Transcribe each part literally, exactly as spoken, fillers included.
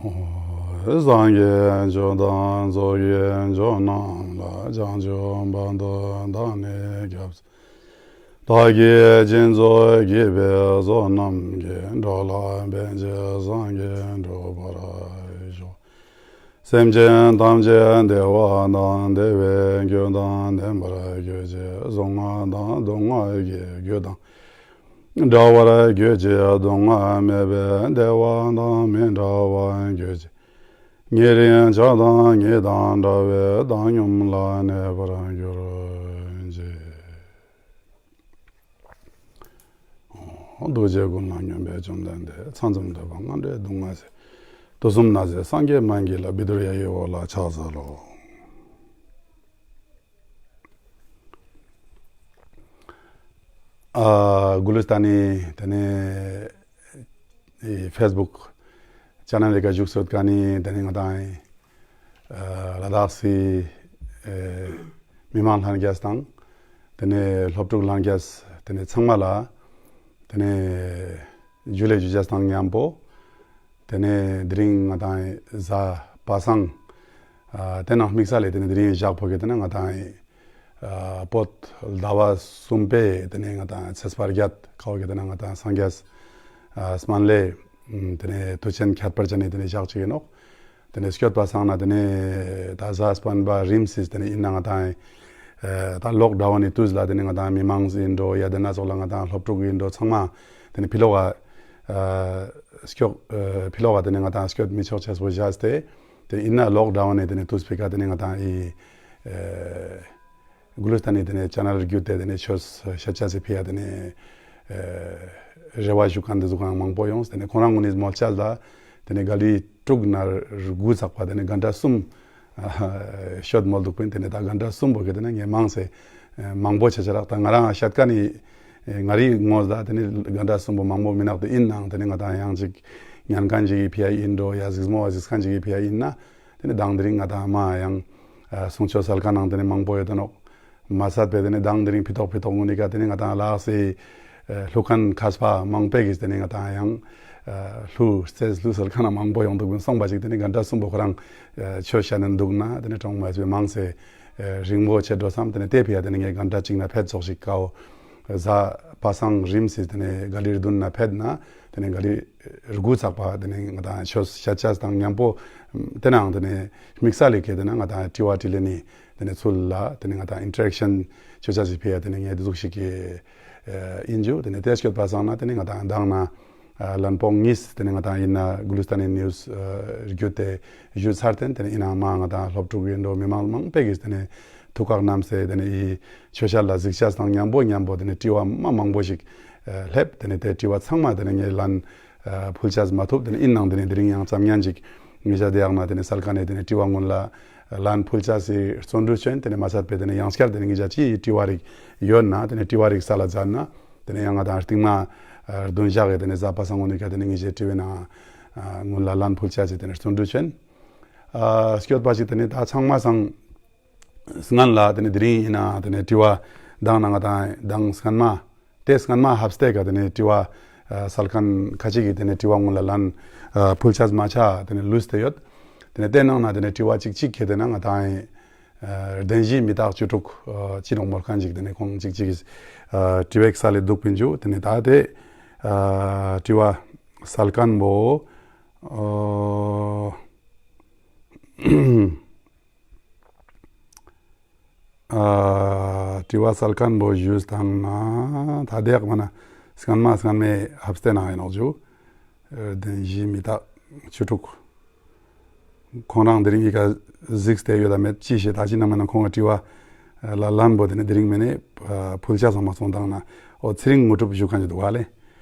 སངས་རྒྱས་ཆོས་དང་ཚོགས་ཀྱི་མཆོག་རྣམས་ལ། བྱང་ཆུབ་བར་དུ་བདག་ནི་སྐྱབས། བདག་གིས་སྦྱིན་སོགས་བགྱིས་པའི་ཚོགས་རྣམས་ཀྱིས། འགྲོ་ལ་ཕན་ཕྱིར་སངས་རྒྱས་འགྲུབ་པར་ཤོག། སེམས་ཅན་ཐམས་ཅད་བདེ་བ་དང་བདེ་བའི་རྒྱུ་དང་ལྡན་པར་གྱུར་ཅིག། གཟུགས་ངན་དང་སྡུག་བསྔལ་གྱི་རྒྱུ་དང་བྲལ་བར་གྱུར་ཅིག། སྡུག་བསྔལ་མེད་པའི་བདེ་བ་དང་མི་འབྲལ་བར་གྱུར་ཅིག། ཉེ་རིང་ཆགས་སྡང་གཉིས་དང་བྲལ་བའི་བཏང་སྙོམས་ལ་གནས་པར་གྱུར་ཅིག། འདུ་བྱེད་ཀུན་ལ་སྙོམས་པའི་བཅོམ་ལྡན་འདས། ཚང་འཛོམས་ཐོད་པ་སྔ་འདྲེན་སྡུག་བསྔལ་སེལ། དུས་གསུམ་ན་གཟིགས་སངས་རྒྱས་སྨན་གྱི་བླ། སྦས་དུས་ཡ་ཡི་འོག་ལ་ཕྱག་འཚལ་ལོ། ཨ་གུ་ལི་སྟན་ནི་ཏེ་ནེ་ཨེ་ཕེས་བུག་ཆེ་ནལ་ལི་ཀ་བཞུགས་སོད་ཁན་ནི་ཏེ་ནེ་ང་དང་ཨེ་ལ་དྭགས་སི་ཨེ་མི་མང་ལྷན་རྒྱས་དང་ཏེ་ནེ་སློབ་ཕྲུག་ལྷན་རྒྱས་ཏེ་ནེ་ཚང་མ་ལ་ཏེ་ནེ་ཇུ་ལེ་ཇུ་ལེ་དང་ཉམ་པོ་ཏེ་ནེ་དེ་རིང་ང་དང་ཨེ་གཟའ་པ་སངས་ཨ་ཏེ་ནང་དམིགས་བསལ་ལ་ཏེ་ནེ་དེ་རིང་ཞག་པོ་གི་ཏེ་ནེ་ང་དང་ཨེ་ཨ་བོད་ཟླ་བ་གསུམ་པའི་ཏེ་ནེ་ང་དང་ཚེས་པ་བརྒྱད་ཀ་བོ་གི་ཏེ་ནེ་ང་དང་སངས་རྒྱས་ཨ་སྨན་བླའི་ཏེ་ནེ་དུས་ཆེན་ཁྱད་པར་ཅན་ནི་ཏེ་ནེ་ཞག་ཅིག་ཨིན་ནོག། ཏེ་ནེ་སྐྱོད་པ་སང་ན་ཏེ་ནེ་ད་གཟའ་སྤེན་པ་རིམ་སིས་ཏེ་ནེ་ཨིན་ན་ང་དང་ཨེ་ད་ལོག་ཌའུན་ནི་དུས་ལ་ཏེ་ནེ་ང་དང་མི་མང་ཨིན་འགྲོ་ཡ་ཏེ་ན་ཙོགས་ལ་ང་དང་སློབ་ཕྲུག་ཨིན་འགྲོ་ཚང་མ་ཏེ་ནེ་ཕི་ལོག་ག་ཨ་སྐྱོད་ཨ་ཕི་ལོག་ག་ཏེ་ནེ་ང་དང་སྐྱོད་མི་ཆོག་ཅེས་པོ་བཞག་སྟེ་ཏེ་ཨིན་ན་ལོག་ཌའུན་ནི་ཏེ་ནེ་དུས་པེ་ཀ་ཏེ་ནེ་ང་དང་ཨེ་ཨེ་གུ་ལི་སྟན་ནི་ཏེ་ནེ་ཆེ་ནལ་བརྒྱུད་དེ་ཏེ་ནེ་ཆོས་ཤད་ཅེས་སི་ཕི་ཡ་ཏེ་ནེ་ཨེ་རེ་བ་ཞུ་ཁན་ཏེ་ཟུག་ཁན་མང་པོ་ཡོངས། ཏེ་ནེ་ཁོང་རང་གུན་ནི་མོལ་ཅེས་ལ་ཏེ་ནེ་ག་ལི་དྲུག་ནེ་དགུ་ཚག་པ་ཏེ་ནེ་གྷན་ཊ་གསུམ་ཨ་ཤོད་མོལ་དུག་པིན། ཏེ་ནེ་ད་གྷན་ཊ་གསུམ་པོ་གི་ཏེ་ནེ་ངས་མང་སེ་ཨེ་མང་པོ་ཆ་ཆ་རག་ད་ང་རང་ཤད་ཁན་ནི་ཨེ་ང་རི་ངོས་ལ་ཏེ་ནེ་གྷན་ཊ་གསུམ་པོ་མང་པོ་མི་ནག་ཏེ་ཨིན་ནའང་ཏེ་ནེ་ང་དང་ཡང་ཅིག་ཉན་ཁན་ཅིག་གི་ཕི་ཡ་ཨིན་འགྲོ་ཡ་གཟིགས་མོ་གཟིགས་ཁན་ཅིག་གི་ཕི་ཡ་ཨིན་ན་ཏེ་ནེ་དང་དེ་རིང་ང་དང་མ་ཡང་ཨ་གསུང་ཆོས་སལ་ཁན་ནང་ཏེ་ནེ་མང་པོ་ཡོད་དོ་ནོག། མ་ཚད་པ་ཏེ་ནེ་དང་དེ་རིང་ཕི་ཏོག་ཕི་ཏོག་གུན་ནི་ཀ་ཏེ་ནེ་ང་དང་ལ་དྭགས་སི་ཨ་གླུ་ཁན་མཁས་པ་མང་པོ་གིས་ཏེ་ནེ་ང་དང་ཡང་ཨ་གླུ་རྩེས་གླུ་སལ་ཁན་མང་པོ་ཡོང་དུག་པིན། སོང་པ་ཅིག་ཏེ་ནེ་གྷན་ཊ་གསུམ་པོ་ཁོ་རང་ཨ་ཆོས་ཤད་ནེ་དུག་ན་ཏེ་ནེ་གྲོང་མ་སི་མང་སེ་ཨ་རིང་པོ་ཆེ་འགྲོ་སམ། ཏེ་ནེ་ཏེ་ཕི་ཡ་ཏེ་ནེ་ངས་གྷན་ཊ་ཅིག་ནེ་ཕེད་ཙོགས་ཤིག་ཀའོ་གཟའ་པ་སངས་རིམ་སི་ཏེ་ནེ་ག་ལི་རྡུན་ནེ་ཕེད་ན་ཏེ་ནེ་ག་ལི་དགུ་ཚག་པ་ཏེ་ནེ་ང་དང་ཆོས་ཤད་ཅེས་དང་ཉམ་པོ་ཏེ་ནང་ཏེ་ནེ་དམིགས་བསལ་ལི་ཀ་ཏེ་ནེ་ང་དང་དྲི་བ་དྲིས་ལན་ནི་ཏེ་ནེ་ཚུལ་ལ་ཏེ་ནེ་ང་དང་ཨིན་ཊེ་རེག་ཤན་ཆོས་ཅེས་སི་ཕི་ཡ་ཏེ་ནེ་ངས་ཏེ་ཟུག་ཤིག་གི་ཨིན་ཇུ། ཏེ་ནེ་ཏེ་སྐྱོད་པ་སང་ན་ཏེ་ནེ་ང་དང་དང་ན་ཨ་ལན་པོ་ཉིས་ཏེ་ནེ་ང་དང་ཨིན་ན་གུ་ལི་སྟན་ནི་ནིའུ་སི་ཨ་བརྒྱུད་དེ་ཞུས་ཚར་ཏེ་ཏེ་ནེ་ཨིན་ན་མ་ང་དང་སློབ་ཕྲུག་ཨིན་འགྲོ་མི་མང་མང་པོ་གིས་ཏེ་ནེ་ཐུགས་ཁག་བསྣམས་སེ་ཏེ་ནེ་ཨི་ཆོས་ཤད་ལ་གཟིགས་ཅེས་དང་ཉམ་པོ་ཉམ་པོ་ཏེ་ནེ་དྲི་བ་མ་མང་པོ་ཞིག་ཨ་སླེབས། ཏེ་ནེ་ཏེ་དྲི་བ་ཚང་མ་ཏེ་ནེ་ངས་ལན་ཨ་ཕུལ་ཅེས་མ་ཐུབ། ཏེ་ནེ་ཨིན་ནའང་ཏེ་ནེ་དེ་རིང་ཡང་ཙམ་ཉན་ཅིག་ངེད་ཅག་དེ་ཡག་ན་ཏེ་ནེ་སལ་ཁན་ནི་ཏེ་ནེ་དྲི་བ་གུན་ལ་ལན་ཕུལ་ཅེས་སི་བརྩོན་འགྲུས་ཅོ་ཨིན། ཏེ་ནེ་མ་ཚད་པའི་ཏེ་ནེ་ཡང་སྐྱར་ཏེ་ནེ་ངེད་ཅག་ཅི་དྲི་བ་རིགས་ཡོད་ན་ཏེ་ནེ་དྲི་བ་རིགས་སལ་ལ་མཛད་ན་ཏེ་ནེ་ཡང་ང་དང་རྟིང་མ་ཨ་བདུན་ཞག་གི་ཏེ་ནེ་གཟའ་པ་སངས་གུན་ནི་ཀ་ཏེ་ནེ་ངེད་ཅག་དྲི་བའི་ནང་ཨ་གུན་ལ་ལན་ཕུལ་ཅེས་སི་ཏེ་ནེ་བརྩོན་འགྲུས་ཅོ་ཨིན། ཨ་སྐྱོད་པ་ཅིག་ཏེ་ནེ་ད་ཚང་མ་སང་སྔན་ལ་ཏེ་ནེ་དེ་རིང་ཨིན་ན་ཏེ་ནེ་དྲི་བ་དང་ན་ང་དང་དང་སྔན་མ་ཏེ་སྔན་མ་ཧབ་སྟེ་ཀ་ཏེ་ནེ་དྲི་བ་ཨ་སལ་ཁན་ཁ་ཅིག་གི་ཏེ་ནེ་དྲི་བ་གུན་ལ་ལན་ཨ་ཕུལ་ཅེས་མ་ཆ་ཏེ་ནེ་ལུས་ཏེ་ཡོད། ཏེ་ནེ་ཏེ་ནང་ན་ཏེ་ནེ་དྲི་བ་ཅིག་ཅིག་ཁེ་ཏེ་ན་ང་དང་ཨ་བདེན་བཞི་མི་རྟག་བཅུ་དྲུག་ཨ་ཅི་ནོག་མོལ་ཁན་ཅིག་ཏེ་ནེ་ཁོང་ཅིག་ཅིག་གི་ཨ་དྲི་བ་སལ་ལེ་དུག་པིན་ཇུ། ཏེ་ནེ་ད་ཏེ་ཨ་དྲི་བ་སལ་ཁན་བོ་ཨ་ཨ་དྲི་བ་སལ་ཁན་བོ་ཞུས་དང་ན་ད་དེ་ཡག་མ་ན་སྔན་མ་སྔན་མའི་ཧབ་སྟེ་ན་ཨིན་ནོག་ཇུ། ཨ་བདེན་བཞི་མི་རྟག་བཅུ་དྲུག་ཁོང་རང་དེ་རིང་ཨི་ཀ་གཟིགས་ཏེ་ཡོད་ད་མེད་ཅི་ཤེས། ད་ཅི་ན་མ་ན་ཁོང་གི་དྲི་བ་ལ་ལན་བོ་ཏེ་ནེ་དེ་རིང་མ་ནེ་ཕུལ་ཅེས་སོང་མ་སོང་དང་ན་འོ་ཚེ་རིང་དངོས་གྲུབ་ཞུ་ཁན་ཅིག་དུག་ག་ལེ།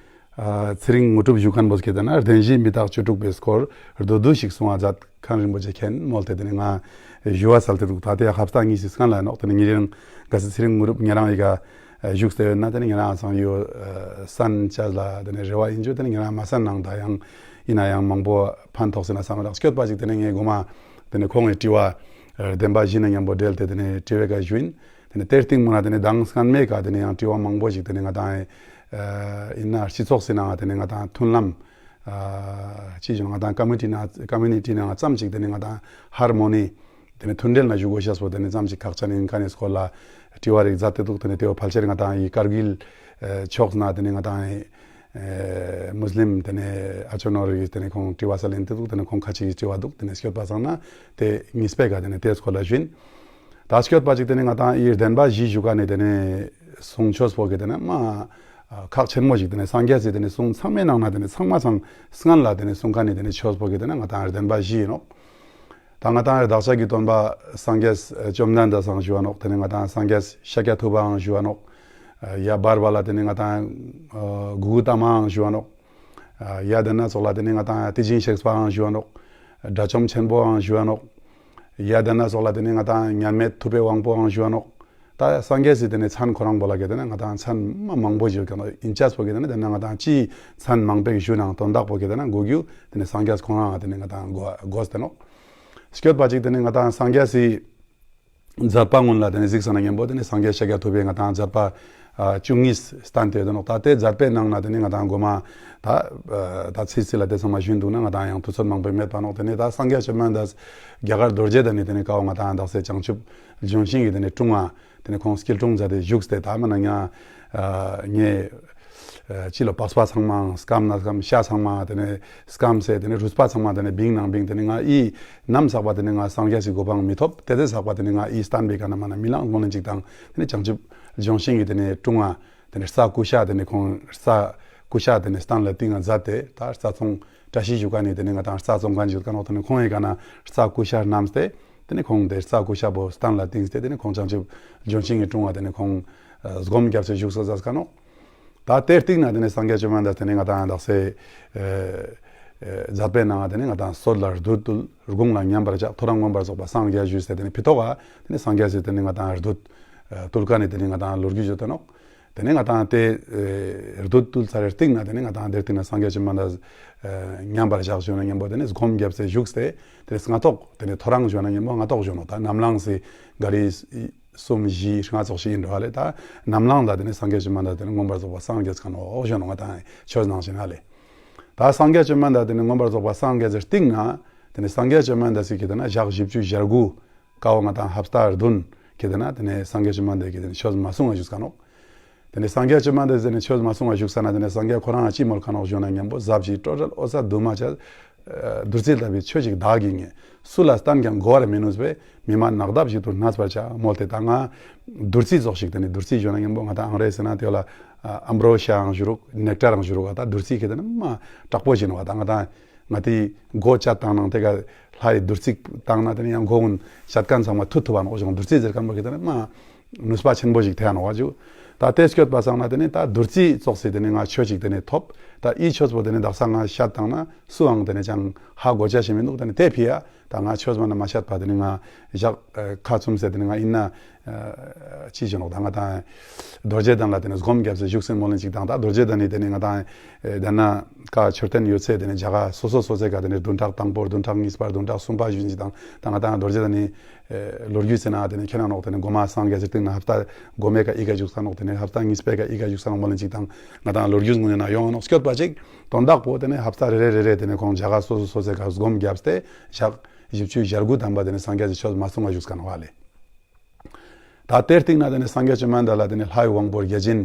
ཨ་ཚེ་རིང་དངོས་གྲུབ་ཞུ་ཁན་བོ་སྐད་ན་བདེན་བཞི་མི་རྟག་བཅུ་དྲུག་པའི་སྐོར་བསྡུས་བསྡུས་ཤིག་གསུང་བ་མཛད་མཁན་རིན་པོ་ཆེ་མཁྱེན་མོལ་ཏེ་ཏེ་ནེ་ང་ཞུ་བ་སལ་ཏེ་དུག། ད་ཏེ་ཡང་ཧབ་སྟ་གཉིས་སི་སྔན་ལ་ནོག། ཏེ་ནེ་ཉེ་རང་ག་སི་ཚེ་རིང་དངོས་གྲུབ་ཉེ་རང་ཨི་ཀ་བཞུགས་ཏེ་ཡོད་ན་ཏེ་ནེ་ཉེ་རང་སང་ཡོད་སན་ཅས་ལ་ཏེ་ནེ་རེ་བ་ཨིན་ཇུ། ཏེ་ནེ་ཉེ་རང་མ་སན་ནང་ད་ཡང་ཨིན་ན་ཡང་མང་པོ་ཕན་ཐོགས་སེ་ན་སམ་རག་སྐྱོད་པ་ཅིག། ཏེ་ནེ་ངས་གོ་མ་ཏེ་ནེ་ཁོང་གི་དྲི་བ་བདེན་པ་བཞི་ནེ་མཉམ་པོ་འབྲེལ་ཏེ་ཏེ་ནེ་དྲི་བའི་ཀ་ཞུ་ཨིན། ཏེ་ནེ་ཏེ་རྟིང་མ་ན་ཏེ་ནེ་དང་སྔན་མའི་ཀ་ཏེ་ནེ་ཡང་དྲི་བ་མང་པོ་ཞིག་ཏེ་ནེ་ང་དང་ཨིན་ན་སྤྱི་ཚོགས་སི་ནང་ཏེ་ནེ་ང་དང་མཐུན་ལམ་ ཨ་ཅི་ཞུ་ང་དང་ཀོ་མུ་ནི་ཊི་ནང་ཀོ་མུ་ནི་ཊི་ནང་ཙམ་ཅིག་དེ་ནེ་ང་དང་ཧར་མོ་ནི་དེ་ནེ་མཐུན་འབྲེལ་ན་ཞུ་དགོས་ཤེས་པོ་དེ་ནེ་ཙམ་ཅིག་ཁག་ཅན་ཡིན་མཁན་ནི་སྐོར་ལ་དྲི་བ་རིགས་མཛད་དེ་འདུག་དེ་ནེ་དེ་བོ་ཕལ་ཆེར་ང་དང་ཡི་ཀར་གིལ་ཕྱོགས་ན་དེ་ནེ་ང་དང་ཡི་ཨེ་མུས་ལིམ་དེ་ནེ་ཨ་ཅོ་ནོར་གི་དེ་ནེ་ཁོང་དྲི་བ་སལ་ཡིན་དེ་འདུག་དེ་ནེ་ཁོང་ཁ་ཅིག་གི་དྲི་བ་འདུག་དེ་ནེ་སྐྱོད་པ་སང་ན་དེ་གཉིས་པའི་ཀ་དེ་ནེ་དེ་སྐོར་ལ་ཞུ་ཡིན། ད་སྐྱོད་པ་ཅིག་དེ་ནེ་ང་དང་ཡི་བདེན་པ་བཞི་ཞུ་མཁན་ནི་དེ་ནེ་གསུང་ཆོས་པོ་གི་དེ་ནེ་མ་ཁག་ཆེན་མོ་ཞིག་དེ་ནེ་སངས་རྒྱས་སི་དེ་ནེ་གསུང་ཚང་མའི་ནང་ན་དེ་ནེ་ཚང་མ་སང་སྔན་ལ་དེ་ནེ་གསུང་མཁན་ནི་དེ་ནེ་ཆོས་པོ་གི་དེ་ནེ་ང་དང་བདེན་པ་བཞི་ཡིན་ནོག་ད་ང་དང་བདག་ཅག་གི་སྟོན་པ་སངས་རྒྱས་བཅོམ་ལྡན་འདས་སང་ཞུ་བ་ནོག་དེ་ནེ་ང་དང་སངས་རྒྱས་ཤཱཀྱ་ཐུབ་པའང་ཞུ་བ་ནོག་ཡ་བར་བ་ལ་དེ་ནེ་ང་དང་གུ་གུ་ཏ་མའང་ཞུ་བ་ནོག་ཡ་དེ་ན་ཙོགས་ལ་དེ་ནེ་ང་དང་དེ་བཞིན་གཤེགས་པའང་ཞུ་བ་ནོག་དགྲ་བཅོམ་ཆེན་པོའང་ཞུ་བ་ནོག་ཡ་དེ་ན་ཙོགས་ལ་དེ་ནེ་ང་དང་མཉམ་མེད་ཐུབ་པའི་དབང་པོའང་ཞུ་བ་ནོག་ད་སངས་རྒྱས་སི་དེ་ནེ་མཚན་ཁོ་རང་པོ་ལ་གི་དེ་ནེ་ང་དང་མཚན་མ་མང་པོ་ཞིག་ཡོད་ཀྱང་ཡིན་ཅེས་པོ་གི་དེ་ནེ་དེ་ན་ང་དང་ཅི་མཚན་མང་པོ་ཞིག་ཞུ་ནའང་དོན་དག་པོ་གི་དེ་ན་གོ་རྒྱུ་དེ་ནེ་སངས་རྒྱས་ཁོ་རང་དེ་ནེ་ང་དང་གོ་གོས་ཏེ་ནོག་སྐྱོད་པ་ཅིག་དེ་ནེ་ང་དང་སངས་རྒྱས་སི་མཛད་པ་སྔོན་ལ་དེ་ནེ་གཟིགས་ས་ན་མཉམ་པོ་དེ་ནེ་སངས་རྒྱས་ཤཱཀྱ་ཐུབ་པའི་ང་དང་མཛད་པ་ཨ་བཅུ་གཉིས་བསྟན་ཏེ་ཡོད་ནོག་ད་དེ་མཛད་པའི་ནང་ན་དེ་ནེ་ང་དང་གོ་མ་ད་ཨ་ད་ཚིག་ཚིག་ལ་དེ་ཚང་མ་ཞུ་འདུག་ན་ང་དང་ཡང་དུས་ཚོད་མང་པོ་མེད་པ་ནོག་དེ་ནེ་ད་སངས་རྒྱས་བཅོམ་ལྡན་འདས་རྒྱ་གར་རྡོ་རྗེ་གདན་ནི་དེ་ནེ་ཀ་བོ་ང་དང་དག་ས་བྱང་ཆུབ་ལྗོན་ཤིང་གི་དེ་ནེ་དྲུང་ང་དེ་ནེ་ཁོང་སྐྱིལ་ཀྲུང་མཛད་དེ་བཞུགས་ཏེ་ད་མ་ན་ཉ་ཨ་ཉེ་ཨ་ཅི་ལོ་པགས་པ་ཚང་མའང་སྐམ་ན་སྐམ་ཤ་ཚང་མ་དེ་ནེ་སྐམ་སེ་དེ་ནེ་རུས་པ་ཚང་མ་དེ་ནེ་བིང་ནང་བིང་དེ་ནེ་ང་ཨི་ནམ་ཟག་པ་དེ་ནེ་ང་སངས་རྒྱས་སི་གོ་འཕང་མི་ཐོབ། དེ་དེ་ཟག་པ་དེ་ནེ་ང་ཨི་བསྟན་པའི་ཀ་ན་མ་ན་མི་ལང་མོ་ལེན་ཅིག་དང་དེ་ནེ་བྱང་ཆུབ་ལྗོན་ཤིང་གི་དེ་ནེ་དྲུང་ང་དེ་ནེ་རྩྭ་ཀུ་ཤ་དེ་ནེ་ཁོང་རྩྭ་ཀུ་ཤ་དེ་ནེ་སྟན་ལ་ཏིང་ང་མཛད་དེ་ད་རྩྭ་ཚོང་བཀྲ་ཤིས་ཞུ་མཁན་ནི་དེ་ནེ་ང་དང་རྩྭ་བཙོང་མཁན་ཞིག་ཡོད་ཀ་ནོག་དེ་ནེ་ཁོང་ངི་ཀ་ན་རྩྭ་ཀུ་ཤ་བསྣམས་ཏེ་དེ་ནེ་ཁོང་དེ་རྩྭ་ཀུ་ཤ་པོ་སྟན་ལ་ཏིང་སྟེ་དེ་ནེ་ཁོང་བྱང་ཆུབ་ལྗོན་ཤིང་གི་དྲུང་ང་དེ་ནེ་ཁོང་ཨ་སྒོམ་བརྒྱབ་སྟེ་བཞུགས་ས་མཛད་ཀ་ནོག་ད་དེ་རྟིང་ན་དེ་ནེ་སངས་རྒྱས་བཅོམ་ལྡན་འདས་དེ་ནེ་ང་དང་དག་ས་ཨ་ཨ་མཛད་པའི་ནང་དེ་ནེ་ང་དང་སྲོད་ལ་བདུད་བཏུལ། དགུང་ལ་མཉམ་པར་བཞག་ཐོ་རངས་མངོན་པར་རྫོགས་པ་སངས་རྒྱས་ཞུས་ཏེ་དེ་ནེ་ཕི་ཏོག་ག་དེ་ནེ་སངས་རྒྱས་སི་དེ་ནེ་ང་དང་བདུད་ཨ་བཏུལ་མཁན་ནི་དེ་ནེ་ང་དང་ལོ་རྒྱུས་ཡོད་དེ་ནོག་དེ་ནེ་ང་དང་དེ་ཨེ་བདུད་བཏུལ་ཚར་རེ་རྟིང་ན་དེ་ནེ་ང་དང་དེ་རྟིང་ན་སངས་རྒྱས་བཅོམ་ལྡན་འདས་ཨེ་མཉམ་པར་བཞག་ཞུ་ན་མཉམ་པོ་དེ་ནེ་སྒོམ་བརྒྱབ་སྟེ་བཞུགས་ཏེ་དེ་ནེ་སྔ་ཐོག་དེ་ནེ་ཐོ་རངས་ཞུ་ན་མཉམ་པོ་སྔ་ཐོག་ཞུ་ནོག་ད་ནམ་ལངས་སི་ག་རི་གསུམ་བཞི་ལྔ་ཙོགས་ཤིག་ཡིན་འགྲོ་ཧ་ལེ། ད་ནམ་ལངས་ལ་དེ་ནེ་སངས་རྒྱས་བཅོམ་ལྡན་འདས་དེ་ནེ་མངོན་པར་རྫོགས་པ་སངས་རྒྱས་ཀ་ནོག་ཞུ་ནོག་ང་དང་ཆོས་ནང་བཞིན་ཧ་ལེ། ད་སངས་རྒྱས་བཅོམ་ལྡན་འདས་དེ་ནེ་མངོན་པར་རྫོགས་པ་སངས་རྒྱས་སི་རྟིང་ན་དེ་ནེ་སངས་རྒྱས་བཅོམ་ལྡན་འདས་སི་གི་དེ་ན་ཞག་བཞི་བཅུ་ཞེ་དགུ་ཀ་བོ་ང་དང་ཧབ་སྟ་བདུན་གི་དེ་ན་དེ་ནེ་སངས་རྒྱས་བཅོམ་ལྡན་འདས་ཀྱིས་དེ་ནེ་ཆོས་མ་གསུང་བ་བཞུགས་ཀ་ནོག་དེ་ནེ་སངས་རྒྱས་བཅོམ་ལྡན་འདས་དེ་ནེ་ཆོས་མ་གསུང་བ་བཞུགས་ས་ན་དེ་ནེ་སངས་རྒྱས་ཁོ་རང་ཅི་མོལ་ཀ་ནོག་ཞུ་ན་མཉམ་པོ་ཟབ་ཞི་སྤྲོས་བྲལ་འོད་གསལ་འདུས་མ་བྱས་བདུད་རྩི་ལྟ་བུའི་ཆོས་ཤིག་བདག་གིས་རྙེད། སུ་ལ་བསྟན་ཀྱང་གོ་བར་མི་ནུས་པས། མི་སྨྲ་ནགས་འདབ་ཞིག་ཏུ་སྣང་བར་བྱ། མོལ་ཏེ་ད་ང་བདུད་རྩི་ཙོགས་ཤིག་དེ་ནེ་བདུད་རྩི་ཞུ་ན་མཉམ་པོ་ང་དང་ཨང་རེ་ཟི་ན་དེ་ལ་ཨམ་བྲོ་ཤི་ཡའང་ཞུ་རུག་ནེག་ཊར་ཡང་ཞུ་རུག་ད་བདུད་རྩི་གི་དེ་ནེ་མ་དྲག་པོ་ཞིག་ནོག་ད་ང་དང་ང་དེ་མགོ་བཅད་བཏང་ནང་དེ་ག་ལྷའི་བདུད་རྩི་བཏང་ན་དེ་ནེ་ཡང་མགོ་ཀུན་བཅད་མཁན་ཚང་མ་ཐུ་ཐུ་བ་ནོག་ཞུ་བདུད་རྩི་ཟེར་མཁན་པོ་གི་དེ་ནེ་མ་ནུས་པ་ཆེན་པོ་ཞིག་ཐེ་ནོག་བ་ཇུ། ད་དེ་སྐྱོད་པ་སང་ན་དེ་ནེ་ད་བདུད་རྩི་ཙོགས་སི་དེ་ནེ་ང་ཆོས་ཤིག་དེ་ནེ་ཐོབ། ད་ཨི་ཆོས་པོ་དེ་ནེ་དག་ས་ང་བཤད་བཏང་ན་སུའང་དེ་ནེ་ཅང་ཧ་གོ་ཆ་ཞིག་མི་འདུག་དེ་ནེ་དེ་ཕི་ཡ་ད་ང་ཆོས་མ་ན་མ་བཤད་པ་དེ་ནེ་ང་ཞག་ཨ་ཁ་བཙུམས་སེ་དེ་ནེ་ང་ཡིན་ན་ཨ་ཅི་ཞུ་ནོག་ད་ང་དང་རྡོ་རྗེ་གདན་ལ་དེ་ནེ་སྒོམ་བརྒྱབ་སྟེ་བཞུགས་སེ་མོལ་ལེན་ཅིག་དང་ད་རྡོ་རྗེ་གདན་ནི་དེ་ནེ་ང་དང་ཨེ་དེ་ན་ཀ་མཆོད་རྟེན་ཡོད་ཚད་དེ་ནེ་ཇ་ག་སོ་སོ་སོ་ཚད་ཀ་དེ་ནེ་བདུན་ཕྲག་དང་པོ་བདུན་ཕྲག་གཉིས་པ་བདུན་ཕྲག་གསུམ་པ་ཞུ་ཅིག་དང་ད་ང་དང་རྡོ་རྗེ་གདན་ནི་ཨེ་ལོ་རྒྱུས་ཟེར་ན་དེ་ནེ་ཁྱེད་རང་ནོག་དེ་ནེ་མགོ་མ་སངས་རྒྱས་སི་རྟིང་ན་ཧབ་སྟ་མགོ་མའི་ཀ་ཨི་ཀ་བཞུགས་ས་ནོག་དེ་ནེ་ཧབ་སྟ་གཉིས་པའི་ཀ་ཨི་ཀ་བཞུགས་ས་ནོག་མོལ་ལེན་ཅིག་དང་ང་དང་ལོ་རྒྱུས་ངོས་ནེ་ཡོང་ནོག་སྐྱོད་པ་ཅིག་དོན་དག་པོ་དེ་ནེ་ཧབ་སྟ་རེ་རེ་རེ་རེ་དེ་ནེ་ཁོང་ཇ་ག་སོ་སོ་སོ་ཚད་ཀ་སྒོམ་བརྒྱབ་སྟེ་ཞག་བཞི་བཅུ་ཞེ་དགུ་ཐམ་པ་དེ་ནེ་སངས་རྒྱས་སི་ཆོས་མ་གསུང་བ་བཞུགས་ས་ནོག་བ་ལེ། ད་དེ་རྟིང་ན་དེ་ནེ་སངས་རྒྱས་བཅོམ་ལྡན་འདས་ལ་དེ་ནེ་ལྷའི་དབང་པོ་བརྒྱ་བྱིན་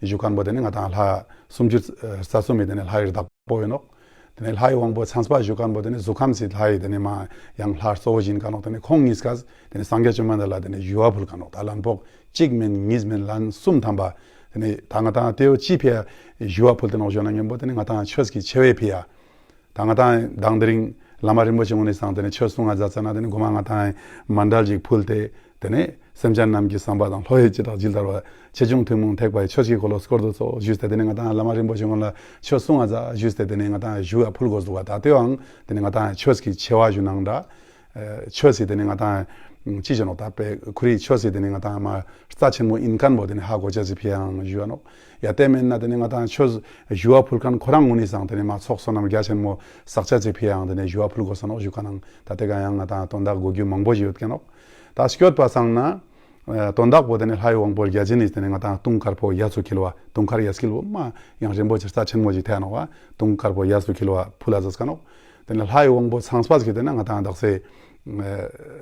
ཞུ་མཁན་པོ་དེ་ནེ་ང་དང་ལྷ་སུམ་ཅུ་རྩ་གསུམ་མི་དེ་ནེ་ལྷའི་བདག་པོ་ཡིན་ནོག་དེ་ནེ་ལྷའི་དབང་པོ་མཚན་པ་ཞུ་མཁན་པོ་དེ་ནེ་གཟུགས་ཁམས་སི་ལྷའི་དེ་ནེ་མ་ཡང་ལྷ་གཙོ་བོ་ཞིག་ཡིན་མཁན་ནོག་དེ་ནེ་ཁོང་གཉིས་ཀས་དེ་ནེ་སངས་རྒྱས་བཅོམ་ལྡན་འདས་ལ་དེ་ནེ་ཞུ་བ་ཕུལ་མཁན་ནོག་ད་ལན་ཕོག་གཅིག་མན་གཉིས་མན་ལན་གསུམ་ཐམ་པ་དེ་ནེ་ད་ང་དང་དེ་བོ་ཅི་ཕི་ཡ་ཞུ་བ་ཕུལ་ཏེ་ནོག་ཞུ་ན་མཉམ་པོ་དེ་ནེ་ང་དང་ཆོས་ཀྱི་ཆེ་བའི་ཕི་ཡ། ད་ང་དང་དང་དེ་རིང་བླ་མ་རིན་པོ་ཆེ་ངོས་ནེ་སང་དེ་ནེ་ཆོས་གསུང་ང་མཛད་ཙ་ན་དེ་ནེ་མགོ་མ་ང་དང་མཎྜལ་ཅིག་ཕུལ་ཏེ་དེ་ནེ་སེམས་ཅན་རྣམས་ཀྱི་བསམ་པ་དང་ལྷོད་ཡེ་ཅི་དག་ཇི་ལྟར་བ་ཆེ་ཆུང་ཐུན་མོང་ཐེག་པའི་ཆོས་ཀྱི་འཁོར་ལོ་བསྐོར་དུ་གསོལ་ཞུས་ཏེ་དེ་ནེ་ང་དང་བླ་མ་རིན་པོ་ཆེ་ངོས་ལ་ཆོས་གསུང་ང་མཛད་ཞུས་ཏེ་དེ་ནེ་ང་དང་ཞུ་བ་ཕུལ་དགོས་འདུག་བ། ད་དེའང་དེ་ནེ་ང་དང་ཆོས་ཀྱི་ཆེ་བ་ཞུ་ནང་འདྲ། ཨ་ཆོས་སི་དེ་ནེ་ང་དང་ཅི་ཞུ་ནོག་ད་པེ་ཁོ་རི་ཆོས་སི་དེ་ནེ་ང་དང་མ་རྩ་ཆེན་མོ་ཡིན་མཁན་པོ་དེ་ནེ་ཧ་གོ་ཅེས་སི་ཕི་ཡ་ཡང་ཞུ་བ་ནོག་ཡ་དེ་མེན་ན་དེ་ནེ་ང་དང་ཆོས་ཞུ་བ་ཕུལ་མཁན་ཁོ་རང་ངོས་ནེ་སང་དེ་ནེ་མ་ཚོགས་བསོད་ནམས་རྒྱ་ཆེན་མོ་བསགས་ཅེས་སི་ཕི་ཡ་ཡང་དེ་ནེ་ཞུ་བ་ཕུལ་དགོས་ས་ནོག་ཞུ་མཁན་ནང་ད་དེ་ག་ཡང་ང་དང་དོན་དག་གོ་རྒྱུ་མང་པོ་ཞིག་ཡོད་མཁན་ནོག་ད་སྐྱོད་པ་སང་ན་ ཨ་དོན་དག་པོ་དེ་ནི་ལྷའི་དབང་པོ་བརྒྱ་བྱིན་ནི་དེ་ནི་ང་ཏང་དུང་དཀར་པོ་གཡས་སུ་འཁྱིལ་བ། དུང་དཀར་གཡས་འཁྱིལ་བོ་མ་ཡང་རིན་པོ་ཆེ་རྩ་ཆེན་མོ་ཞིག་ཐལ་ནོག་པ། དུང་དཀར་པོ་གཡས་སུ་འཁྱིལ་བ་ཕུལ་ལ་ཟེར་ཀ་ནོག། དེ་ནི་ལྷའི་དབང་པོ་ཚངས་པ་ཞིག་དེ་ནི་ང་ཏང་དག་ས་ཨ་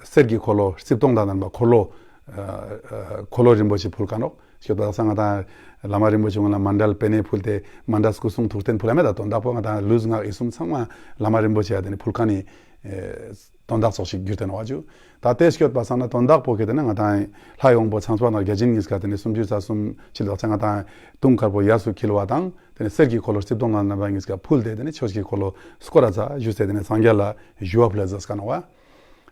གསེར་གྱི་འཁོར་ལོ་རྩིབས་སྟོང་དང་ལྡན་པ་འཁོར་ལོ་ཨ་འཁོར་ལོ་རིན་པོ་ཆེ་ཕུལ་ཀ་ནོག། སྐྱོད་པ་དག་ས་ང་ཏང་བླ་མ་རིན་པོ་ཆེ་ངོ་ལ་མཎྜལ་པེ་ནེ་ཕུལ་ཏེ་མཎྜལ་སྐུ་གསུང་ཐུགས་རྟེན་ཕུལ་ལ་མེད་ད། དོན་དག་པོ་ང་ཏང་ལུས་ངག་ཡིད་གསུམ་ཚང་མ་བླ་མ་རིན་པོ་ཆེ་ཡ་དེ་ནི་ཕུལ་ཀ་ནི་ཨེ་དོན་དག་ཙོགས་ཤིག་གྱུར་ཏེ་ནོག་པ་ཇུ། ད་དེ་སྐྱོད་པ་སང་ན་དོན་དག་པོ་གི་དེ་ནི་ང་ཏང་ལྷའི་དབང་པོ་ཚངས་པ་དང་བརྒྱ་བྱིན་གཉིས་ཀ་དེ་ནི་སུམ་ཅུ་རྩ་གསུམ་ཕྱི་ལོགས་ཚེ་ང་ཏང་དུང་དཀར་པོ་གཡས་སུ་འཁྱིལ་བ་དང་དེ་ནི་གསེར་གྱི་འཁོར་ལོ་རྩིབས་སྟོང་དང་ལྡན་པ་གཉིས་ཀ་ཕུལ་ཏེ་དེ་ནི་ཆོས་ཀྱི་འཁོར་ལོ་སྐོར་ར་ཚ་ཞུས་ཏེ་དེ་ནི་སངས་རྒྱས་ལ་ཞུ་བ་ཕུལ་ལ་ཟེར་ཀ་ནོག་པ།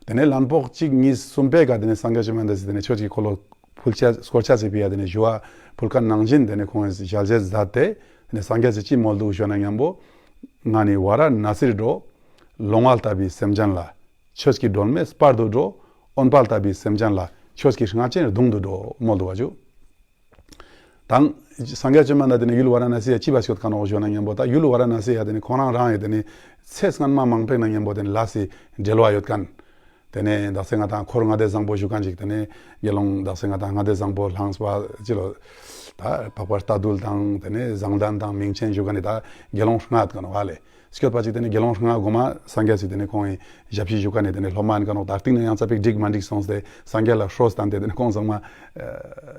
དེ་ནི་ལན་ཕོག་གཅིག་གཉིས་གསུམ་པའི་ཀ་དེ་ནི་སངས་རྒྱས་བཅོམ་ལྡན་འདས་སི་དེ་ནི་ཆོས་ཀྱི་འཁོར་ལོ་ཕུལ་ཆ་སྐོར་ཆ་ཟེར་བའི་ཡ་དེ་ནི་ཞུ་བ་ཕུལ་ཁན་ནང་བཞིན་དེ་ནི་ཁོང་ངི་ཞལ་ཆད་མཛད་དེ་དེ་ནི་སངས་རྒྱས་སི་ཅི་མོལ་འདུག་ཞུ་ན་མཉམ་པོ། ང་ནི་ཝཱ་ར་ཎ་སིར་འགྲོ། ལོང་བ་ལྟ་བུའི་སེམས་ཅན་ལ། ཆོས་ཀྱི་སྒྲོན་མེ་སྤར་དུ་འགྲོ། འོན་པ་ལྟ་བུའི་སེམས་ཅན་ལ། ཆོས་ཀྱི་རྔ་ཆེན་རྡུང་དུ་འགྲོ་མོལ་འདུག་པ་ཇུ། དང་སངས་རྒྱས་བཅོམ་ལྡན་འདས་དེ་ནི་ཡུལ་ཝཱ་ར་ཎ་སི་ཡ་ཅི་བ་སྐྱོད་ཀ་ནོག་ཞུ་ན་མཉམ་པོ་ད་ཡུལ་ཝཱ་ར་ཎ་སི་ཡ་དེ་ནི་ཁོང་རང་རང་ཡ་དེ་ནི་ཚེ་སྔན་མ་མང་པོའི་ནང་མཉམ་པོ་དེ་ནི་ལས་སི་འབྲེལ་བ་ཡོད་ཁན། དེ་ནས་དག་ས་ང་ཏང་འཁོར་ལྔ་སྡེ་བཟང་པོ་ཞུ་ཁན་ཅིག་དེ་ནས་དགེ་སློང་དག་ས་ང་ཏང་ལྔ་སྡེ་བཟང་པོ་ལྷང་སྤ་ཅི་ལོ། ད་འཕགས་པ་རྟ་འདུལ་དང་དེ་ནས་བཟང་ལྡན་དང་མིང་ཆེན་ཞུ་ཁན་ནི་ད་དགེ་སློང་ལྔ་ཡོད་ཀ་ནོག་ཧ་ལེ། སྐྱོད་པ་ཅིག་དེ་ནས་དགེ་སློང་ལྔ་གོ་མ་སངས་རྒྱས་སི་དེ་ནས་ཁོང་ངི་ཞབས་ཕྱི་ཞུ་ཁན་ནི་དེ་ནས་སློབ་མ་ཡིན་ཀ་ནོག། ད་རྟིང་ན་ཡང་ཙ་པིག་འགྲིག་མ་འགྲིག་སོང་སྟེ་སངས་རྒྱས་ལ་ཧྲོས་བཏང་སྟེ་དེ་ནས་ཁོང་ཚང་མ་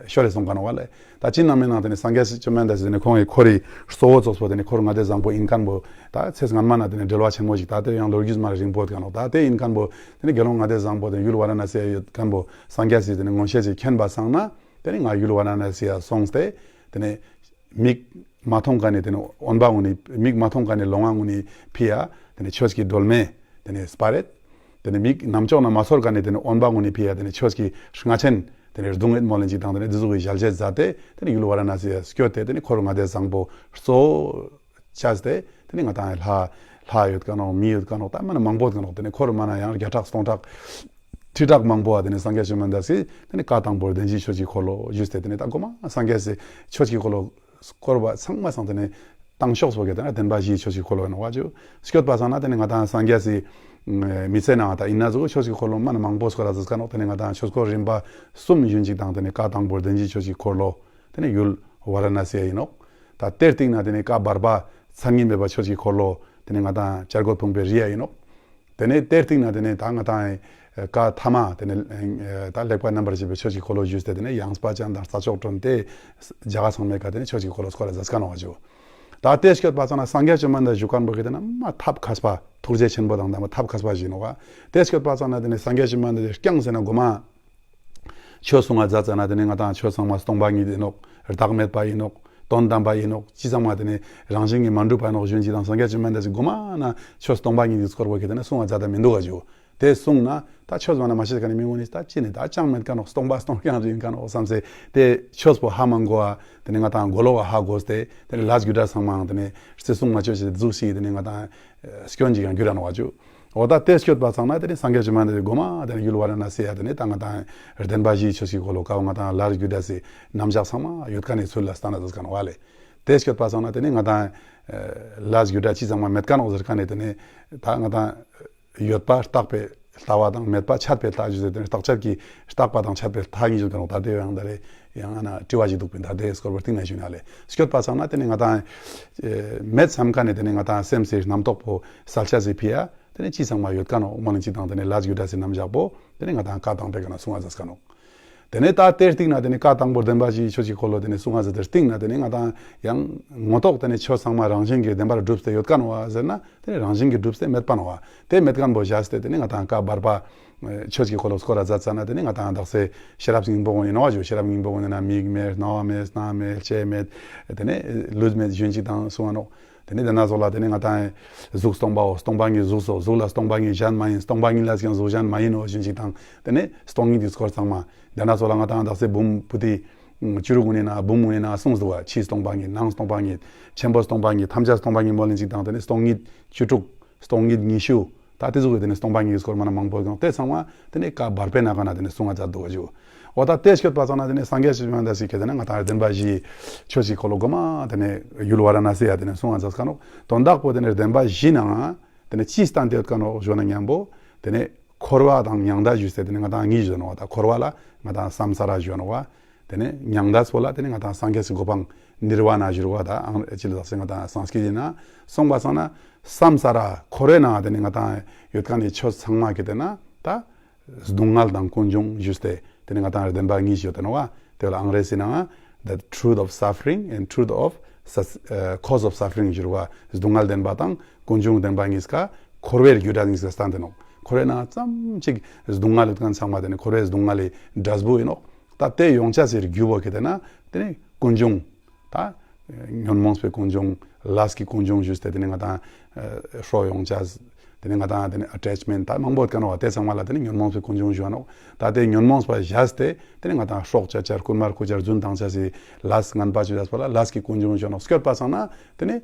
ཤོར་རེ་སོང་ཀ་ནོག་ཧ་ལེ། ད་ཅི་ནང་མེད་ནང་དེ་ནི་སངས་རྒྱས་བཅོམ་ལྡན་འདས་སི་དེ་ནི་ཁོང་གི་འཁོར་རི་གཙོ་བོ་ཙོགས་པོ་དེ་ནི་འཁོར་ལྔ་སྡེ་བཟང་པོ་ཡིན་ཁན་པོ་ད་ཚེ་སྔན་མ་ན་དེ་ནི་འབྲེལ་བ་ཆེན་མོ་ཞིག་ད་དེ་ཡང་ལོ་རྒྱུས་མ་རིང་པོ་ཡོད་ཀ་ནོག། ད་དེ་ཡིན་ཁན་པོ་དེ་ནི་དགེ་སློང་ལྔ་སྡེ་བཟང་པོ་དེ་ཡུལ་ཝཱ་ར་ཎ་སི་ཡ་ཡོད་ཁན་པོ་སངས་རྒྱས་སི་དེ་ནི་མངོན་ཤེས་ཀྱིས་མཁྱེན་པ་སང་ན་དེ་ནི་ང་ཡུལ་ཝཱ་ར་ཎ་སི་ཡ་སོང་སྟེ་དེ་ནི་མིག་མ་མཐོང་ཁན་ནི་དེ་ནི་འོན་པ་གུན་ནི་མིག་མ་མཐོང་ཁན་ནི་ལོང་བ་གུན་ནི་ཕི་ཡ་དེ་ནི་ཆོས་ཀྱི་སྒྲོན་མེ་དེ་ནི་སྤར་རེད། དེ་ནི་མིག་ནམ་ཅོག་ན་མ་ཚོར་ཁན་ནི་དེ་ནི་འོན་པ་གུན་ནི་ཕི་ཡ་དེ་ནི་ཆོས་ཀྱི་རྔ་ཆེན་དེ་ནི་རྡུང་ངེད་མོལ་ལེན་ཅིག་དང་དེ་ནི་འདི་ཟུག་གི་ཞལ་ཆད་མཛད་དེ་དེ་ནི་ཡུལ་ཝཱ་ར་ཎ་སི་ཡ་སྐྱོད་དེ་དེ་ནི་འཁོར་ལྔ་སྡེ་བཟང་པོ་གཙོ་བོ་བཅས་ཏེ་དེ་ནི་ང་ཏང་ལྷ་ལྷ་ཡོད་ཀ་ནོག། མི་ཡོད་ཀ་ནོག། ད་མ་ན་མང་པོ་ཡོད་ཀ་ནོག། དེ་ནི་འཁོར་མ་ན་ཡང་བརྒྱ་ཕྲག་སྟོང་ཕྲག་ཁྲི་ཕྲག་མང་པོ་བ་དེ་ནི་སངས་རྒྱས་བཅོམ་ལྡན་འདས་སི་དེ་ནི་བཀའ་དང་པོར་བདེན་བཞིའི་ཆོས་ཀྱི་འཁོར་ལོ་ཞུས་ཏེ་དེ་ནི་ད་གོ་མ་སངས་རྒྱས་སི་ཆོས་ཀྱི་འཁོར་ལོ་སྐོར་བ་ཚང་མ་སང་དེ་ནི་དང་ཤོག་སོགས་ཀྱི་དེ་ན་བདེན་པ་བཞིའི་ཆོས་ཀྱི་འཁོར་ལོ་ཡིན་ནོག་པ་ཇུ། སྐྱོད་པ་སང་ན་དེ་ནི་ང་ཏང་སངས་རྒྱས་སི་མི་ཚེ་ནང་ད་ཡིན་ན་ཟུག་ཆོས་ཀྱི་འཁོར་ལོ་མ་ན་མང་པོ་སྐོར་ར་ཟེར་ཀ་ནོག། དེ་ནི་ང་ཏང་ཆོས་འཁོར་རིམ་པ་གསུམ་ཡོད་ཅིག་དང་དེ་ནི་བཀའ་དང་པོར་བདེན་བཞིའི་ཆོས་ཀྱི་འཁོར་ལོ་དེ་ནི་ཡུལ་ཝཱ་ར་ཎ་སི་ཡ་ཡིན་ནོག། ད་དེའི་རྟིང་ན་དེ་ནི་བཀའ་བར་པ་མཚན་ཉིད་མེད་པ་ཆོས་ཀྱི་འཁོར་ལོ་དེ་ནི་ང་ཏང་བྱ་རྒོད་ཕུང་པོའི་རི་ཡ་ཡིན་ནོག། དེ་ནས་དེའི་རྟིང་ན་དེ་ནས་ད་ང་ཏང་བཀའ་ཐ་མ་དེ་ནས་ད་ལེགས་པ་རྣམ་པར་ཕྱེ་བའི་ཆོས་ཀྱི་འཁོར་ལོ་ཞུས་ཏེ་དེ་ནས་ཡངས་པ་ཅན་དང་རྩྭ་མཆོག་གྲོན་ཏེ་རྒྱ་གར་ཚང་མའི་ཀ་དེ་ནས་ཆོས་ཀྱི་འཁོར་ལོ་སྐོར་ར་མཛད་ཀ་ནོག་པ་ཇུ། ད་དེ་སྐྱོད་པ་ཙ་ན་སངས་རྒྱས་བཅོམ་ལྡན་འདས་ཞུ་ཁན་པོ་གི་དེ་ན་མ་ཐབས་མཁས་པ་ཐུགས་རྗེ་ཆེན་པོ་དང་ལྡན་པ་ཐབས་མཁས་པ་ཞིག་ནོག་པ། དེ་སྐྱོད་པ་ཙ་ན་དེ་ནས་སངས་རྒྱས་བཅོམ་ལྡན་འདས་རྐྱང་ཟེར་ན་གོ་མ། ཆོས་གསུང་ང་མཛད་ཙ་ན་དེ་ནི་ང་ཏང་ཆོས་ཚང་མ་སྟོང་པ་ཉིད་ཡིན་ནོག། བདག་མེད་པ་ཡིན་ནོག། དོན་དམ་པ་ཡིན་ནོག། ཅི་ཚང་མ་དེ་ནི་རང་བཞིན་གྱིས་མ་གྲུབ་པ་ཡིན་ནོག་ཞུ་ཅིག་དང་སངས་རྒྱས་བཅོམ་ལྡན་འདས་སི་གོ་མ་ན་ཆོས་སྟོང་པ་ཉིད་ཀྱི་སྐོར་བོ་གི་དེ་ནི་གསུང་ང་མཛད་ད་མི་འདུག་ག་ཇུ། དེ་གསུང་ན་ད་ཆོས་མ་ན་མ་ཤེས་ཁན་ནི་མི་ངོ་ནི་ད་ཅི་ནི་ད་ཅང་མེད་ཀ་ནོག། སྟོང་པ་སྟོང་རྐྱང་ཞིག་ཡིན་ཀ་ནོག་བསམ་སེ་དེ་ཆོས་པོ་ཧ་མ་གོ་བ་དེ་ནི་ང་ཏང་གོ་ལོག་ག་ཧ་གོ་སྟེ་དེ་ནི་ལས་རྒྱུ་འབྲས་ཚང་མའང་དེ་ནི་རྩི་སྲུང་མ་ཆོས་ཤིག་ཟུག་ཤིག་དེ་ནི་ང་ཏང་སྐྱོན་ཅིག་ཡང་འགྱུར་ར་ནོག་པ་ཇུ། འོ་ད་དེ་སྐྱོད་པ་ཚང་ན་དེ་ནི་སངས་རྒྱས་བཅོམ་ལྡན་འདས་གོ་མ་དེ་ནི་ཡུལ་ཝཱ་ར་ཎ་སི་ཡ་དེ་ནི་ད་ང་ཏང་བདེན་པ་བཞིའི་ཆོས་ཀྱི་འཁོར་ལོ་ཀ་བོ་ང་ཏང་ལས་རྒྱུ་འབྲས་སི་རྣམ་གཞག་ཚང་མ་ཡོད་ཁན་ནི་ཚུལ་ལ་སྟན་ན་མཛད་ཀ་ནོག་པ་ལེ། དེ་སྐྱོད་པ་ཚང་ན་དེ་ནི་ང་ཏང་ལས་རྒྱུ་འབྲས་ཅི་ཚང་མ་མེད་ཀ་ནོག་ཟེར་ཁན་ནི་དེ་ནི་ད་ང་ཏང་ཡོད་པ་རྟག་པའི་ལྟ་བ་དང་མེད་པ་ཆད་པའི་ལྟ་ཞུ་ཟེར་དེ་ནི་རྟག་ཆད་ཀྱི་རྟག་པ་དང་ཆད་པའི་ལྟ་གཉིས་ཞུ་ཀ་ནོག། ད་དེ་ཡང་ད་རེ་ཡང་ཨ་ན་དྲི་བ་ཞིག་འདུག་པིན། ད་དེ་སྐོར་བོ་རྟིང་ན་ཞུ་ན་ལེ། སྐྱོད་པ་ཚང་ན་དེ་ནི་ང་ཏང་མེད་བསམ་ཁན་ནི་དེ་ནི་ང་ཏང་སེམས་སི་རྣམ་རྟོག་པོ་གསལ་ཆ་ཟེར་ཕི་ཡ་དེ་ནི་ཅི་ཚང་མ་ཡོད་ཀ་ནོག་མོལ་ལེན་ཅིག་དང་དེ་ནི་ལས་རྒྱུ་འབྲས་སི་རྣམ་གཞག་པོ་དེ་ནི་ང་ཏང་བཀའ་དང་པོའི་ཀ་ན་གསུང་ང་མཛད་ཀ་ནོག། དེ་ནས་ད་དེའི་རྟིང་ན་དེ་ནི་བཀའ་དང་པོ་བདེན་པ་བཞིའི་ཆོས་ཀྱི་འཁོར་ལོ་དེ་ནི་གསུང་ང་མཛད་དེ་རྟིང་ན་དེ་ནི་ང་ཏང་ཡང་ངོ་ཐོག་དེ་ནི་ཆོས་ཚང་མ་རང་བཞིན་གྱིས་བདེན་པར་གྲུབ་སྟེ་ཡོད་ཀ་ནོག་པ་ཟེར་ན་དེ་ནི་རང་བཞིན་གྱིས་གྲུབ་སྟེ་མེད་པ་ནོག་པ། དེ་མེད་ཁན་པོ་བཞག་སྟེ་དེ་ནི་ང་ཏང་བཀའ་བར་པ་ཆོས་ཀྱི་འཁོར་ལོ་སྐོར་ར་མཛད་ཙ་ན་དེ་ནི་ང་ཏང་དག་ས་ཤེས་རབ་སྙིང་པོ་གུན་ཡིན་ནོག་པ་ཇུ། ཤེས་རབ་སྙིང་པོ་གུན་ཡིན་ན་མིག་མེད་རྣ་བ་མེད་སྣ་མེད་ལྕེ་མེད་དེ་ནི་ལུས་མེད་ཞུ་ཅིག་དང་གསུང་ང་ནོག། དེ་ནི་དེ་ན་ཙོགས་ལ་དེ་ནི་ང་ཏང་གཟུགས་སྟོང་པའོ། སྟོང་པ་ཉིད་གཟུགས་སོ། གཟུགས་ལ་སྟོང་པ་ཉིད་གཞན་མ་ཡིན། སྟོང་པ་ཉིད་ལས་ཀྱང་གཟུགས་གཞན་མ་ཡིན་ནོ་ཞུ་ཅིག་དང་དེ་ནི་སྟོང་ཉིད་ཀྱི་སྐོར་ཚང་མ། དེ་ན་ཙོགས་ལ་ང་ཏང་དག་ས་འབུམ་པོ་ཏི་བཅུ་དྲུག་གུན་ཡིན་ན་འབུམ་གུན་ཡིན་ན་གསུངས་འདུག་པ། ཕྱི་སྟོང་པ་ཉིད་ནང་སྟོང་པ་ཉིད་ཆེན་པོ་སྟོང་པ་ཉིད་ཐམས་ཅད་སྟོང་པ་ཉིད་མོལ་ལེན་ཅིག་དང་དེ་ནི་སྟོང་ཉིད་བཅུ་དྲུག་སྟོང་ཉིད་ཉི་ཤུ། ད་དེ་ཟུག་གི་དེ་ནི་སྟོང་པ་ཉིད་ཀྱི་སྐོར་མ་ན་མང་པོ་ཡོད་ཀྱང་དེ་ཚང་མ་དེ་ནི་བཀའ་བར་པའི་ནང་ན་དེ་ནི་གསུང་ང་མཛད་འདུག་པ་ཇུ། འོ་ད་དེ་སྐྱོད་པ་ཚང་ན་དེ་ནི་སངས་རྒྱས་བཅོམ་ལྡན་འདས་སི་ཁྱེད་དེ་ནི་ང་ཏང་བདེན་པ་བཞིའི་ཆོས་ཀྱི་འཁོར་ལོ་གོ་མ་དེ་ནི་ཡུལ་ཝཱ་ར་ཎ་སི་ཡ་དེ་ནི་གསུང་ང་མཛད་ཀ་ནོག། དོན་དག་པོ་དེ་ནི་བདེན་པ་བཞི་ནང་དེ་ནི་ཅི་སྟན་ཏེ་ཡོད་ཀ་ནོག་ཞུ་ན་མཉམ་པོ་དེ་ནི་ འཁོར་བ་དང་མྱང་འདས་ཞུས་ཏེ་དེ་ནི་ང་དང་གཉིས་ཞུ་ནོག་པ། ད་འཁོར་བ་ལ་ང་དང་སམ་ས་ར་ཞུ་ནོག་པ། དེ་ནི་མྱང་འདས་པོ་ལ་དེ་ནི་ང་དང་སངས་རྒྱས་སི་གོ་འཕང་ནིར་ཝ་ན་ཞུ་རུག་པ། ད་ཨང་ཅི་ལ་དག་ས་ང་དང་སང་སྐྲིཏ་ཡིན་ན་སོང་པ་སང་ན་སམ་ས་ར་འཁོར་བའི་ནང་དེ་ནི་ང་དང་ཡོད་ཁན་ནི་ཆོས་ཚང་མ་གི་དེ་ན་ད་སྡུག་བསྔལ་དང་ཀུན་འབྱུང་ཞུས་ཏེ་དེ་ནི་ང་དང་བདེན་པ་གཉིས་ཡོད་དེ་ནོག་པ། དེ་ལ་ཨང་རེ་སི་ནང་the truth of suffering and truth of sus- ཨ་cause of suffering ཞུ་རུག་པ། སྡུག་བསྔལ་བདེན་པ་དང་ཀུན་འབྱུང་བདེན་པ་གཉིས་ཀ་འཁོར་བའི་རྒྱུ་འབྲས་གཉིས་ཀ་སྟན་ཏེ་ནོག། འཁོར་བའི་ནང་ཙམ་ཅིག་སྡུག་བསྔལ་ཡོད་ཁན་ཚང་མ་དེ་ནི་འཁོར་བའི་སྡུག་བསྔལ་ལི་འབྲས་བུ་ཡིན་ནོག། ད་དེ་ཡོང་ཆ་སི་རྒྱུ་བོ་གི་དེ་ན་དེ་ནི་ཀུན་འབྱུང་ད་ཉོན་མོངས་པའི་ཀུན་འབྱུང་ལས་ཀྱི་ཀུན་འབྱུང་ཞུས་ཏེ་དེ་ནི་ང་དང་ཨ་ཧྲོ་ཡོང་ཆ་དེ་ནི་ང་དང་དེ་ནི་ཨ་ཊེཆ་མེནཊ་ད་མང་པོ་ཡོད་ཁན་ནོག་པ། དེ་ཚང་མ་ལ་དེ་ནི་ཉོན་མོངས་པའི་ཀུན་འབྱུང་ཞུ་ནོག། ད་དེ་ཉོན་མོངས་པ་བཞག་སྟེ་དེ་ནི་ང་དང་སྲོག་བཅད་བྱ་རྐུན་མ་རྐུ་བྱ་རྫུན་བཏང་ཆ་སི་ལས་ངན་པ་ཅི་བྱས་པ་ལ་ལས་ཀྱི་ཀུན་འབྱུང་ཞུ་ནོག། སྐྱོད་པ་སང་ན་དེ་ནི་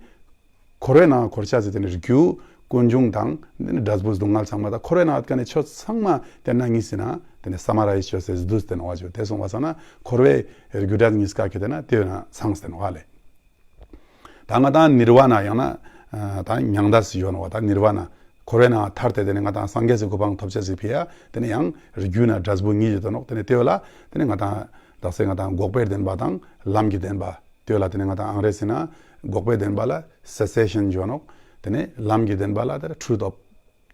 འཁོར་བའི་ནང་འཁོར་ཆ་སི་དེ་ནི་རྒྱུ་ཀུན་འབྱུང་དང་དེ་ནི་འབྲས་བུ་སྡུག་བསྔལ་ཚང་མ་ད་འཁོར་བའི་ནང་ཡོད་ཁན་ནི་ཆོས་ཚང་མ་དེ་ན་གཉིས་སི་ན་དེ་ནི་སམ་མ་ར་ཡིས་ཅོས་ཏེ་བསྡུས་ཏེ་ནོག་པ་ཅིག། དེ་སོང་པ་སང་ན་འཁོར་བའི་རྒྱུ་འབྲས་གཉིས་ཀ་གི་དེ་ན་དེ་ན་ཚང་སྟེ་ནོག་པ་ལེ། ད་ང་དང་ནིར་ཝ་ན་ཡང་ན་ཨ་ད་མྱང་འདས་ཞུ་ནོག་པ། ད་ནིར་ཝ་ན་འཁོར་བའི་ནང་ཐར་ཏེ་དེ་ནི་ང་དང་སངས་རྒྱས་སི་གོ་འཕང་ཐོབ་ཆ་སི་ཕི་ཡ་དེ་ནི་ཡང་རྒྱུ་ན་འབྲས་བུ་གཉིས་ཡོད་དེ་ནོག། དེ་ནི་དེ་བོ་ལ་དེ་ནི་ང་དང་དག་ས་ང་དང་འགོག་པའི་བདེན་པ་དང་ལམ་གྱི་བདེན་པ། དེ་བོ་ལ་དེ་ནི་ང་དང་ཨང་རེ་སི་ན་འགོག་པའི་བདེན་པ་ལ་སེ་སེ་ཤན་ཞུ་ནོག། དེ་ནི་ལམ་གྱི་བདེན་པ་ལ་དེ་ཊྲུཐ་ཨོཕ་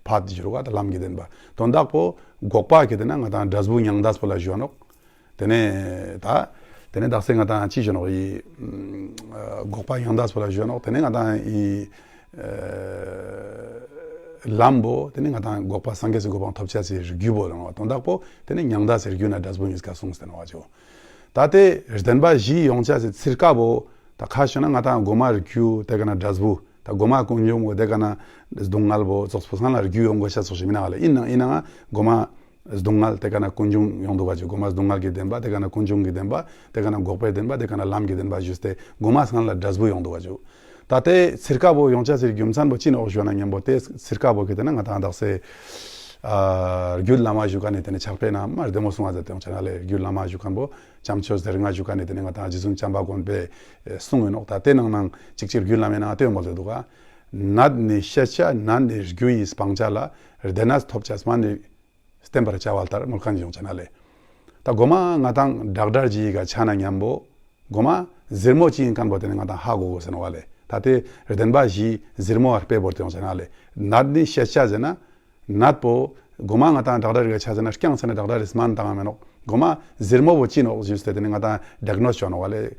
ཕཱཐ་ཞུ་རུག་པ། ད་ལམ་གྱི་བདེན་པ་དོན་དག་པོ་འགོག་པ་གི་དེ་ན་ང་དང་འབྲས་བུ་མྱང་འདས་པོ་ལ་ཞུ་ནོག། དེ་ནས་ད་དེ་ནས་དག་ས་ང་དང་ཅི་ཞུ་ནོག་ཡི་ཨ་འགོག་པ་མྱང་འདས་པོ་ལ་ཞུ་ནོག། དེ་ནས་ང་དང་ཡི་ཨ་ལམ་པོ་དེ་ནས་ང་དང་འགོག་པ་སངས་རྒྱས་སི་གོ་འཕང་ཐོབ་ཆ་སི་རྒྱུ་བོ་ལ་ནོག། དོན་དག་པོ་དེ་ནས་མྱང་འདས་སི་རྒྱུ་ན་འབྲས་བུ་གཉིས་ཀ་གསུངས་ཏེ་ནོག་པ་ཅིག། ད་དེ་བདེན་པ་བཞི་ཡོང་ཆ་སི་ཚིར་ཀ་བོ་ད་ཁ་ཞུ་ན་ང་དང་གོ་མ་རྒྱུ་དེ་ཀ་ན་འབྲས་བུ། ད་གོ་མ་ཀུན་འབྱུང་བོ་དེ་ཀ་ན་སྡུག་བསྔལ་བོ་ཙོགས་པོ་སང་ལ་རྒྱུ་ཡོང་དགོས་ཤ་ཙོགས་ཤིག་མི་ནོག་ལེ། ཡིན་ནའང་ཡིན་ནའང་གོ་མ་སྡུག་བསྔལ་དེ་ཀ་ན་ཀུན་འབྱུང་ཡོང་འདུག་ག་ཅིག། གོ་མ་སྡུག་བསྔལ་གྱི་བདེན་པ་དེ་ཀ་ན་ཀུན་འབྱུང་གི་བདེན་པ་དེ་ཀ་ན་འགོག་པའི་བདེན་པ་དེ་ཀ་ན་ལམ་གྱི་བདེན་པ་ཞུས་ཏེ་གོ་མ་སང་ལ་འབྲས་བུ་ཡོང་འདུག་ག་ཅིག། ད་དེ་ཚིར་ཀ་བོ་ཡོང་ཆ་སི་རྒྱུ་མཚན་བོ་ཅི་ནོག་ཞུ་ན་མཉམ་པོ་དེ་ཚིར་ཀ་བོ་གི་དེ་ན་ང་དང་དག་ས་ཨ་རྒྱུད་བླ་མ་ཞུ་ཁན་ནི་དེ་ནི་ཕྱག་དཔེ་ན་མ་བདེ་མོ་གསུང་བ་མཛད་དེ་ཡོང་ཆ་ན་ལེ། རྒྱུད་བླ་མ་ཞུ་ཁན་བོ་བྱམས་ཆོས་ཟེར་ང་ཞུ་ཁན་ནི་དེ་ནི་ང་དང་རྗེ་བཙུན་བྱམས་པ་མགོན་པོའི་གསུང་ཡིན་ནོག། ད་དེ་ནང་ནང་ཅིག་ཅིག་རྒྱུད་བླ་མའི་ནང་དེ་མོལ་ཏེ་འདུག་ག། ནད་ནི་ཤེས་བྱ་ནད་ནི་རྒྱུ་ཡིས་སྤང་བྱ་ལ། བདེ་གནས་ཐོབ་བྱ་སྨན་ནི་བསྟེན་པར་བྱ་བ་ལྟར་མོལ་ཁན་ཡོང་ཆ་ན་ལེ། ད་གོ་མ་ང་དང་ཌོག་ཊར་ཅིག་ག་ཆ་ན་མཉམ་པོ་གོ་མ་ཟུར་མོ་ཅི་ཡིན་ཁན་བོ་དེ་ནི་ང་དང་ཧ་གོ་དགོས་ཟེར་ནོག་པ་ལེ། ད་དེ་བདེན་པ་བཞིའི་ཟུར་མོ་བ་དཔེ་བོར་ཏེ་ཡོང་ཆ་ན་ལེ། ནད་ནི་ཤེས་བྱ་ཟེར་ན་ནད་པོ་གོ་མ་ང་དང་ཌོག་ཊར་ག་ཆ་ཟེར་ན་རྐྱང་ཟེར་ན་ཌོག་ཊར་རི་སྨན་བཏང་ང་མེ་ནོག། གོ་མ་ཟུར་མོ་བོ་ཅི་ནོག་ཞུས་ཏེ་དེ་ནི་ང་དང་ཌའིག་ནོས་ཅོ་ནོག་པ་ལེ།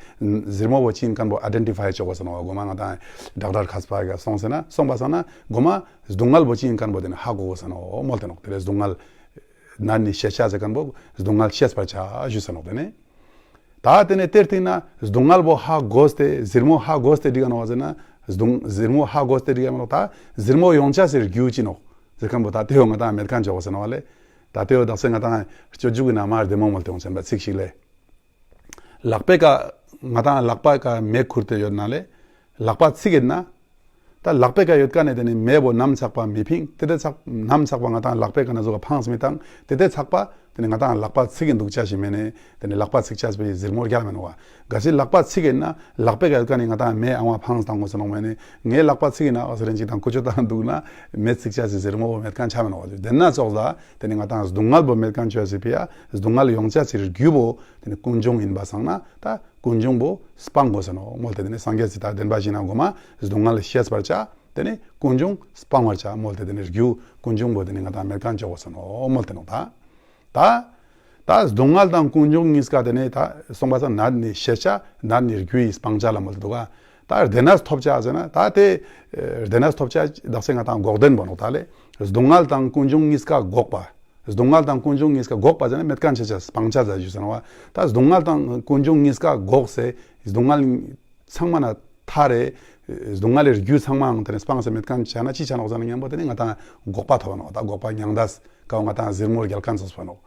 ཟུར་མོ་བོ་ཅི་ཡིན་ཁན་བོ་ཨའི་ཌེན་ཊི་ཕའི་ཅོ་དགོས་ཟེར་ནོག་པ། གོ་མ་ང་དང་ཌོག་ཊར་ཁས་པ་ག་སོང་ཟེར་ན་སོང་པ་སང་ན་གོ་མ་སྡུག་བསྔལ་བོ་ཅི་ཡིན་ཁན་བོ་དེ་ནི་ཧ་གོ་དགོས་ཟེར་ནོག་མོལ་ཏེ་ནོག། དེ་ལས་སྡུག་བསྔལ་ནད་ནི་ཤེས་བྱ་ཟེར་ཁན་བོ་སྡུག་བསྔལ་ཤེས་པར་བྱ་ཞུས་ཟེར་ནོག། དེ་ནི་ད་དེ་ནས་དེར་ཐིག་ན་སྡུག་བསྔལ་བོ་ཧ་གོ་སྟེ་ཟུར་མོ་ཧ་གོ་སྟེ་འགྲིག་ག་ནོག་ཟེར་ན་སྡུག་ཟུར་མོ་ཧ་གོ་སྟེ་འགྲིག་ག་མེ་ནོག། ད་ཟུར་མོ་ཡོང་ཆ་སི་རྒྱུ་ཅི་ནོག་ཟེར་ཁན་བོ་ད་དེ་བོ་ང་དང་མེད་ཁན་ཅོ་དགོས་ཟེར་ནོག་པ་ལེ། ད་དེ་བོ་དག་ས་ང་དང་སྤྱོད་འཇུག་གི་ནང་མ་བདེ་མོ་མོལ་ཏེ་ཡོང་ཆ་ན་ཚིག་ཞིག་ལེ། ལག་པའི་ཀ་ང་དང་ལག་པའི་ཀ་མེ་ཁུར་ཏེ་ཡོད་ན་ལེ། ལག་པ་ཚིག་ཡིན་ན། ད་ལག་པའི་ཀ་ཡོད་ཁན་ནི་དེ་ནི་མེ་བོ་ནམ་ཚག་པ་མི་ཕིང་། དེ་དེ་ཚག་ནམ་ཚག་པ་ང་དང་ལག་པའི་ཀ་ན་ཟུག་ག་ཕངས་མི་བཏང་། དེ་དེ་ཚག་པ་དེ་ནི་ང་དང་ལག་པ་ཚིག་གི་འདུག་ཆ་ཞིག་མེ་ནི་དེ་ནི་ལག་པ་ཚིག་ཆ་སི་ཟུར་མོ་རྒྱལ་མེ་ནོག་པ། གལ་སྲིད་ལག་པ་ཚིག་ཡིན་ན་ལག་པའི་ཀ་ཡོད་ཁན་ནི་ང་དང་མེ་ཨང་བ་ཕངས་བཏང་དགོས་ཟེར་ནོག་མེ་ནི་ངའི་ལག་པ་ཚིག་ཡིན་ན་འོ་ཟེར་རིན་ཅིག་དང་ཀུ་ཅོ་བཏང་འདུག་ན་མེ་ཚིག་ཆ་སི་ཟུར་མོ་བོ་མེད་ཁན་ཆ་མེ་ནོག་པ། དེ་ན་ཙོགས་ལ་དེ་ནི་ང་དང་སྡུག་བསྔལ་བོ་མེད་ཁན་ཅོ་སི་ཕི་ཡ་སྡུག་བསྔལ་ཡོང་ཆ་སི་རྒྱུ་བོ་དེ་ནི་ཀུན་འབྱུང་ཡིན་པ་སང་ན་ད་ཀུན་འབྱུང་བོ་སྤང་དགོས་ཟེར་ནོག་མོལ་ཏེ། དེ་ནི་སངས་རྒྱས་སི་ད་བདེན་པ་བཞི་ན་གོ་མ་སྡུག་བསྔལ་ཤེས་པར་བྱ། དེ་ནི་ཀུན་འབྱུང་སྤང་བར་བྱ་མོལ་ཏེ། དེ་ནི་རྒྱུ་ཀུན་འབྱུང་བོ་དེ་ནི་ང་དང་མེད་ཁན་ཅོ་དགོས་ཟེར་ནོག་མོལ་ཏེ་ནོག། ད་ད་ད་སྡུག་བསྔལ་དང་ཀུན་འབྱུང་གཉིས་ཀ་དེ་ནི་ད་སོང་པ་སང་ནད་ནི་ཤེས་བྱ་ནད་ནི་རྒྱུ་ཡིས་སྤང་བྱ་ལ་མོལ་ཏེ་འདུག་ག། ད་བདེ་གནས་ཐོབ་བྱ་ཟེར་ན་ད་དེ་བདེ་གནས་ཐོབ་བྱ་དག་ས་ང་དང་འགོག་བདེན་བོ་ནོག་ད་ལེ། སྡུག་བསྔལ་དང་ཀུན་འབྱུང་གཉིས་ཀ་འགོག་པ། སྡུག་བསྔལ་དང་ཀུན་འབྱུང་གཉིས་ཀ་འགོག་པ་ཟེར་ན་མེད་ཁན་ཆ་ཆ་སྤང་བྱ་ཟེར་ཞུ་ཟེར་ནོག་པ། ད་སྡུག་བསྔལ་དང་ཀུན་འབྱུང་གཉིས་ཀ་འགོག་སྟེ་སྡུག་བསྔལ་ཚང་མ་ན་ཐར་རེ། སྡུག་བསྔལ་ལི་རྒྱུ་ཚང་མའང་དེ་ནི་སྤངས་ཏེ་མེད་ཁན་ཆ་ན་ཅི་ཆ་ནོག་ཟེར་ན་མཉམ་པོ་དེ་ནི་ང་དང་འགོག་པ་ཐོབ་ནོག། ད་འགོག་པ་མྱང་འདས་ཀ་བོ་ང་དང་ཟུར་མོ་རྒྱལ་ཁན་ཙོགས་པ་ནོག།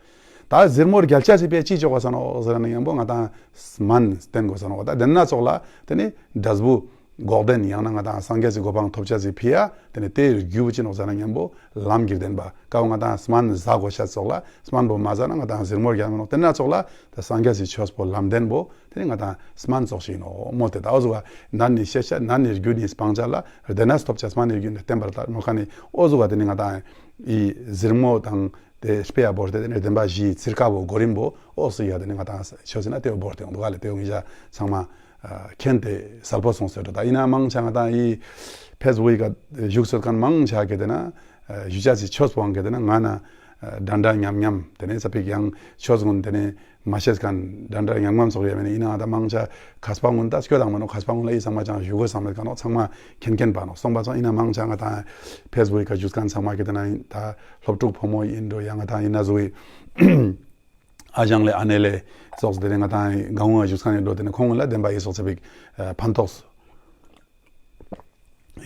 ད་ཟུར་མོ་རྒྱལ་ཆ་སི་ཕི་ཡ་ཅི་ཅོ་དགོས་ས་ནོག་ཟེར་ན་མཉམ་པོ་ང་དང་སྨན་བསྟེན་དགོས་ས་ནོག། ད་དེ་ན་ཙོགས་ལ་དེ་ནི་འབྲས་བུ་འགོག་བདེན་ཡང་ན་ང་དང་སངས་རྒྱས་སི་གོ་འཕང་ཐོབ་ཆ་སི་ཕི་ཡ་དེ་ནི་དེའི་རྒྱུ་བོ་ཅི་ནོག་ཟེར་ན་མཉམ་པོ་ལམ་གྱི་བདེན་པ་ཀ་བོ་ང་དང་སྨན་ཟ་དགོས་ཤ་ཙོགས་ལ་སྨན་བོ་མ་ཟ་ན་ང་དང་ཟུར་མོ་རྒྱལ་མེ་ནོག། དེ་ན་ཙོགས་ལ་ད་སངས་རྒྱས་སི་ཆོས་པོ་ལམ་བདེན་བོ་དེ་ནི་ང་དང་སྨན་ཙོགས་ཤིག་ཡིན་ནོག་མོལ་ཏེ། ད་འོ་ཟུག་ག་ནད་ནི་ཤེས་བྱ་ནད་ནི་རྒྱུ་ཡིས་སྤང་བྱ་ལ། བདེ་གནས་ཐོབ་བྱ་སྨན་ནི་རྒྱུ་ཡིས་བསྟེན་པར་ལྟ་མོལ་ཁན་ནི་འོ་ཟུག་ག་དེ་ནི་ང་དང་ཨི་ཟུར་མོ་དང་ དེ་དཔེ་ཡ་བོར་ཏེ་དེ་ནས་བདེན་པ་བཞིའི་ཚིར་ཀ་བོ་གོ་རིམ་བོ་འོ་སི་ཡ་དེ་ནས་ང་ཏང་ཆོས་ཟེར་ན་དེ་བོ་བོར་ཏེ་ཡོང་འདུག་ག་ལེ། དེ་བོ་ངེད་ཅག་ཚང་མ་མཁྱེན་ཏེ་གསལ་པོ་སོང་ཟེར་འགྲོ། ད་ཡིན་ན་མང་ཆེ་ང་ཏང་ཡི་ཕེས་བུག་གི་ཀ་བཞུགས་སོད་མཁན་མང་ཆེ་གེ་དེ་ན་ཞུ་ཅེས་སི་ཆོས་པོའང་གེ་དེ་ན་ང་ན་འདྲ་འདྲ་མཉམ་མཉམ་དེ་ནས་ས་པིག་ཡང་ཆོས་གུན་དེ་ནས་མ་ཤེས་མཁན་འདྲ་འདྲ་མཉམ་མཉམ་ཙོགས་ཡོད་མེད་ནི་ཡིན་ན་ང་ཏང་མང་ཆེ་མཁས་པ་གུན་ད་སྐྱོད་དང་མ་ནོག། མཁས་པ་གུན་ལ་ཡི་ཚང་མ་ཅང་ཞུ་དགོས་བསམ་མེད་མཁན་ནོག། ཚང་མ་མཁྱེན་མཁྱེན་པ་ནོག། སོང་པ་སང་ཡིན་ན་མང་ཆེ་ང་ཏང་ཕེས་བུག་གི་ཀ་བཞུགས་མཁན་ཚང་མ་གེ་དེ་ན་ད་སློབ་ཕྲུག་ཕོ་མོ་ཡིན་འགྲོ་ཡང་ང་ཏང་ཡིན་ན་བཟོ་བའི་ཨ་ཞང་ལེ་ཨ་ནེ་ལེ་ཙོགས་དེ་ནས་ང་ཏང་གང་བཞུགས་མཁན་ཡིན་འགྲོ། དེ་ནས་ཁོང་གུན་ལ་བདེན་པ་ཡི་སོགས་ཚེ་པིག་ཕན་ཐོགས་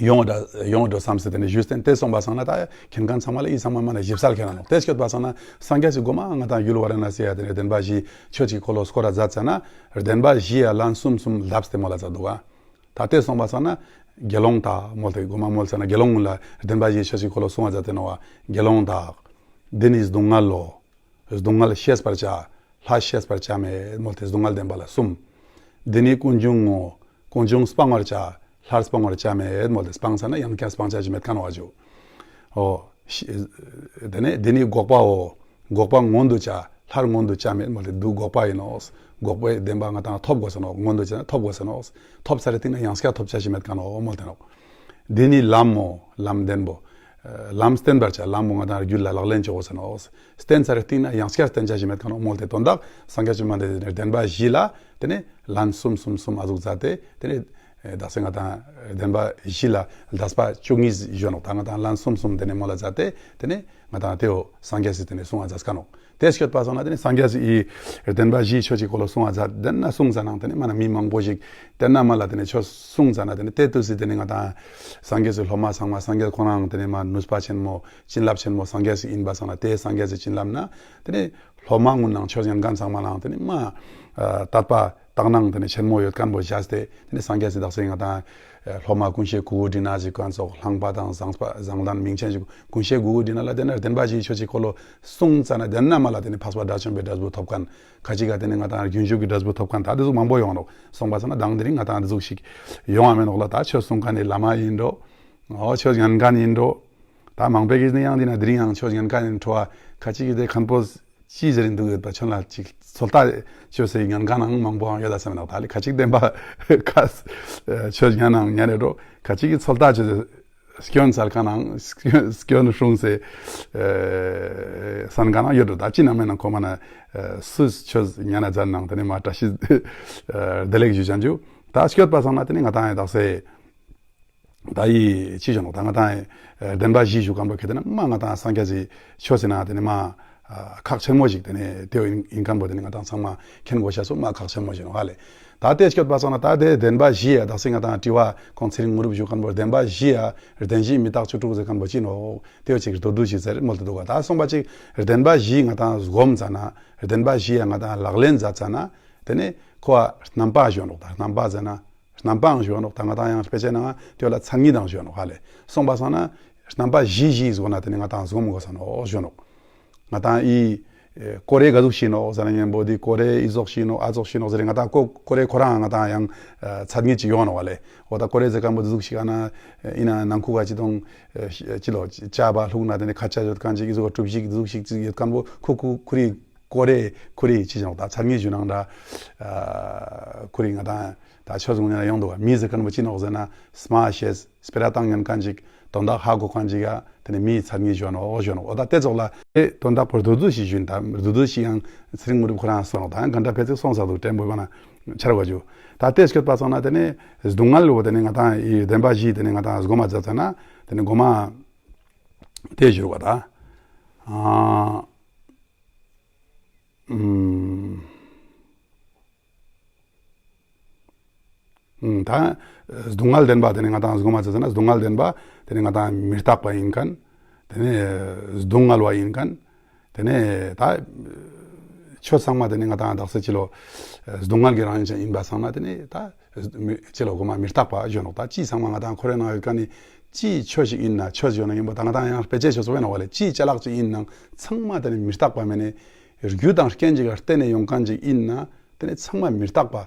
ཡོང་འགྲོ་ཡོང་འགྲོ་བསམ་སེ་དེ་ནས་ཞུས་ཏེ་དེ་སོང་པ་སང་ན་ད་མཁྱེན་མཁན་ཚང་མ་ལ་ཡི་ཚང་མ་མ་ན་ཞིབ་གསལ་མཁྱེན་ན་ནོག། དེ་སྐྱོད་པ་སང་ན་སངས་རྒྱས་སི་གོ་མ་ང་ཏང་ཡུལ་ཝ་ར་ན་སི་ཡ་དེ་ནས་བདེན་པ་བཞིའི་ཆོས་ཀྱི་འཁོར་ལོ་བསྐོར་ར་མཛད་ཙ་ན་བདེན་པ་བཞི་ཡ་ལན་གསུམ་གསུམ་ལབས་ཏེ་མོལ་ལ་མཛད་འདུག་ག། ད་དེ་སོང་པ་སང་ན་དགེ་སློང་དག་མོལ་ཏེ་གོ་མ་མོལ་ཙ་ན་དགེ་སློང་གུན་ལ་བདེན་པ་བཞིའི་ཆོས་ཀྱི་འཁོར་ལོ་གསུང་བ་མཛད་དེ་ནོག་པ། དགེ་སློང་དག། འདི་ནི་སྡུག་བསྔལ་ལོ། སྡུག་བསྔལ་ཤེས་པར་བྱ། ལྷ་ཤེས་པར་བྱ་མེད་མོལ་ཏེ་སྡུག་བསྔལ་བདེན་པ་ལ་གསུམ། འདི་ནི་ཀུན་འབྱུང་ངོ་། ཀུན་འབྱུང་སྤང་བར་བྱ། ལྷ་སྤང་བར་བྱ་མེད་མོལ་ཏེ་སྤང་ཙ་ན་ཡང་བསྐྱར་སྤང་བྱ་ཞིག་མེད་མཁན་བ་ཇུ། འོ། ཤི་དེ་ནས་འདི་ནི་འགོག་པའོ། འགོག་པ་མངོན་དུ་བྱ། ལྷར་མངོན་དུ་བྱ་མེད་མོལ་ཏེ་འདུག་འགོག་པ་ཡིན་ནོག། འགོག་པའི་བདེན་པ་ང་ཏང་ཐོབ་དགོས་ས་ནོག། མངོན་དུ་བྱ་ན་ཐོབ་དགོས་ས་ནོག། ཐོབ་ཚར་རེ་སྟིང་ན་ཡང་བསྐྱར་ཐོབ་བྱ་ཞིག་མེད་མཁན་ནོག་མོལ་ཏེ་ནོག། འདི་ནི་ལམ་མོ། ལམ་བདེན་པོ། ལམ་བསྟན་པར་བྱ། ལམ་པོ་ང་ཏང་རྒྱུད་ལ་ལག་ལེན་བཅོ་དགོས་ས་ནོག། བསྟན་ཚར་རེ་སྟིང་ན་ཡང་བསྐྱར་བསྟན་བྱ་ཞིག་མེད་མཁན་ནོག་མོལ་ཏེ་དོན་དག་སངས་རྒྱས་བཅོམ་ལྡན་འདས་དེ་ནས་བདེན་པ་བཞི་ལ་དེ་ནས་ལན་གསུམ་གསུམ་གསུམ་ཨ་ཟུག་མཛད་དེ་དེ་ནས་ཨེ་དག་ས་ང་ཏང་བདེན་པ་བཞི་ལ་ལྡས་པ་བཅུ་གཉིས་ཞུ་ནོག། ད་ང་ཏང་ལན་གསུམ་གསུམ་དེ་ནས་མོལ་ལ་མཛད་དེ་དེ་ནས་ང་ཏང་དེའོ་སངས་རྒྱས་སི་དེ་ནས་གསུང་བ་མཛད་མཁན་ནོག། དེ་སྐྱོད་པ་སང་ན་དེ་ནས་སངས་རྒྱས་སི་བདེན་པ་བཞིའི་ཆོས་ཀྱི་འཁོར་ལོ་གསུང་བ་མཛད་དེ་ན་གསུང་ཙ་ན་དེ་ནས་མ་ན་མི་མང་པོ་ཞིག་དེ་ན་མ་ལ་དེ་ནས་ཆོས་གསུང་ཙ་ན་དེ་ནས་དེ་དུས་སི་དེ་ནས་ང་ཏང་སངས་རྒྱས་སི་སློབ་མ་ཚང་མ་སངས་རྒྱས་ཁོ་རང་དེ་ནས་མ་ནུས་པ་ཆེན་མོ་བྱིན་རླབས་ཆེན་མོ་སངས་རྒྱས་སི་ཡིན་པ་སང་ན་དེ་སངས་རྒྱས་སི་བྱིན་རླབས་ན་དེ་ནས་སློབ་མ་གུན་ནང་ཆོས་ཉན་མཁན་ཚང་མ་ལའང་དེ་ནས་མ་ཨ་དད་པ་དག་སྣང་དེ་ནས་ཆེན་མོ་ཡོད་མཁན་པོ་བཞག་སྟེ་དེ་ནས་སངས་རྒྱས་སི་དག་ས་ང་ཏང་ཨ་སློབ་མ་ཀུན་ཤེས་གུ་གུ་དྲི་ན་ཞིག་གན་ཙོགས་ལྷང་པ་དང་བཟང་པ་བཟང་ལྡན་མིང་ཆེན་ཞིག་ཀུན་ཤེས་གུ་གུ་དྲི་ན་ལ་དེ་ནས་བདེན་པ་བཞིའི་ཆོས་ཀྱི་འཁོར་ལོ་གསུང་ཙ་ན་དེ་ན་མ་ལ་དེ་ནས་འཕགས་པ་དགྲ་བཅོམ་པའི་འབྲས་བུ་ཐོབ་མཁན་ཁ་ཅིག་ག་དེ་ནས་ང་ཏང་རྒྱུན་ཞུགས་ཀྱི་འབྲས་བུ་ཐོབ་མཁན་ད་དེ་ཟུག་མང་པོ་ཡོང་ནོག། སོང་པ་སང་ན་དང་དེ་རིང་ང་ཏང་དེ་ཟུག་ཞིག་ཡོང་བ་མེད་ནོག་ལ། ད་ཆོས་གསུང་མཁན་ནི་བླ་མ་ཡིན་འགྲོ། འོ་ཆོས་ཉན་མཁན་ཡིན་འགྲོ། ད་མང་པོ་གིས་ནི་ཡང་དེ་ན་དེ་རིང་ཡང་ཆོས་ཉན་མཁན་ཡིན་འགྲོ་བ་ཁ་ཅིག་གིས་དེ་མཁན་པོ་ཅི་ཟེར་ཡིན་འདུག་ཡོད་པ་ཁྱོད་ལ་ཅིག་ཚོད་ལྟ་ཆོས་སེ་ཉན་མཁན་ནང་མང་པོའང་ཡོད་ད་བསམ་ནོག། ད་ལི་ཁ་ཅིག་བདེན་པ་ཁ་ཆོས་ཉན་ནང་ཉན་རེ་འགྲོ་ཁ་ཅིག་གིས་ཚོད་ལྟ་ཆོས་སེ་སྐྱོན་སལ་མཁན་ནང་སྐྱོན་སྐྱོན་སྲུང་སེ་སན་མཁན་ནང་ཡོད་འགྲོ། ད་ཅི་ནང་མེད་ནང་ཁོ་མ་ན་སུས་ཆོས་ཉན་ན་མཛད་ནང་དེ་ནས་མ་བཀྲ་ཤིས་བདེ་ལེགས་ཞུ་བྱང་ཞུ། ད་སྐྱོད་པ་སང་ན་དེ་ནས་ང་ཏང་ཡང་དག་སེ་ད་ཡི་ཅི་ཞུ་ནོག། ད་ང་ཏང་ཨེ་བདེན་པ་བཞི་ཞུ་མཁན་པོ་གལ་ཏེ་ན་མ་ང་ཏང་སངས་རྒྱས་སི་ཆོས་ཟེར་ན་དེ་ནི་མ་ཨ་ཁག་ཆེན་མོ་ཞིག་དེ་ནི་དེ་ཡིན་མཁན་པོ་དེ་ནི་ང་ཏང་ཚང་མ་མཁྱེན་དགོས་ཤེས་སུ་མ་ཁག་ཆེན་མོ་ཞིག་ནོག་ཧ་ལེ། ད་དེ་སྐྱོད་པ་སོང་ན་ད་དེ་བདེན་པ་བཞི་ཡ་དག་སེ་ང་ཏང་དྲི་བ་ཁོང་ཚེ་རིང་མུ་རུབ་ཞུ་མཁན་པོ་བདེན་པ་བཞི་ཡ་བདེན་བཞི་མི་རྟག་བཅུ་དྲུག་ཟེར་མཁན་པོ་ཅི་ནོག། དེ་ཡོ་ཅིག་མདོར་བསྡུས་ཤིག་ཟེར་མོལ་ཏེ་འདུག་ག། ད་སོང་པ་ཅིག་བདེན་པ་བཞི་ང་ཏང་སྒོམ་ཙ་ན་བདེན་པ་བཞི་ཡ་ང་ཏང་ལག་ལེན་མཛད་ཙ་ན་དེ་ནི་ཁོ་ཨ་རྣམ་པ་ཞུ་ནོག། ད་རྣམ་པ་ཟེར་ན། རྣམ་པའང་ཞུ་ནོག། ད་ང་ཏང་ཡང་དཔེ་ཆའི་ནང་དེ་ལ་མཚན་ཉིད་དང་ཞུ་ནོག་ཧ་ལེ། སོང་པ་སང་ན་རྣམ་པ་བཞི་བཞི་ཟེར་ན་དེ་ནི་ང་ཏང་སྒོམ་དགོས་ས་ནོག་ཞུ་ནོག། ང་ཏང་ཨི་ཀོ་རེ་ག་ཟུག་ཤི་ནོག་ཟེར་ན་ཉན་པོ་དེ་ཀོ་རེ་ཨི་ཟོག་ཤི་ནོག་ཨ་ཟོག་ཤི་ནོག་ཟེར་ང་ཏང་ཀོ་ཀོ་རེ་ཁོ་རང་ང་ཏང་ཡང་མཚན་ཉིད་ཅིག་ཡོང་ནོག་ཧ་ལེ། འོ་ད་ཀོ་རེ་ཟེར་མཁན་པོ་དེ་ཟུག་ཤི་ག་ན་ཨི་ན་ནང་ཁུག་ག་ཅི་དང་ཅི་ལོ་ཅ་བ་ལྷུག་ན་དེ་ནི་ཁ་ཆ་ཡོད་མཁན་ཅིག་ཨི་ཟོག་གྲུབ་ཞིག་དེ་ཟུག་ཤིག་ཅིག་ཡོད་མཁན་པོ་ཁུ་ཁུ་ཁུ་རི་ཀོ་རེ་ཁུ་རི་ཅི་ཞིག་ད་མཚན་ཉིད་ཞུ་ནང་འདྲ། ཨ་ཁུ་རི་ང་ཏང་ད་ཆོས་ངོ་ཉ་ཡོང་འདུག་བ། མི་ཟེར་མཁན་པོ་ཅི་ནོག་ཟེར་ན་སྨྲ་ཤེས་སྤེ་ར་བཏང་ཉན་མཁན་ཅིག་དོན་དག་ཧ་གོ་མཁན་ཅིག་ཡ་དེ་ནི་མིའི་མཚན་ཉིད་ཞུ་ནོག་ཞུ་ནོག། འོ་ད་དེ་ཙོགས་ལ་དེ་དོན་དག་པོ་བསྡུས་བསྡུས་ཤིག་ཞུ་ཡིན། ད་བསྡུས་བསྡུས་ཤིག་ཡང་ཚེ་རིང་མུ་རུབ་ཁོ་རང་སོང་ནོག། ད་ཡང་ག་འདྲ་ཕལ་ཆེར་སོང་ས་འདུག་དྲན་པོ་ཡོད་པ་ན་ཆར་བ་ཞུ། ད་དེ་སྐྱོད་པ་སོང་ན་དེ་ནི་སྡུག་བསྔལ་ལོ་དེ་ནི་ང་ཏང་ཨི་བདེན་པ་བཞི་དེ་ནི་ང་ཏང་སྒོམ་མ་མཛད་ཙ་ན་དེ་ནི་སྒོམ་མ་དེ་ཞུ་རུ་བ་ད། ཨ། ཨུམ། ཨུམ། ད་སྡུག་བསྔལ་བདེན་པ་དེ་ནི་ང་ཏང་སྒོམ་མ་ཙ་ཙ་ན་སྡུག་བསྔལ་བདེན་པ་དེ་ནི་ང་ཏང་མི་རྟག་པ་ཡིན་མཁན། དེ་ནི་སྡུག་བསྔལ་བ་ཡིན་མཁན། དེ་ནི་ད་ཆོས་ཚང་མ་དེ་ནི་ང་ཏང་དག་ས་ཅི་ལོ་སྡུག་བསྔལ་གྱི་རང་བཞིན་ཅན་ཡིན་པ་སང་ན་དེ་ནི་ད་མི་ཅི་ལོ་སྒོམ་མ་མི་རྟག་པ་ཞུ་ནོག། ད་ཅི་ཚང་མ་ང་ཏང་ཁོ་རེ་ནང་ཡོད་མཁན་ནི་ཅི་ཆོས་ཤིག་ཡིན་ན་ཆོས་ཞུ་ན་ཡིན་པ་ད་ང་ཏང་ཡང་དཔེ་ཆའི་ཆོས་སོ་བས་ན་བ་ལེ་ཅི་ཅ་ལག་ཅིག་ཡིན་ནང་ཚང་མ་དེ་ནི་མི་རྟག་པ་མེད་ནི། རྒྱུ་དང་རྐྱེན་ཅིག་ག་བརྟེན་ནས་ཡོང་མཁན་ཅིག་ཡིན་ན་དེ་ནི་ཚང་མ་མི་རྟག་པ།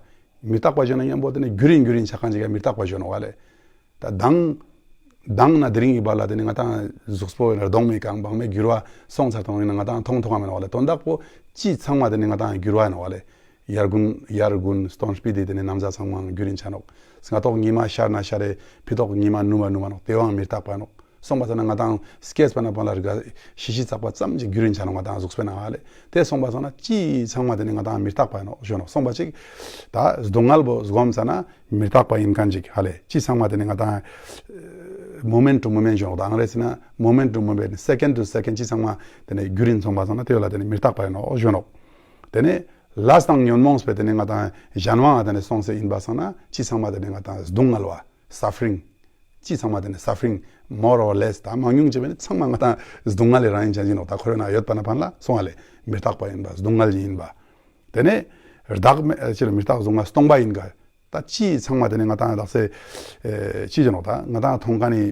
མི་རྟག་པ་ཞུ་ན་མཉམ་པོ་དེ་ནི་རྒྱུ་རིན་རྒྱུ་རིན་ཆ་མཁན་ཅིག་ག་མི་རྟག་པ་ཞུ་ནོག་བ་ལེ། ད་མདང་ མདང་ནེ་དེ་རིང་གི་བར་ལ་དེ་ནི་ང་ཏང་གཟུགས་པོ་ཡིན་ན་གདོང་མི་གང་བག་མེད་འགྱུར་བ་སོང་ཚར་དང་ཡིན་ན་ང་ཏང་མཐོང་མཐོང་ང་མེད་ནོག་ལེ། དོན་དག་པོ་ཅི་ཚང་མ་དེ་ནི་ང་ཏང་འགྱུར་བ་ཡིན་ནོག་ལེ། ཡར་རྒྱུན་ཡར་རྒྱུན་སྟོང་སྤི་དེ་དེ་ནི་ན་བཟའ་ཚང་མ་འགྱུར་ཡིན་ཆ་ནོག། སྔ་ཐོག་ཉི་མ་ཤར་ན་ཤར་རེ་ཕི་ཐོག་ཉི་མ་ནུབ་ན་ནུབ་ནོག། དེ་བའང་མི་རྟག་པ་ཡིན་ནོག། སོང་པ་སང་ན་ང་ཏང་སྐྱེས་པ་ནེ་བར་ལ་རིག་ཤི་ཤི་ཚག་པ་ཙམ་ཅིག་འགྱུར་ཡིན་ཆ་ནོག་ང་ཏང་གཟུགས་པོའི་ནང་ང་ལེ། དེ་སོང་པ་སང་ན་ཅི་ཚང་མ་དེ་ནི་ང་ཏང་མི་རྟག་པ་ཡིན་ནོག་ཞུ་ནོག། སོང་པ་ཅིག་ད་སྡུག་བསྔལ་བོ་སྒོམ་ས་ན་མི་རྟག་པ་ཡིན་མཁན་ཅིག་ཧ་ལེ། ཅི་ཚང་མ་དེ་ནི་ང་ཏང་མོ་མེན་ཊུ་མོ་མེན་ཊ་ཞུ་ནོག། ད་ཨང་རེ་ཟི་ན་མོ་མེན་ཊུ་མོ་མེན་ཊ་སེ་ཀེན་ཌ་ཊུ་སེ་ཀེན་ཌ་ཅི་ཚང་མ་དེ་ནི་འགྱུར་ཡིན་སོང་པ་སང་ན་དེ་བོ་ལ་དེ་ནི་མི་རྟག་པ་ཡིན་ནོག་ཞུ་ནོག། དེ་ནི་ལས་དང་ཉོན་མོངས་པའི་དེ་ནི་ང་ཏང་གཞན་དབང་དེ་ནི་སོང་སེ་ཡིན་པ་སང་ན་ཅི་ཚང་མ་དེ་ནི་ང་ཏང་སྡུག་བསྔལ་བ་སཱ་ཕ་རིང་། ཅི་ཚང་མ་དེ་ནི་སཱ་ཕ་རིང་མོར་ཨོར་ལེས་ད་མང་ཉུང་ཅི་བས་ནི་ཚང་མ་ང་ཏང་སྡུག་བསྔལ་ལི་རང་བཞིན་ཅན་ཅིག་ནོག། ད་འཁོར་བའི་ནང་ཡོད་པ་ནེ་ཕན་ལ་སོང་བ་ལེ། མི་རྟག་པ་ཡིན་པ་སྡུག་བསྔལ་ཡིན་པ། དེ་ནི་བདག་མེད་ཅི་ལ་མི་རྟག་སྡུག་བསྔལ་སྟོང་པ་ཡིན་ག། ད་ཅི་ཚང་མ་དེ་ནི་ང་ཏང་བདག་སེ་ཨེ་ཅི་ཞུ་ནོག། ད་ང་ཏང་མཐོང་མཁན་ནི་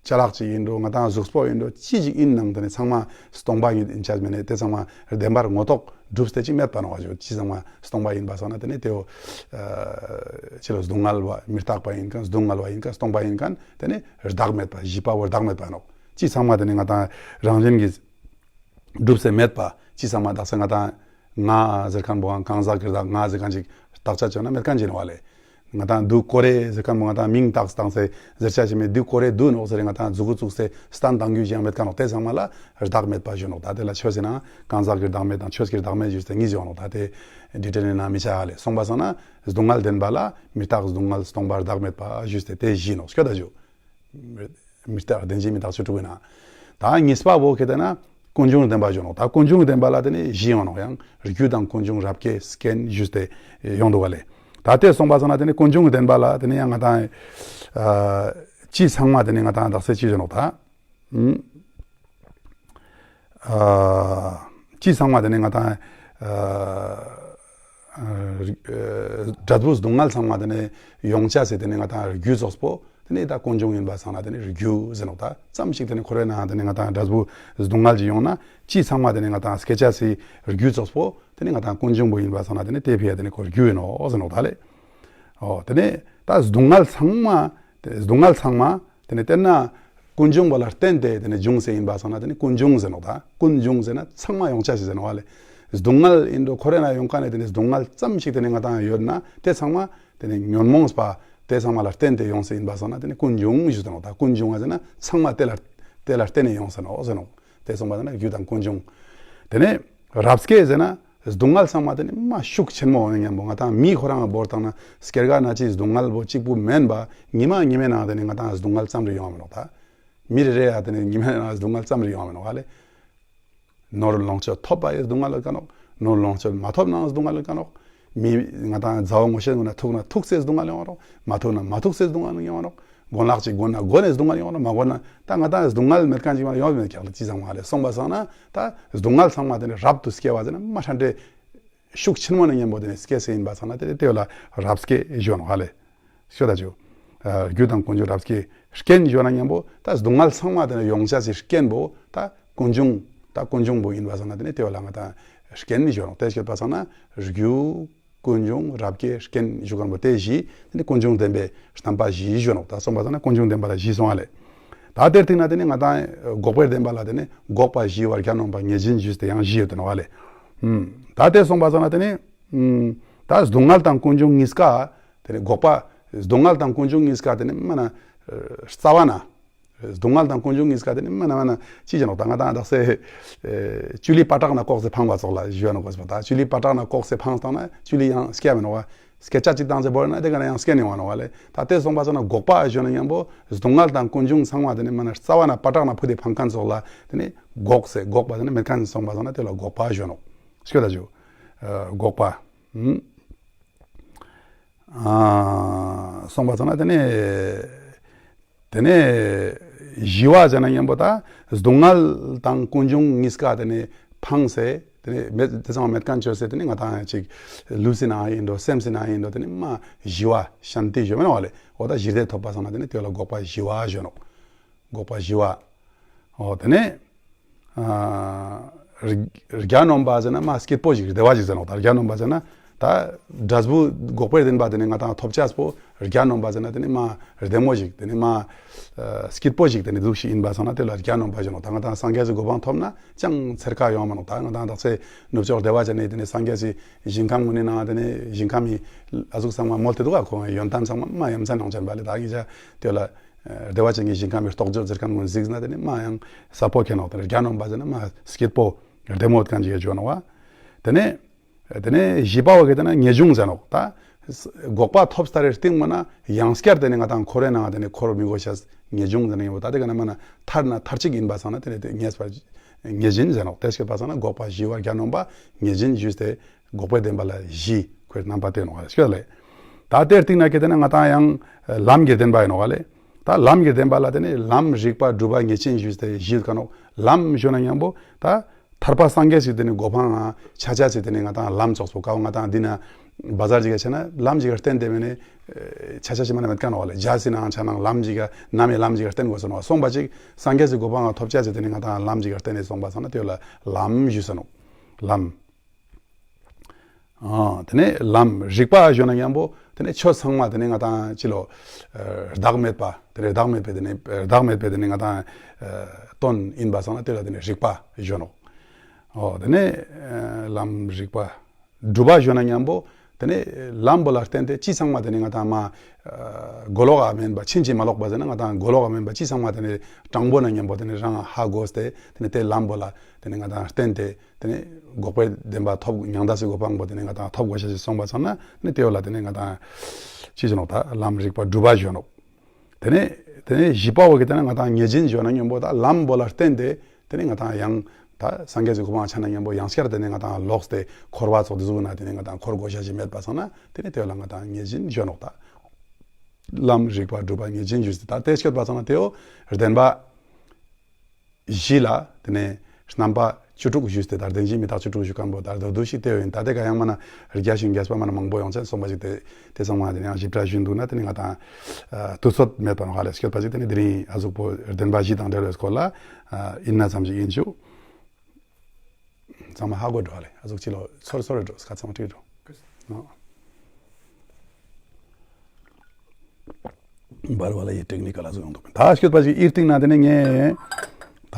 ཅ་ལག་ཅིག་ཡིན་འགྲོ། ང་ཏང་གཟུགས་པོ་ཡིན་འགྲོ། ཅི་ཞིག་ཡིན་ནང་དེ་ནི་ཚང་མ་སྟོང་པ་ཡིན་ཆ་མེད་ནི་དེ་ཚང་མ་བདེན་པར་ངོ་ཐོག་གྲུབ་སྟེ་ཅིག་མེད་པ་ནོག་བ་ཅིག། ཅི་ཚང་མ་སྟོང་པ་ཡིན་པ་སང་ན་དེ་ནི་དེ་བོ་ཨ་ཅི་ལ་སྡུག་བསྔལ་བ་མི་རྟག་པ་ཡིན་མཁན་སྡུག་བསྔལ་བ་ཡིན་མཁན་སྟོང་པ་ཡིན་མཁན་དེ་ནི་བདག་མེད་པ་བཞི་པ་བོ་བདག་མེད་པ་ནོག། ཅི་ཚང་མ་དེ་ནི་ང་ཏང་རང་བཞིན་གྱིས་གྲུབ་སེ་མེད་པ། ཅི་ཚང་མ་བདག་སེ་ང་ཏང་ང་ཟེར་མཁན་བོའང་གང་ཟག་གི་བདག་ང་ཟེར་མཁན་ཅིག་བརྟག་དཔྱད་བཅོས་ན་མེད་མཁན་ཅིག་ནོག་བ་ལེ། ང་ཏང་དུ་ཀོ་རེ་ཟེར་མཁན་བོ་ང་ཏང་མིང་བཏགས་བཏང་སེ་ཟེར་ཆ་ཞིག་མེད། དུ་ཀོ་རེ་དུ་ནོག་ཟེར་ང་ཏང་མཛུ་གུ་བཙུགས་སེ་སྟན་བཏང་རྒྱུ་ཞིག་ཡང་མེད་མཁན་ནོག། དེ་ཚང་མ་ལ་བདག་མེད་པ་ཞུ་ནོག། ད་དེ་ལ་ཆོས་ཟེར་ན་གང་ཟག་གི་བདག་མེད་དང་ཆོས་ཀྱི་བདག་མེད་ཞུས་ཏེ་གཉིས་ཞུ་ནོག། ད་དེ་ཌི་ཊེལ་ནང་མི་ཆ་ཧ་ལེ། སོང་པ་སང་ན་སྡུག་བསྔལ་བདེན་པ་ལ་མི་རྟག་སྡུག་བསྔལ་སྟོང་པ་བདག་མེད་པ་ཞུས་ཏེ་དེ་བཞི་ནོག། སྐྱོ་ད་ཞུ། མི་རྟག་བདེན་བཞི་མི་རྟག་སྤྱོད་དྲུག་ཡིན་ན། ད་གཉིས་པ་བོ་ཁེ་ཏེ་ན་ཀུན་འབྱུང་བདེན་པ་ཞུ་ནོག། ད་ཀུན་འབྱུང་བདེན་པ་ལ་དེ་ནི་བཞི་ཡོང་ནོག། ཡང་རྒྱུ་དང་ཀུན་འབྱུང་རབ་བསྐྱེད་རྐྱེན་ཞུས་ཏེ་ཡོང་འདུག་བ་ལེ། ད་དེ་སོང་པ་སང་ན་དེ་ནི་ཀུན་འབྱུང་བདེན་པ་ལ་དེ་ནི་ཡང་ང་ཏང་ཨ་ཅི་ཚང་མ་དེ་ནི་ང་ཏང་བདག་སེ་ཅི་ཞུ་ནོག་ད། ཨ་ཅི་ཚང་མ་དེ་ནི་ང་ཏང་ཨ་ཨ་འབྲས་བུ་སྡུག་བསྔལ་ཚང་མ་དེ་ནི་ཡོང་ཆ་སེ་དེ་ནི་ང་ཏང་རྒྱུ་ཙོགས་པོ་དེ་ནི་ད་ཀུན་འབྱུང་ཡིན་པ་སང་ན་དེ་ནི་རྒྱུ་ཟེར་ནོག། ད་ཙམ་ཞིག་དེ་ནི་འཁོར་བའི་ནང་དེ་ནི་ང་ཏང་འབྲས་བུ་སྡུག་བསྔལ་ཅིག་ཡོང་ན་ཅི་ཚང་མ་དེ་ནི་ང་ཏང་སྐྱེ་ཆ་སེ་རྒྱུ་ཙོགས་པོ་དེ་ནི་ང་ཏང་ཀུན་འབྱུང་པོ་ཡིན་པ་སང་ན་དེ་ནི་དེ་ཕི་ཡ་དེ་ནི་ཁོ་རྒྱུ་ཡིན་ནོག་ཟེར་ནོག་ད་ལེ། འོ་དེ་ནི་ད་སྡུག་བསྔལ་ཚང་མ་དེ་སྡུག་བསྔལ་ཚང་མ་དེ་ནི་དེ་ན་ཀུན་འབྱུང་བ་ལ་བརྟེན་ཏེ་དེ་ནི་འབྱུང་སེ་ཡིན་པ་སང་ན་དེ་ནི་ཀུན་འབྱུང་ཟེར་ནོག། ད་ཀུན་འབྱུང་ཟེར་ན་ཚང་མ་ཡོང་ཆ་ཞིག་ཟེར་ནོག་བ་ལེ། སྡུག་བསྔལ་ཡིན་འགྲོ་འཁོར་བའི་ནང་ཡོང་མཁན་ནི་དེ་ནི་སྡུག་བསྔལ་ཙམ་ཞིག་དེ་ནི་ང་ཏང་ཡོད་ན་དེ་ཚང་མ་དེ་ནི་ཉོན་མོངས་པ་དེ་ཚང་མ་ལ་བརྟེན་ཏེ་ཡོང་སེ་ཡིན་པ་སང་ན་དེ་ནི་ཀུན་འབྱུང་ཞུ་ཟེར་ནོག། ད་ཀུན་འབྱུང་བ་ཟེར་ན་ཚང་མ་དེ་ལ་དེ་ལ་བརྟེན་ནས་ཡོང་ཟེར་ནོག་ཟེར་ནོག། དེ་སོང་པ་སང་ན་རྒྱུ་དང་ཀུན་འབྱུང་། དེ་ནི་རབ་བསྐྱེད་ཟེར་ན་སྡུག་བསྔལ་ཚང་མ་དེ་ནི་མ་ཤུགས་ཆེན་མོ་ཡོང་ནི་མཉམ་པོ་ང་ཏང་མི་ཁོ་རང་ང་བོར་བཏང་ན་སྐྱེ་རྒ་ན་འཆི་སྡུག་བསྔལ་བོ་གཅིག་པུ་མེན་པ་ཉི་མ་ཉི་མའི་ནང་དེ་ནི་ང་ཏང་སྡུག་བསྔལ་ཙམ་རེ་ཡོང་བ་མི་ནོག། ད་མི་རེ་རེ་ཡ་དེ་ནི་ཉི་མའི་ནང་སྡུག་བསྔལ་ཙམ་རེ་ཡོང་བ་མི་ནོག་ཧ་ལེ། ནོར་ལོངས་སྤྱོད་ཐོབ་པ་ཡི་སྡུག་བསྔལ་ཡོད་ཀ་ནོག། ནོར་ལོངས་སྤྱོད་མ་ཐོབ་ནའང་སྡུག་བསྔལ་ཡོད་ཀ་ནོག། མི་ང་ཏང་མཛའ་བོ་ངོ་ཤེས་ཀུན་ན་ཐུག་ན་ཐུག་སེ་སྡུག་བསྔལ་ཡོང་བ་ནོག། མ་ཐུག་ན་མ་ཐུག་སེ་སྡུག་བསྔལ་ཡོང་བ་ནོག། གོན་ལག་ཅིག་གོན་ན་གོན་ནས་སྡུག་བསྔལ་ཡོང་བ་ནོག། མ་གོན་ན་ད་ང་ཏང་སྡུག་བསྔལ་མེད་མཁན་ཅིག་ཡོང་མེད་ཀྱག་ལ་ཅི་ཚང་མ་ལེ། སོང་པ་སང་ན་ད་སྡུག་བསྔལ་ཚང་མ་དེ་ནི་རབ་ཏུ་སྐྱེ་བ་ཟེར་ན་མ་ཧྲན་ཏེ་ཤུགས་ཆེན་མོ་ནི་མཉམ་པོ་དེ་ནི་སྐྱེ་སེ་ཡིན་པ་སང་ན་དེ་ནི་དེ་ལ་རབ་བསྐྱེད་ཞུ་ནོག་ཧ་ལེ། ཤོད་ད་ཅུ། ཨ་རྒྱུ་དང་ཀུན་འབྱུང་རབ་བསྐྱེད་རྐྱེན་ཞུ་ན་མཉམ་པོ་ད་སྡུག་བསྔལ་ཚང་མ་དེ་ནི་ཡོང་ཆ་སི་རྐྱེན་པོ་ད་ཀུན་འབྱུང་ད་ཀུན་འབྱུང་པོ་ཡིན་པ་སང་ན་དེ་ནི་དེ་བ་ལ་ང་ཏང་རྐྱེན་ནི་ཞུ་ནོག། དེ་ཤོད་པ་སང་ན་རྒྱུ་ཀུན་འབྱུང་རབ་བསྐྱེད་རྐྱེན་ཞུ་མཁན་པོ་དེ་བཞི་དེ་ནི་ཀུན་འབྱུང་བདེན་པའི་བསྟན་པ་བཞི་ཞུ་ནོག། ད་སོང་པ་སང་ན་ཀུན་འབྱུང་བདེན་པ་ལ་བཞི་སོང་བ་ལེ། ད་དེར་ཐིག་ན་དེ་ནི་ང་ཏང་འགོག་པའི་བདེན་པ་ལ་དེ་ནི་འགོག་པ་བཞི་བརྒྱད་ནོམ་པ་ངེས་འབྱིན་ཞུས་ཏེ་ཡང་བཞི་ཡོད་དེ་ནོག་བ་ལེ། ད་དེ་སོང་པ་སང་ན་དེ་ནི། ཨུམ། ད་སྡུག་བསྔལ་དང་ཀུན་འབྱུང་གཉིས་ཀ་དེ་ནི་འགོག་པ། སྡུག་བསྔལ་དང་ཀུན་འབྱུང་གཉིས་ཀ་དེ་ནི་མ་ན་རྩ་བ་ན། སྡུག་བསྔལ་དང་ཀུན་འབྱུང་གཉིས་ཀ་དེ་ནི་མ་ན་མ་ན་ཅི་བྱ་ནོག། ད་ང་ཏང་དག་སེ་ཨེ་ཅུ་ལི་པ་ཏྲག་ན་ལྐོག་སེ་འཕང་བ་ཙོགས་ལ་ཞུ་ཡ་ནོག་གོ་སྤོ། ད་ཅུ་ལི་པ་ཏྲག་ན་ལྐོག་སེ་འཕང་བཏང་ན་ཅུ་ལི་ཡང་སྐྱེ་མི་ནོག་བ། སྐད་ཆ་གཅིག་བཏང་ཚེ་བོར་ན་དེ་ག་ན་ཡང་སྐྱེ་ནི་ཡོང་བ་ནོག་བ་ལེ། ད་དེ་སོང་པ་སང་ན་འགོག་པ་ཞུ་ན་མཉམ་པོ་སྡུག་བསྔལ་དང་ཀུན་འབྱུང་ཚང་མ་དེ་ནི་མ་ན་རྩ་བ་ན་པ་ཏྲག་ན་ཕུད་དེ་འཕང་མཁན་ཙོགས་ལ་དེ་ནི་འགོག་སེ་འགོག་པ་དེ་ནི་མེད་མཁན་སོང་པ་སང་ན་དེ་ལ་འགོག་པ་ཞུ་ནོག། ཤོད་ད་ཅུ། ཨ་འགོག་པ། ཨུམ། ཨ་སོང་པ་སང་ན་དེ་ནི་དེ་ནི་ཞི་བ་ཟེར་ན་མཉམ་པོ་ད་སྡུག་བསྔལ་དང་ཀུན་འབྱུང་གཉིས་ཀ་དེ་ནི་འཕངས་སེ་དེ་ནི་མེད་དེ་ཚང་མ་མེད་མཁན་བཅོས་སེ་དེ་ནི་ང་ཏང་ཅིག་ལུས་སི་ནང་ཡིན་འགྲོ་སེམས་སི་ནང་ཡིན་འགྲོ་དེ་ནི་མ་ཞི་བ་ཤཱན་ཏི་ཞུ་མི་ནོག་བ་ལེ། འོ་ད་ཞི་བདེ་ཐོབ་པ་སང་ན་དེ་ནི་དེ་ལ་འགོག་པ་ཞི་བ་ཞུ་ནོག། འགོག་པ་ཞི་བ། འོ་དེ་ནི་ཨ་བརྒྱད་ནོམ་པ་ཟེར་ན་མ་སྐྱིད་པོ་ཞིག་བདེ་བ་ཞིག་ཟེར་ནོག། ད་བརྒྱད་ནོམ་པ་ཟེར་ན་ ད་འབྲས་བུ་འགོག་པའི་བདེན་པ་དེ་ནི་ང་ཏང་ཐོབ་ཅེས་པོ་གྱ་ནོམ་པ་ཟེར་ན་དེ་ནི་མ་བདེ་མོ་ཞིག་དེ་ནི་མ་སྐྱིད་པོ་ཞིག་དེ་ནི་འདུག་ཞིག་ཡིན་པ་སང་ན་དེ་ལ་གྱ་ནོམ་པ་ཞུ་ནོག་ད་ང་ཏང་སངས་རྒྱས་སི་གོ་འཕང་ཐོབ་ན་ཅང་ཚེར་ཁ་ཡོང་མ་ནོག་ད་ང་ཏང་དག་ས་ནུབ་ཕྱོགས་བདེ་བ་ཅན་ནི་དེ་ནི་སངས་རྒྱས་སི་ཞིང་ཁམས་ངུན་ནི་ནང་དེ་ནི་ཞིང་ཁམས་མི་ཨ་ཟུག་ཚང་མ་མོལ་ཏེ་འདུག་ག་ཁོང་ཡོན་ཏན་ཚང་མ་མ་ཡ་མཚན་ནང་ཅན་པ་ལེ། ད་ངེད་ཅག་དེ་ལ་བདེ་བ་ཅན་གྱི་ཞིང་ཁམས་མི་རྟོགས་བརྗོད་ཟེར་མཁན་ངུན་གཟིགས་ན་དེ་ནི་མ་ཡང་ས་པོ་ཁེ་ནོག་དེ་ནི་གྱ་ནོམ་པ་ཟེར་ན་མ་སྐྱིད་པོ་བདེ་མོ་ཡོད་མཁན་ཅིག་ཡོད་ནོག་བ། དེ་ནི་དེ་ནས་བཞི་པ་བོ་གི་དེ་ན་ངེས་འབྱུང་ཟེར་ནོག་ད་འགོག་པ་ཐོབ་སྟེ་རེ་སྟིང་མ་ན་ཡང་སྐྱར་དེ་ནི་ང་ཏང་འཁོར་བའི་ནང་དེ་ནི་འཁོར་མི་དགོས་ཤེས་ངེས་འབྱུང་ཟེར་ན་ཡིན་པོ་ད་དེ་ག་ན་མ་ན་ཐར་ན་ཐར་ཅིག་ཡིན་པ་སང་ན་དེ་ནི་དེ་ངེས་པ་ངེས་འབྱིན་ཟེར་ནོག་དེ་སྐྱོད་པ་སང་ན་འགོག་པ་བཞི་བ་གྱ་ནོམ་པ་ངེས་འབྱིན་ཞུས་ཏེ་འགོག་པའི་བདེན་པ་ལ་བཞི་ཁོའི་རྣམ་པ་དེ་ནོག་ལེ་སྐྱོད་ལེ། ད་དེར་སྟིང་ན་གི་དེ་ནི་ང་ཏང་ཡང་ལམ་གྱི་བདེན་པ་ཡིན་ནོག་ལེ། ད་ལམ་གྱི་བདེན་པ་ལ་དེ་ནི་ལམ་རིགས་པ་སྒྲུབ་པ་ངེས་འབྱིན་ཞུས་ཏེ་བཞི་ཡོད་ཀ་ནོག་ལམ་ཞུ་ན་མཉམ་པོ་ད་ཐར་པ་སངས་རྒྱས་སི་དེ་ནི་གོ་འཕང་ང་ཆ་ཆ་སི་དེ་ནི་ང་ཏང་ལམ་ཙོགས་པོ་ཀའོ་ང་ཏང་འདི་ན་བ་ཟར་ཅིག་ག་ཆ་ན་ལམ་ཅིག་ག་བརྟེན་ཏེ་མེད་ནི་ཆ་ཆ་ཞིག་མ་ན་མེད་ཀ་ནོག་ལེ། ཇ་སི་ནང་ཆ་ན་ལམ་ཅིག་ག་ནམ་ཡང་ལམ་ཅིག་ག་བརྟེན་དགོས་སོ་ནོག་སོང་པ་ཅིག་སངས་རྒྱས་སི་གོ་འཕང་ང་ཐོབ་ཆ་སི་དེ་ནི་ང་ཏང་ལམ་ཅིག་ག་བརྟེན་ནས་སོང་པ་སང་ན་དེ་ལ་ལམ་ཞུས་ས་ནོག་ལམ། ཨ་དེ་ནས་ལམ་རིགས་པ་ཞུ་ན་མཉམ་པོ་དེ་ནས་ཆོས་ཚང་མ་དེ་ནས་ང་ཏང་ཅི་ལོ་བདག་མེད་པ་དེ་ནས་བདག་མེད་པའི་དེ་ནས་བདག་མེད་པའི་དེ་ནས་ང་ཏང་དོན་ཡིན་པ་སང་ན་དེ་ལ་དེ་ནས་རིགས་པ་ཞུ་ནོག་ཨོ་དེ་ནས་ལམ་རིགས་པ་སྒྲུབ་པ་ཞུ་ན་མཉམ་པོ་དེ་ནས་ལམ་པོ་ལ་བརྟེན་ཏེ་ཅི་ཚང་མ་དེ་ནས་ང་ཏང་མ་གོ་ལོག་ག་མེན་པ་ཕྱིན་ཅི་མ་ལོག་པ་ཟེར་ན་ང་ཏང་གོ་ལོག་ག་མེན་པ་ཅི་ཚང་མ་དེ་ནས་དྲང་པོ་ན་མཉམ་པོ་དེ་ནས་རང་ཧ་གོ་སྟེ་དེ་ནས་དེ་ལམ་པོ་ལ་དེ་ནས་ང་ཏང་བརྟེན་ཏེ། དེ་ནས་འགོག་པའི་བདེན་པ་ཐོབ་མྱང་འདས་སི་གོ་འཕང་པོ་དེ་ནས་ང་ཏང་ཐོབ་དགོས་ཤེས་ཞིག་སོང་པ་སང་ན་ནི་དེ་བོ་ལ་དེ་ནས་ང་ཏང་ཅི་ཞུ་ནོག་ད་ལམ་རིགས་པ་སྒྲུབ་པ་ཞུ་ནོག་དེ་ནས་དེ་ནས་བཞི་པ་བོ་གི་དེ་ནས་ང་ཏང་ངེས་འབྱིན་ཞུ་ན་མཉམ་པོ་ད་ལམ་པོ་ལ་བརྟེན་ཏེ་དེ་ནས་ང་ཏང་ཡང་ད་སངས་རྒྱས་སི་གོ་འཕང་ཆ་ན་མཉམ་པོ་ཡང་སྐྱར་དེ་ནས་ང་ཏང་ལོག་སྟེ་འཁོར་བ་ཚོགས་དེ་ཟུག་ན་དེ་ནས་ང་ཏང་འཁོར་དགོས་ཤེས་ཞིག་མེད་པ་སང་ན་དེ་ནས་དེ་བོ་ལ་ང་ཏང་ངེས་འབྱིན་ཞུ་ནོག་ད་ལམ་རིགས་པ་སྒྲུབ་པ་ངེས་འབྱིན་ཞུ་སྟེ་ད་དེ་སྐྱོད་པ་སང་ན་དེ་བོ་བདེན་པ། བཞི་ལ་དེ་ནས་རྣམ་པ་བཅུ་དྲུག་ཞུས་ཏེ་ད་བདེན་བཞི་མི་རྟག་བཅུ་དྲུག་ཞུ་མཁན་པོ་ད་དོ་དུ་ཞིག་དེ་ཡིན། ད་དེ་ག་ཡང་མ་ན་རྒྱ་ཞིང་རྒྱས་པ་མ་ན་མང་པོ་ཡོང་ཆེན་སོང་པ་ཞིག་དེ་དེ་ཚང་མ་དེ་ནས་ཞིབ་ཕྲ་ཞུ་འདུག་ན་དེ་ནས་ང་ཏང་དུས་ཚོད་མེད་པ་ནོག་ཧ་ལེ་སྐྱོད་པ་ཞིག་དེ་ནས་དེ་རིང་ཨ་ཟུག་པོ་བདེན་པ་བཞི་དང་འབྲེལ་བའི་སྐོར་ལ་ཡིན་ན་ཙམ་ཞིག་ཡིན་ཞུ། ཚང་མ་ཧ་གོ་འགྲོ་ཧ་ལེ། ཨ་ཟུག་ཅི་ལོ་ཚོར་ཚོར་འགྲོ་ཁ་ཚང་མ་ཁྲིད་འགྲོ། བར་བར་ལ་ཡི་ཊེག་ནི་ཀལ་ལ་ཟུག་ཡོང་འདུག་ད་སྐྱོད་པ་ཞིག་ཨིར་ཏིང་ན་དེ་ནས་ངས་ད་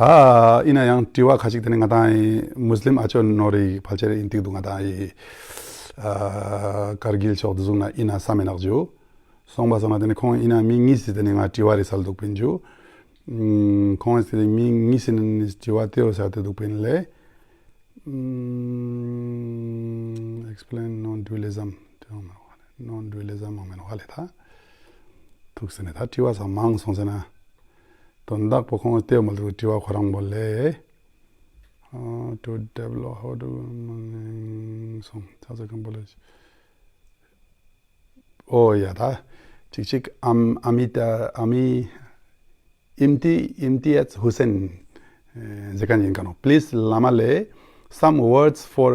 ཡིན་ན་ཡང་དྲི་བ་ཁ་ཅིག་དེ་ནས་ང་ཏང་ཡི་མུས་ལིམ་ཨ་ཅོ་ནོར་རི་ཕལ་ཆེར་ཡིན་ཏིག་འདུག་ང་ཏང་ཡི་ཀར་གིལ་ཕྱོགས་དེ་ཟུག་ན་ཡིན་ན་བསམ་མེད་ནག་ཇུ་སོང་པ་སང་ན་དེ་ནས་ཁོང་ཡིན་ན་མི་གཉིས་སི་དེ་ནས་ང་དྲི་བ་རེ་སལ་འདུག་པིན་ཇུ། ཁོང་སི་དེ་ནས་མི་གཉིས་སི་དྲི་བ་དེ་བོ་སལ་ཏེ་འདུག་པིན་ལེ། Explain non-dualism. Non-dualism མང་མེན་བ་ལེ་ད། ཐུགས་སེ་ནས་ད་དྲི་བ་ས་མང་སོང་ཟེར་ན། དོན་དག་པོ་ཁོང་ལྟེ་བ་མ་ལུ་དྲི་བ་ཁོ་རང་པོ་ལེ། To develop how to སོང་ཚ་ཚ་གང་པོ་ལེ། ཨོ་ཡ་ད། ཅིག་ཅིག་ཨམ་ཨ་མི་ད་ཨ་མི། ཨིམ་ཏི་ཨིམ་ཏི་ཨེ་ཧུ་སེན་ཟེར་མཁན་ཡིན་ཀ་ནོ། Please ལ་མ་ལེ། Some words for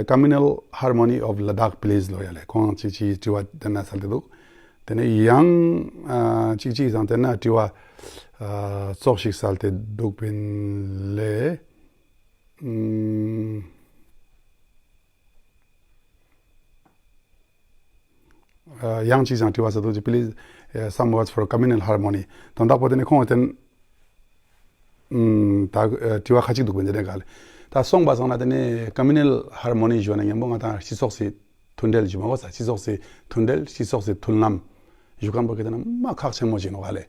communal harmony of Ladakh please ལོ་ཡ་ལེ། ཁོང་ཅིག་ཅིག་དྲི་བ་དེ་ན་སལ་ཏེ་འདུག་དེ་ནས་ཡང་ཅིག་ཅིག་སང་དེ་ན་དྲི་བ་ཙོགས་ཤིག་སལ་ཏེ་འདུག་པིན་ལེ། ཡང་ཅིག་ཀྱང་དྲི་བ་ཟེར་དུས་please some words for communal harmony དོན་དག་པོ་དེ་ནི་ཁོང་དེ་ད་དྲི་བ་ཁ་ཅིག་འདུག་པ་འདི་ནས་ག་ལེ། ད་སོང་པ་སང་ན་དེ་ནི་communal harmony ཞུ་ན་མཉམ་པོ་ང་ཏང་སྤྱི་ཚོགས་སི་མཐུན་འབྲེལ་ཞུ་མ་གོ་ས་སྤྱི་ཚོགས་སི་མཐུན་འབྲེལ་སྤྱི་ཚོགས་སི་མཐུན་ལམ་ཞུ་མཁན་པོ་གི་དེ་ན་མ་ཁག་ཆེན་མོ་ཞིག་ནོག་ག་ལེ།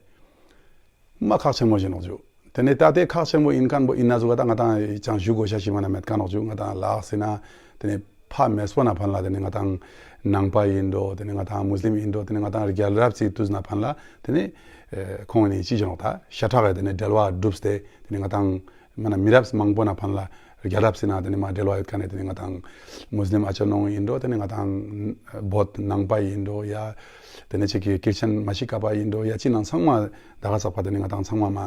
མ་ཁག་ཆེན་མོ་ཞིག་ནོག་ཇུ། དེ་ནས་ད་དེ་ཁག་ཆེན་མོ་ཡིན་མཁན་པོ་ཡིན་ན་ཟུག་ག་ད་ང་ཏང་ཅང་ཞུ་དགོས་ཤ་ཞིག་མ་ན་མེད་མཁན་ནོག་ཇུ། ང་ཏང་ལ་དྭགས་སི་ན་དེ་ནས་ཕ་མེས་པོ་ན་ཕན་ལ་དེ་ནས་ང་ཏང་ནང་པ་ཡིན་འགྲོ། དེ་ནས་ང་ཏང་མུས་ལིམ་ཡིན་འགྲོ། དེ་ནས་ང་ཏང་རྒྱལ་རབས་སི་དུས་ན་ཕན་ལ་དེ་ནས་ཁོང་ནི་ཅི་ཞིག་ནོག་ད་ཤ་ཁྲག་གི་དེ་ནས་འབྲེལ་བ་གྲུབ་སྟེ་དེ་ནས་ང་ཏང་མ་ན་མི་རབས་མང་པོ་ན་ཕན་ལ་རྒྱལ་རབས་སི་ན་དེ་ནས་མ་འབྲེལ་བ་ཡོད་མཁན་ནི་དེ་ནས་ང་ཏང་མུས་ལིམ་ཨ་ཅོ་ནོང་ཡིན་འགྲོ། དེ་ནས་ང་ཏང་བོད་ནང་པ་ཡིན་འགྲོ་ཡ། དེ་ནས་ཅིག་གི་ཀིར་ཆན་མ་ཤི་ཀ་པ་ཡིན་འགྲོ་ཡ་ཅི་ནང་ཚང་མ་ད་ག་ཚག་པ་དེ་ནས་ང་ཏང་ཚང་མ་མ་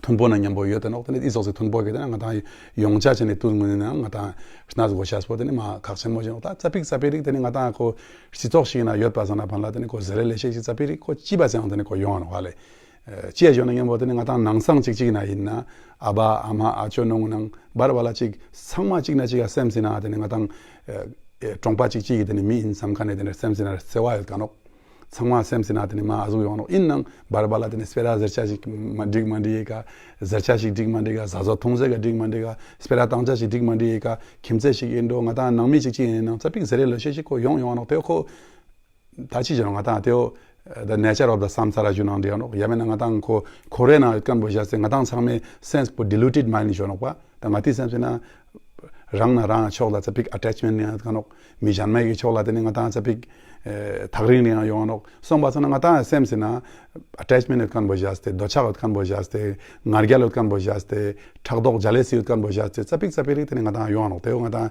མཐུན་པོ་ན་མཉམ་པོ་ཡོད་དེ་ནོག་དེ་ནས་ཨི་ཙོགས་སི་མཐུན་པོ་གི་དེ་ནས་ང་ཏང་ཡོང་ཆ་ཆེ་ནས་དུས་ངུན་ནས་ང་ཏང་སྣ་གོ་ཤ་སྤོ་དེ་ནས་མ་ཁག་ཆེན་མོ་ཞིག་ནོག་ད་ཙ་པིག་ཙ་པིག་རིག་དེ་ནས་ང་ཏང་ཁོ་སྤྱི་ཚོགས་ཤིག་ན་ཡོད་པ་སང་ན་ཕན་ལ་དེ་ནས་ཁོ་ཟེར་རེ་ལེ་ཤེ་ཞིག་ཙ་པིག་རིག་ཁོ་ཅི་པ་ཟེར་ཡང་དེ་ནས་ཁོ་ཡོང་ང་ནོག་ཧ་ལེ། ཅི་ཡ་ཞུ་ན་མཉམ་པོ་དེ་ནི་ང་ཏང་ནང་སང་ཅིག་ཅིག་ན་ཡིན་ན་ཨ་བ་ཨ་མ་ཨ་ཅོ་ནོང་ནང་བར་བ་ལ་ཅིག་ཚང་མ་ཅིག་ན་ཅིག་ག་སེམས་སི་ན་དེ་ནི་ང་ཏང་ ཨེ་གྲོང་པ་ཅིག་ཅིག་གི་དེ་ནི་མི་ཨིན་བསམ་ཁན་ནི་དེ་ནི་སེམས་སི་ནང་བརྩེ་བ་ཡོད་ཁན་ནོག། ཚང་མ་སེམས་སི་ནང་དེ་ནི་མ་ཨ་ཟུག་ཡོང་ནོག། ཨིན་ནང་བར་བར་ལ་དེ་ནི་སྤེ་ར་ཟེར་ཆ་ཞིག་མ་འགྲིག་མ་འགྲིག་ཡེ་ཀ། ཟེར་ཆ་ཞིག་འགྲིག་མ་འགྲིག་ག། ཟ་ཟོ་འཐུང་ཟེར་ག་འགྲིག་མ་འགྲིག་ག། སྤེ་ར་བཏང་ཆ་ཞིག་འགྲིག་མ་འགྲིག་ཡེ་ཀ། ཁྱིམ་མཚེས་ཤིག་ཨིན་འགྲོ་ང་ཏང་ནང་མི་ཅིག་ཅིག་ཨིན་ནང་ཙ་པིག་ཟེར་རེ་ལོ་ཤེས་ཤིག་ཁོ་ཡོང་ཡོང་ནོག། དེ་ཁོ་ད་ཅི་ཟེར་ནོག་ང་ཏང་དེའོ་the nature of the samsara ཞུ་ནང་འདྲེ་ཡོང་ནོག། ཡ་མེད་ན་ང་ཏང་ཁོ་འཁོར་བའི་ནང་ཡོད་ཁན་བོ་བཞག་སྟེ་ང་ཏང་ཚང་མའི་སེམས་པོ་ཌི་ལུ་ཊེཌ་མའིན་ཌ་ཞུ་ནོག་པ། ད་ང་ཏི་སེམས་སི་ན་རང་ན་རང་ཕྱོགས་ལ་ཙ་པིག་ཨ་ཊེཆ་མེན་ཊ་ཡང་ཡོད་ཁན་ནོག། མི་གཞན་མའི་གི་ཕྱོགས་ལ་དེ་ནི་ང་ཏང་ཙ་པིག་ཨེ་ཐག་རིང་རིང་ཡང་ཡོང་ནོག། སོང་པ་སང་ན་ང་ཏང་སེམས་སི་ན་ཨ་ཊེཆ་མེན་ཊ་ཡོད་ཁན་བོ་བཞག་སྟེ་འདོད་ཆགས་ཡོད་ཁན་བོ་བཞག་སྟེ་ང་རྒྱལ་ཡོད་ཁན་བོ་བཞག་སྟེ་ཕྲག་དོག་ཇེ་ལེ་སི་ཡོད་ཁན་བོ་བཞག་སྟེ་ཙ་པིག་ཙ་པིག་རིག་དེ་ནི་ང་ཏང་ཡོང་ནོག། དེ་བོ་ང་ཏང་ཨེ་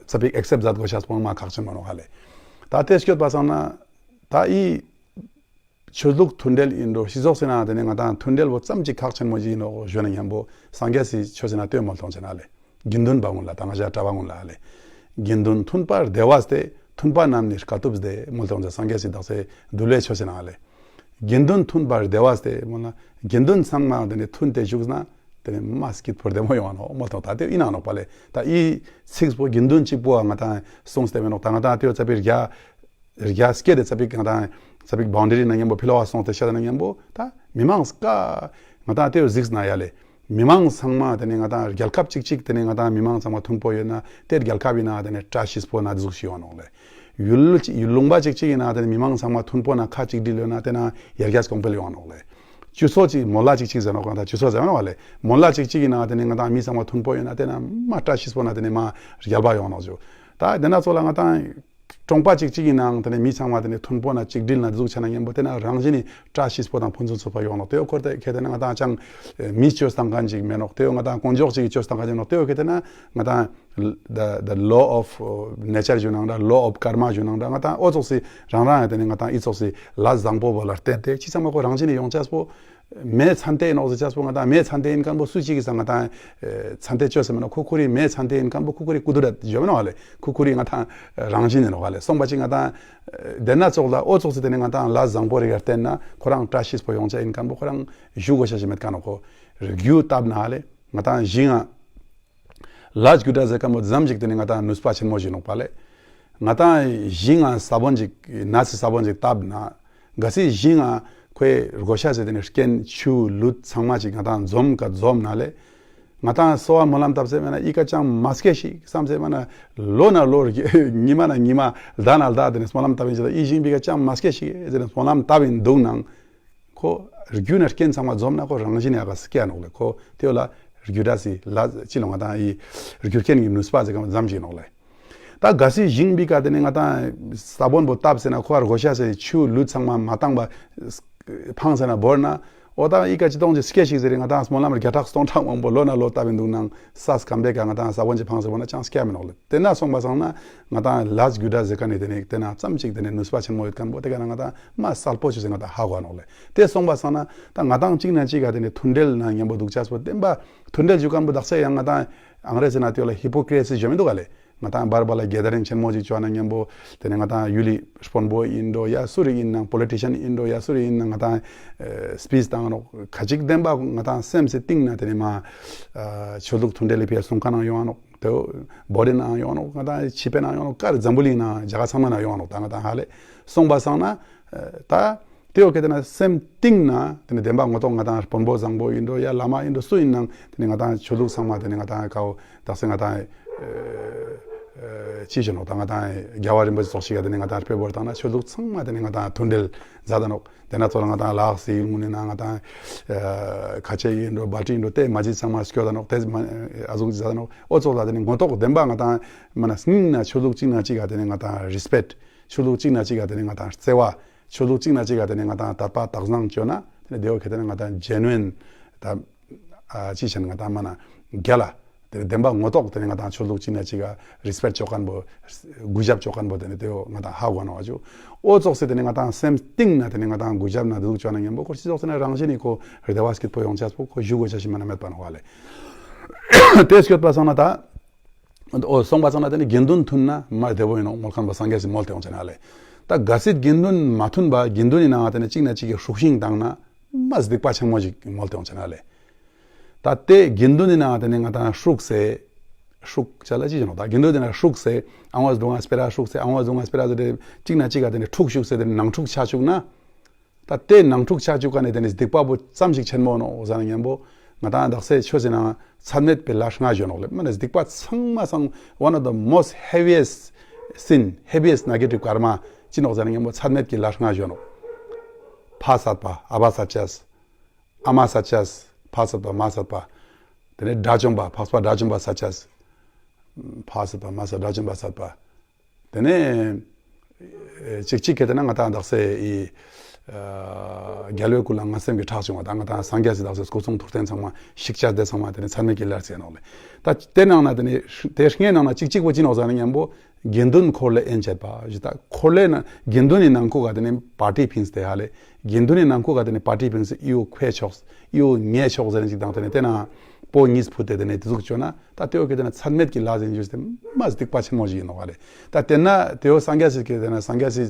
ཙ་པིག་ཨེག་སེབ་མཛད་དགོས་ཤེས་པོ་མ་ཁག་ཆེན་མོ་ནོག་ཧ་ལེ། ད་དེ་སྐྱོད་པ་སང་ན་ད་ཨི་ཆོས་ལུགས་མཐུན་འབྲེལ་ཨིན་འགྲོ་སྤྱི་ཚོགས་སི་ན་དེ་ནི་ང་ཏང་མཐུན་འབྲེལ་བོ་ཙམ་ཅིག་ཁག་ཆེན་མོ་ཞིག་ཨིན་ནོག་ཞུ་ན་མཉམ་པོ་སངས་རྒྱས་སི་ཆོས་སི་ན་ལྟོས་མོལ་ཐོང་ཆེ་ན་ལེ། དགེ་འདུན་པ་ཀུན་ལ་ད་ང་ཞ་གྲྭ་པ་ཀུན་ལ་ལེ། དགེ་འདུན་མཐུན་པར་བདེ་བ་སྟེ། མཐུན་པ་རྣམས་ནི་དཀའ་ཐུབ་སྟེ། མོལ་ཐོང་ཆེ་སངས་རྒྱས་སི་དག་ས་འདུལ་བའི་ཆོས་སི་ན་ལེ། དགེ་འདུན་མཐུན་པར་བདེ་བ་སྟེ་མོལ་ན་དགེ་འདུན་ཚང་མ་དེ་ནི་མཐུན་ཏེ་བཞུགས་ན་དེ་ནི་མ་སྐྱིད་པོ་བདེ་མོ་ཡོང་ནོག་མོལ་ཐོང་། ད་དེ་ཨིན་ན་ནོག་པ་ལེ། ད་ཨི་ཚིགས་པོ་དགེ་འདུན་གཅིག་པོ་ང་ཏང་གསུངས་ཏེ་མེད་ནོག། ད་ང་ཏང་དེ་བོ་ཙ་པིག་རྒྱ་རྒྱ་སྐད་དེ་ཙ་པིག་ང་ཏང་ཙ་པིག་བའུན་ཌ་རི་ནང་མཉམ་པོ་ཕི་ལོག་ག་སོང་སྟེ་ཤད་ན་མཉམ་པོ་ད་མི་མང་ཀ་ང་ཏང་དེ་བོ་གཟིགས་ན་ཡ་ལེ། མི་མང་ཚང་མ་དེ་ནི་ང་ཏང་རྒྱལ་ཁབ་ཅིག་ཅིག་དེ་ནི་ང་ཏང་མི་མང་ཚང་མ་མཐུན་པོ་ཡོད་ན་དེ་རྒྱལ་ཁབ་ཨིན་ན་དེ་ནི་བཀྲ་ཤིས་པོ་ན་ཟུག་ཤིག་ཡོང་ནོག་ལེ། ཡུལ་ལུང་པ་ཅིག་ཅིག་ཨིན་ན་དེ་ནི་མི་མང་ཚང་མ་མཐུན་པོ་ན་ཁ་ཅིག་སྒྲིལ་ཡོད་ན་དེ་ན་ཡར་རྒྱས་གོང་འཕེལ་ཡོང་ནོག་ལེ། སྤྱི་ཚོགས་ཅིག་མོ་ལ་ཅིག་ཅིག་ཟེར་ནོག་ང་ཏང་སྤྱི་ཚོགས་ཟེར་ནོག་ལེ། མོ་ལ་ཅིག་ཅིག་ཨིན་ན་དེ་ནི་ང་ཏང་མི་ཚང་མ་མཐུན་པོ་ཡོད་ན་དེ་ན་མ་བཀྲ་ཤིས་པོ་ན་དེ་ནི་མ་རྒྱལ་བ་ཡོང་ནོག་ཞུ། ད་དེ་ན་ཚོ་ལ་ང་ཏང་གྲོང་པ་ཅིག་ཅིག་ཨིན་ནའང་དེ་ནི་མི་ཚང་མ་དེ་ནི་མཐུན་པོ་ན་གཅིག་སྒྲིལ་ན་འདུག་ཆ་ན་མཉམ་པོ་དེ་ན་རང་བཞིན་ནི་བཀྲ་ཤིས་པོ་དང་ཕུན་སུམ་ཚོགས་པ་ཡོང་ནོག། དེ་བོ་ཁོ་དེ་ཁེ་དེ་ན་ང་ཏང་ཅང་མིས་བཅོས་བཏང་མཁན་ཅིག་མེད་ནོག། དེ་བོ་ང་ཏང་དཀོན་མཆོག་ཅིག་གིས་བཅོས་བཏང་མཁན་ཅིག་ནོག། དེ་བོ་ཁེ་དེ་ན་ང་ཏང་the the law of nature ཞུ་ནང་འདྲ་law of karma ཞུ་ནང་འདྲ་ང་ཏང་འོ་ཙོགས་སི་རང་རང་ཡང་དེ་ནི་ང་ཏང་ཨི་ཙོགས་སི་ལས་བཟང་པོ་བོ་ལ་བརྟེན་ཏེ་ཅི་ཚང་མ་ཁོ་རང་བཞིན་ནི་ཡོང་ཆས་པོ། མེ་མཚན་ལྟས་ཨིན་ནོག་ཟེར་ཆས་པོ་ང་ཏང་མེ་མཚན་ལྟས་ཨིན་མཁན་པོ་སུ་ཅིག་གིས་ང་ཏང་མཚན་ལྟས་བཅོས་ཟེར་མེད་ནོག། ཁོ་ཁོ་རི་མེ་མཚན་ལྟས་ཨིན་མཁན་པོ་ཁོ་ཁོ་རི་ཀུ་དུ་རཏ་ཞུ་མེད་ནོག་ཧ་ལེ། ཁོ་ཁོ་རི་ང་ཏང་རང་བཞིན་ཨིན་ནོག་ཧ་ལེ། སོང་པ་ཅིག་ང་ཏང་དེ་ན་ཙོགས་ལ་འོ་ཙོགས་སི་དེ་ནི་ང་ཏང་ལས་བཟང་པོ་རིག་ག་བརྟེན་ན་ཁོ་རང་བཀྲ་ཤིས་པོ་ཡོང་ཆ་ཨིན་མཁན་པོ་ཁོ་རང་ཞུ་དགོས་ཤེས་ཞིག་མེད་མཁན་ནོག། ཁོ་རྒྱུ་བཏབ་ན་ཧ་ལེ་ང་ཏང་ཞིང་ང་ལས་རྒྱུ་འབྲས་ཟེར་མཁན་པོ་ཙམ་ཅིག་དེ་ནི་ང་ཏང་ནུས་པ་ཆེན་མོ་ཞིག་ནོག་པ་ལེ། ང་ཏང་ཞིང་ང་ས་བོན་ཅིག་ནས་སི་ས་བོན་ཅིག་བཏབ་ན་གལ་སྲིད་ཞིང་ང་ཁོའི་སྒོ་ཤ་ཟེར་དེ་ནི་རྐྱེན་ཆུ་ལུད་ཚང་མ་ཅིག་ང་ཏང་འཛོམས་ཀ་འཛོམས་ན་ལེ། ང་ཏང་གསོ་བ་སྨོན་ལམ་བཏབ་ཟེར་མེད་ན་ཨི་ཀ་ཅང་མ་སྐྱེ་ཞིག་བསམ་ཟེར་མེད་ན་ལོ་ན་ལོ་ཉི་མ་ན་ཉི་མ་ཟླ་ན་ཟླ་དེ་ནི་སྨོན་ལམ་བཏབ་ཨིན་ཅི་ད་ཨི་ཞིང་པའི་ཀ་ཅང་མ་སྐྱེ་ཞིག་ཟེར་ནི་སྨོན་ལམ་བཏབ་ཨིན་འདུག་ནང་ཁོ་རྒྱུ་ན་རྐྱེན་ཚང་མ་འཛོམས་ན་ཁོ་རང་བཞིན་ཡ་ག་སྐྱེ་ནོག་ལེ། ཁོ་དེ་བོ་ལ་རྒྱུ་འབྲས་སི་ལ་ཅི་ལོ་ང་ཏང་ཨི་རྒྱུ་རྐྱེན་གྱི་ནུས་པ་ཟེར་མཁན་པོ་ཙམ་ཅིག་ནོག་ལེ། ད་གལ་སྲིད་ཞིང་པའི་ཀ་དེ་ནི་ང་ཏང་ས་བོན་པོ་བཏབ་ཟེར་ན་ཁོ་ཨར་སྒོ་ཤ་ཟེར་ཆུ་ལུད་ཚང་མ་མ་བཏང་པ་འཕངས་ཟེར་ན་བོར་ན་འོ་ད་ཨི་ཀ་ཅི་གཏོང་ཅི་སྐྱེ་ཞིག་ཟེར་རེ་ང་ཏང་སྨོན་ལམ་བརྒྱ་ཕྲག་སྟོང་ཕྲག་མང་པོ་ལོ་ན་ལོ་བཏབ་ཨིན་འདུག་ནང་ས་སྐམ་པའི་ཀ་ང་ཏང་ས་བོན་ཅིག་འཕངས་ཟེར་བོར་ན་ཅང་སྐྱེ་མི་ནོག་ལེ། དེ་ན་སོང་པ་སང་ན་ང་ཏང་ལས་རྒྱུ་འབྲས་ཟེར་མཁན་ནི་དེ་ནི་དེ་ན་ཙམ་ཅིག་དེ་ནི་ནུས་པ་ཆེན་མོ་ཡོད་མཁན་པོ་དེ་ཀ་ན་ང་ཏང་མ་གསལ་པོ་ཆུ་ཟེར་ང་ཏང་ཧ་གོ་ནོག་ལེ། དེ་སོང་པ་སང་ན་ད་ང་ཏང་གཅིག་ན་གཅིག་ག་དེ་ནི་མཐུན་འབྲེལ་ན་མཉམ་པོ་འདུག་ཆས་པོ་བདེན་པ་མཐུན་འབྲེལ་ཞུ་མཁན་པོ་དག་ས་ཡང་ང་ཏང་ཨང་རེ་ཟི་ན་དེ་བོ་ལ་ཧི་པོ་ཀྲེ་སི་ཞུ་མི་འདུག་ག་ལེ། ང་ཏང་བར་བར་ལ་གེ་དར་རིང་ཆེན་མོ་ཅིག་བཅོ་ན་མཉམ་པོ་དེ་ནི་ང་ཏང་ཡུལ་ལི་དཔོན་པོ་ཨིན་འགྲོ་ཡ་སུ་རིག་ཨིན་ནང་པོ་ལི་ཊི་ཤན་ཨིན་འགྲོ་ཡ་སུ་རིག་ཨིན་ནང་ང་ཏང་སི་པིཆ་བཏང་ནོག། ཁ་ཅིག་བདེན་པ་ང་ཏང་སེམས་སི་གཏིང་ན་དེ་ནི་མ་ཆོས་ལུགས་མཐུན་འབྲེལ་ལི་ཕི་ཡ་སུང་ཀ་ནང་ཡོང་ནོག། དེ་བོ་བོ་ཌི་ནང་ཡོང་ནོག། ང་ཏང་ཆི་པེ་ནང་ཡོང་ནོག། ཀར་འཛམ་བུ་གླིང་ནང་རྒྱ་གར་ཚང་མ་ནང་ཡོང་ནོག། ད་ང་ཏང་ཧ་ལེ་སོང་པ་སང་ན་ད་དེ་བོ་ཁེ་དེ་ན་སེམས་གཏིང་ན་དེ་ནི་བདེན་པ་ངོ་ཐོག་ང་ཏང་དཔོན་པོ་བཟང་པོ་ཨིན་འགྲོ་ཡ་བླ་མ་ཨིན་འགྲོ་སུ་ཨིན་ནང་དེ་ནི་ང་ཏང་ཆོས་ལུགས་ཚང་མ་དེ་ནི་ང་ཏང་ཀའོ་དག་ས་ང་ཏང་ཅི་ཞུ་ནོག། ད་ང་ཏང་རྒྱལ་བ་རིན་པོ་ཆེ་ཙོགས་ཤིག་ག་དེ་ནི་ང་ཏང་དཔེ་བོར་བཏང་ན་ཆོས་ལུགས་ཚང་མ་དེ་ནི་ང་ཏང་མཐུན་འབྲེལ་མཛད་ད་ནོག། དེ་ན་ཚོ་ལ་ང་ཏང་ལ་དྭགས་སི་ཡུལ་ངོས་ནས་ན་ང་ཏང་ཁ་ཆེ་ཨིན་འགྲོ་བལ་ཏི་ཨིན་འགྲོ་དེ་མ་ཇི་ཚང་མ་སྐྱོད་ད་ནོག། དེ་མ་ཨ་ཟུག་མཛད་ད་ནོག། འོ་ཙོགས་ལ་དེ་ནི་ངོ་ཐོག་བདེན་པ་ང་ཏང་མ་ན་སྙིང་ན་ཆོས་ལུགས་གཅིག་ན་གཅིག་ག་དེ་ནི་ང་ཏང་རི་སི་པེཀྚ། ཆོས་ལུགས་གཅིག་ན་གཅིག་ག་དེ་ནི་ང་ཏང་བརྩེ་བ། ཆོས་ལུགས་གཅིག་ན་གཅིག་ག་དེ་ནི་ང་ཏང་དད་པ་དག་སྣང་བཅོ་ན་དེ་ནི་དེ་བོ་ཁེ་དེ་ནི་ང་ཏང་ཇེ་ནུ་ཨིན་ད་ཨ་ཅི་ཞན་ང་ཏང་མ་ན་རྒྱལ་ལ། དེ་བདེན་པ་ངོ་ཐོག་དེ་ནི་ང་ཏང་ཆོས་ལུགས་གཅིག་ན་གཅིག་ག་རི་སི་པེཀྚ་བཅོ་མཁན་པོ་གུས་ཞབས་བཅོ་མཁན་པོ་དེ་ནི་དེ་བོ་ང་ཏང་ཧ་གོ་ནོག་ཨ་ཅུ། འོ་ཙོགས་སི་དེ་ནི་ང་ཏང་སེམས་གཏིང་ན་དེ་ནི་ང་ཏང་གུས་ཞབས་ན་འདུག་བཅོ་ན་མཉམ་པོ་ཁོ་སྤྱི་ཚོགས་སི་ན་རང་བཞིན་ནི་ཁོ་བདེ་བ་སྐྱིད་པོ་ཡོང་ཆས་པོ་ཁོ་ཞུ་དགོས་ཆ་ཞིག་མ་ན་མེད་པ་ནོག་ཧ་ལེ། དེ་སྐྱོད་པ་སང་ན་ད་འོ་སོང་པ་སང་ན་དེ་ནི་དགེ་འདུན་མཐུན་ན་མ་བདེ་བོ་ཡིན་ནོག་མོལ་མཁན་པོ་སངས་རྒྱས་སི་མོལ་ཏེ་ཡོང་ཆ་ན་ལེ། ད་གལ་སྲིད་དགེ་འདུན་མ་མཐུན་པ་དགེ་འདུན་ནི་ནང་ང་དེ་ནི་གཅིག་ན་གཅིག་གི་ཧྲུག་ཤིང་བཏང་ན་མ་སྡིག་པ་ཆེན་མོ་ཞིག་མོལ་ཏེ་ཡོང་ཆ་ན་ལེ། ད་དེ་དགེ་འདུན་ནི་ནང་ང་དེ་ནི་ང་ཏང་ཧྲུག་སེ་ ཧྲུག་ཅ་ལ་ཅི་ཞིག་ནོག་ད་དགེ་འདུན་དེ་ན་ཧྲུག་སེ་ཨང་བ་སྡུག་ང་སྤེ་ར་ཧྲུག་སེ་ཨང་བ་སྡུག་ང་སྤེ་ར་ཟེར་ཏེ་གཅིག་ན་གཅིག་ག་དེ་ནི་ཕྲུག་ཤུག་སེ་དེ་ནི་ནང་འཁྲུག་ཆ་བཅུག་ན། ད་དེ་ནང་འཁྲུག་ཆ་བཅུག་ག་ནས་དེ་ནི་སྡིག་པ་པོ་ཙམ་ཞིག་ཆེན་མོ་ནོག་ཟེར་ན་མཉམ་པོ་ང་ཏང་དག་ས་ཆོས་སི་ནང་ཚད་མེད་པའི་ལས་ལྔ་ཞིག་ནོག་ལེ། མ་ནི་སྡིག་པ་ཚང་མ་སང་one of the most heaviest sin, heaviest negative karma ཅི་ནོག་ཟེར་ན་མཉམ་པོ་ཚད་མེད་ཀྱི་ལས་ལྔ་ཞིག་ནོག། ཕ་བསད་པ། ཨ་བ་བསད་ཅེས། ཨ་མ་བསད་ཅེས། ཕ་བསད་པ། མ་བསད་པ། དེ་ནས་དགྲ་བཅོམ་པ། འཕགས་པ་དགྲ་བཅོམ་པ་བསད་ཅེས། ཕ་བསད་པ། མ་བསད། དགྲ་བཅོམ་པ་བསད་པ། དེ་ནས་ཨེ་གཅིག་གཅིག་གི་དེ་ན་ང་ཏང་དག་ས་ཨི་ཨ་རྒྱལ་བའི་སྐུ་ལ་ངན་སེམས་ཀྱི་ཁྲག་ཕྱུང་བ་དང་ང་ཏང་སངས་རྒྱས་སི་དག་ས་སྐུ་གསུང་ཐུགས་རྟེན་ཚང་མ་བཤིག་ཅེས་དེ་ཚང་མ་དེ་ནི་ཚད་མེད་ཀྱི་ལས་ཟེར་ནོག་ལེ། ད་དེ་ནང་ན་དེ་ནི་དེ་ལྔའི་ནང་ན་གཅིག་གཅིག་པོ་ཅི་ནོག་ཟེར་ན་མཉམ་པོ་དགེ་འདུན་འཁོར་ལོ་དབྱེན་བྱེད་པ་ཞིག། ད་འཁོར་ལོའི་ནང་དགེ་འདུན་ནི་ནང་ཁུག་ག་དེ་ནི་པར་ཊི་ཕིངས་ཏེ་ཧ་ལེ། དགེ་འདུན་ནི་ནང་ཁུག་ག་དེ་ནི་པར་ཊི་ཕིངས་ཏེ་ཨི་བོ་ཁོའི་ཕྱོགས་ཨི་བོ་ངའི་ཕྱོགས་ཟེར་ནི་ཅིག་དང་དེ་ནི་དེ་ན་སྤོ་གཉིས་ཕུད་དེ་དེ་ནི་དེ་ཟུག་བཅོ་ན་ད་དེ་བོ་གི་དེ་ན་ཚད་མེད་ཀྱི་ལས་ཟེར་ཞུས་ཏེ་མ་སྡིག་པ་ཆེན་མོ་ཞིག་ཡིན་ནོག་ཧ་ལེ། ད་དེ་ན་དེ་བོ་སངས་རྒྱས་སི་གི་དེ་ན་སངས་རྒྱས་སི་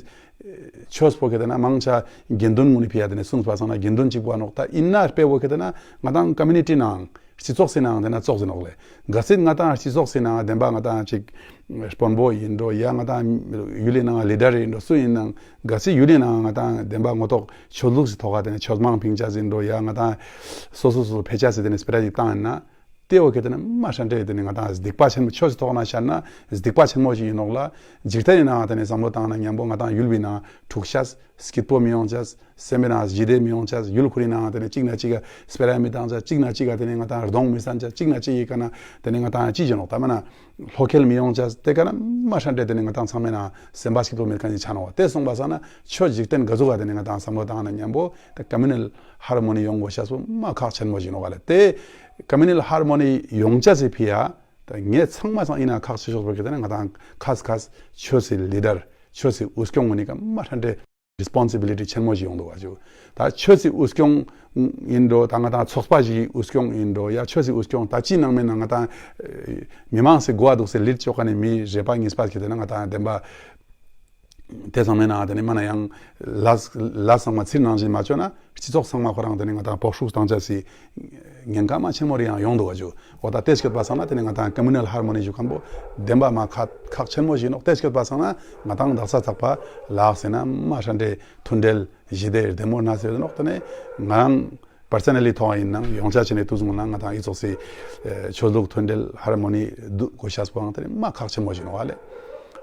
ཆོས་པོ་གི་དེ་ན་མང་ཆེ་དགེ་འདུན་ངོ་ནི་ཕི་ཡ་དེ་ནི་གསུངས་པ་སང་ན་དགེ་འདུན་གཅིག་པོ་ནོག། ད་ཡིན་ན་དཔེ་བོ་གི་དེ་ན་ང་ཏང་ཀོ་མུ་ནི་ཊི་ནང་སྤྱི་ཚོགས་སི་ནང་དེ་ན་ཙོགས་ཟེར་ནོག་ལེ། གལ་སྲིད་ང་ཏང་སྤྱི་ཚོགས་སི་ནང་བདེན་པ་ང་ཏང་ཅིག་དཔོན་པོ་ཡིན་འགྲོ་ཡ་ང་ཏང་ཡུལ་ལི་ནང་ལི་ཌར་ཡིན་འགྲོ་སུ་ཡིན་ནང་གལ་སྲིད་ཡུལ་ལི་ནང་ང་ཏང་བདེན་པ་ངོ་ཐོག་ཆོས་ལུགས་སི་ཐོག་ག་དེ་ནི་ཆོས་མང་ཕིང་ཅེས་ཡིན་འགྲོ་ཡ་ང་ཏང་སོ་སོ་སོ་ཕེ་ཅེས་སི་དེ་ནི་སྤེ་ར་ཞིག་བཏང་ཡིན་ན། དེ་བོ་གི་དེ་ནི་མ་ཧྲན་ཏེ་དེ་ནི་ང་ཏང་སྡིག་པ་ཆེན་མོ་ཆོས་སི་ཐོག་ན་ཤར་ན་སྡིག་པ་ཆེན་མོ་ཞིག་ཡིན་ནོག་ལ། འཇིག་རྟེན་ནི་ནང་དེ་ནི་བསམ་བློ་བཏང་ན་མཉམ་པོ་ང་ཏང་ཡུལ་བི་ནང་འཁྲུག་ཤེས་སྐྱིད་པོ་མི་ཡོང་ཅེས། སེམས་པའི་ནང་ཞི་བདེ་མི་ཡོང་ཅེས། ཡུལ་ཁོ་རའི་ནང་དེ་ནི་གཅིག་ན་གཅིག་ག་སྤེ་ར་མི་བཏང་ཅེས། གཅིག་ན་གཅིག་ག་དེ་ནི་ང་ཏང་གདོང་མི་སན་ཅེས། གཅིག་ན་གཅིག་གི་ཀ་ན་དེ་ནི་ང་ཏང་ཅི་བྱེད་ནོག་ད་མ་ན་ལྷོ་ཁེལ་མི་ཡོང་ཅེས། དེ་ཀ་ན་མ་ཧྲན་ཏེ་དེ་ནི་ང་ཏང་ཚང་མའི་ནང་སེམས་པ་སྐྱིད་པོ་མེད་མཁན་ཞིག་ཆ་ནོག། དེ་སོང་པ་སང་ན་ཆོས་འཇིག་རྟེན་ག་ཟུག་ག་དེ་ནི་ང་ཏང་བསམ་བློ་བཏང་ན་མཉམ་པོ་དེ་ཀོ་མུ་ནལ་ཧར་མོ་ནི་ཡོང་དགོས་ཤེས་པོ་མ་ཁག་ཆེན་མོ་ཞིག་ནོག་ལེ། དེ་ཀོ་མུ་ནལ་ཧར་མོ་ནི་ཡོང་ཅེས་སི་ཕི་ཡ་ད་ངས་ཚང་མ་སང་ཡིན་ན་ཁག་ཆེ་ཤོས་པོ་གི་དེ་ནི་ང་ཏང་ཁ་ཁ་ཆོས་སི་ལི་ཌར་ཆོས་སི་དབུ་སྐྱོང་ངོ་ནི་ཀ་མ་ཧྲན་ཏེ་རི་སི་པོན་སི་བི་ལི་ཊི་ཆེན་མོ་ཞིག་ཡོང་འདུག་བ་ཅུ། ད་ཆོས་སི་དབུ་སྐྱོང་ཡིན་འགྲོ་ད་ང་ཏང་ཚོགས་པ་ཞིག་གི་དབུ་སྐྱོང་ཡིན་འགྲོ་ཡ་ཆོས་སི་དབུ་སྐྱོང་ད་ཅི་ནང་མེད་ན་ང་ཏང་མི་མང་སི་གོ་བ་འདུག་སེ་ལིཌ་ཅོ་མཁན་ནི་མི་རེ་པ་གཉིས་པ་གི་དེ་ནི་ང་ཏང་བདེན་པ་དེ་ཚང་མའི་ནང་དེ་ནི་མ་ན་ཡང་ལ་ལ་ཚང་མ་ཚིར་ནང་བཞིན་མ་བཅོས་ན་སྤྱི་ཚོགས་ཚང་མ་ཁོ་རང་དེ་ནི་ང་ཏང་སྤོབས་ཤུགས་བཏང་ཅེས་སི་ཉེན་ཁ་མ་ཆེན་མོ་རེ་ཡང་ཡོང་འདུག་བ་ཅུ། འོ་ད་དེ་སྐྱོད་པ་སང་ན་དེ་ནི་ང་ཏང་ཀོ་མུ་ནལ་ཧར་མོ་ནི་ཞུ་མཁན་པོ་བདེན་པ་མ་ཁག་ཁག་ཆེན་མོ་ཞིག་ནོག། དེ་སྐྱོད་པ་སང་ན་ང་ཏང་དག་ས་ཚགས་པ་ལགས་ཟེར་ན་མ་ཧྲན་ཏེ་མཐུན་འབྲེལ་ཞི་བདེ་བདེ་མོ་ན་ཟེར་ནོག། དེ་ནི་ང་རང་པར་སོ་ན་ལི་ཐོག་ཡིན་ནང་ཡོང་ཆ་ཆེ་ནི་དུས་ཚོད་ནང་ང་ཏང་ཨི་ཙོགས་སི་ཆོས་ལུགས་མཐུན་འབྲེལ་ཧར་མོ་ནི་འདུག་དགོས་ཤེས་པོའང་དེ་ནི་མ་ཁག་ཆེན་མོ་ཞིག་ནོག་ལེ།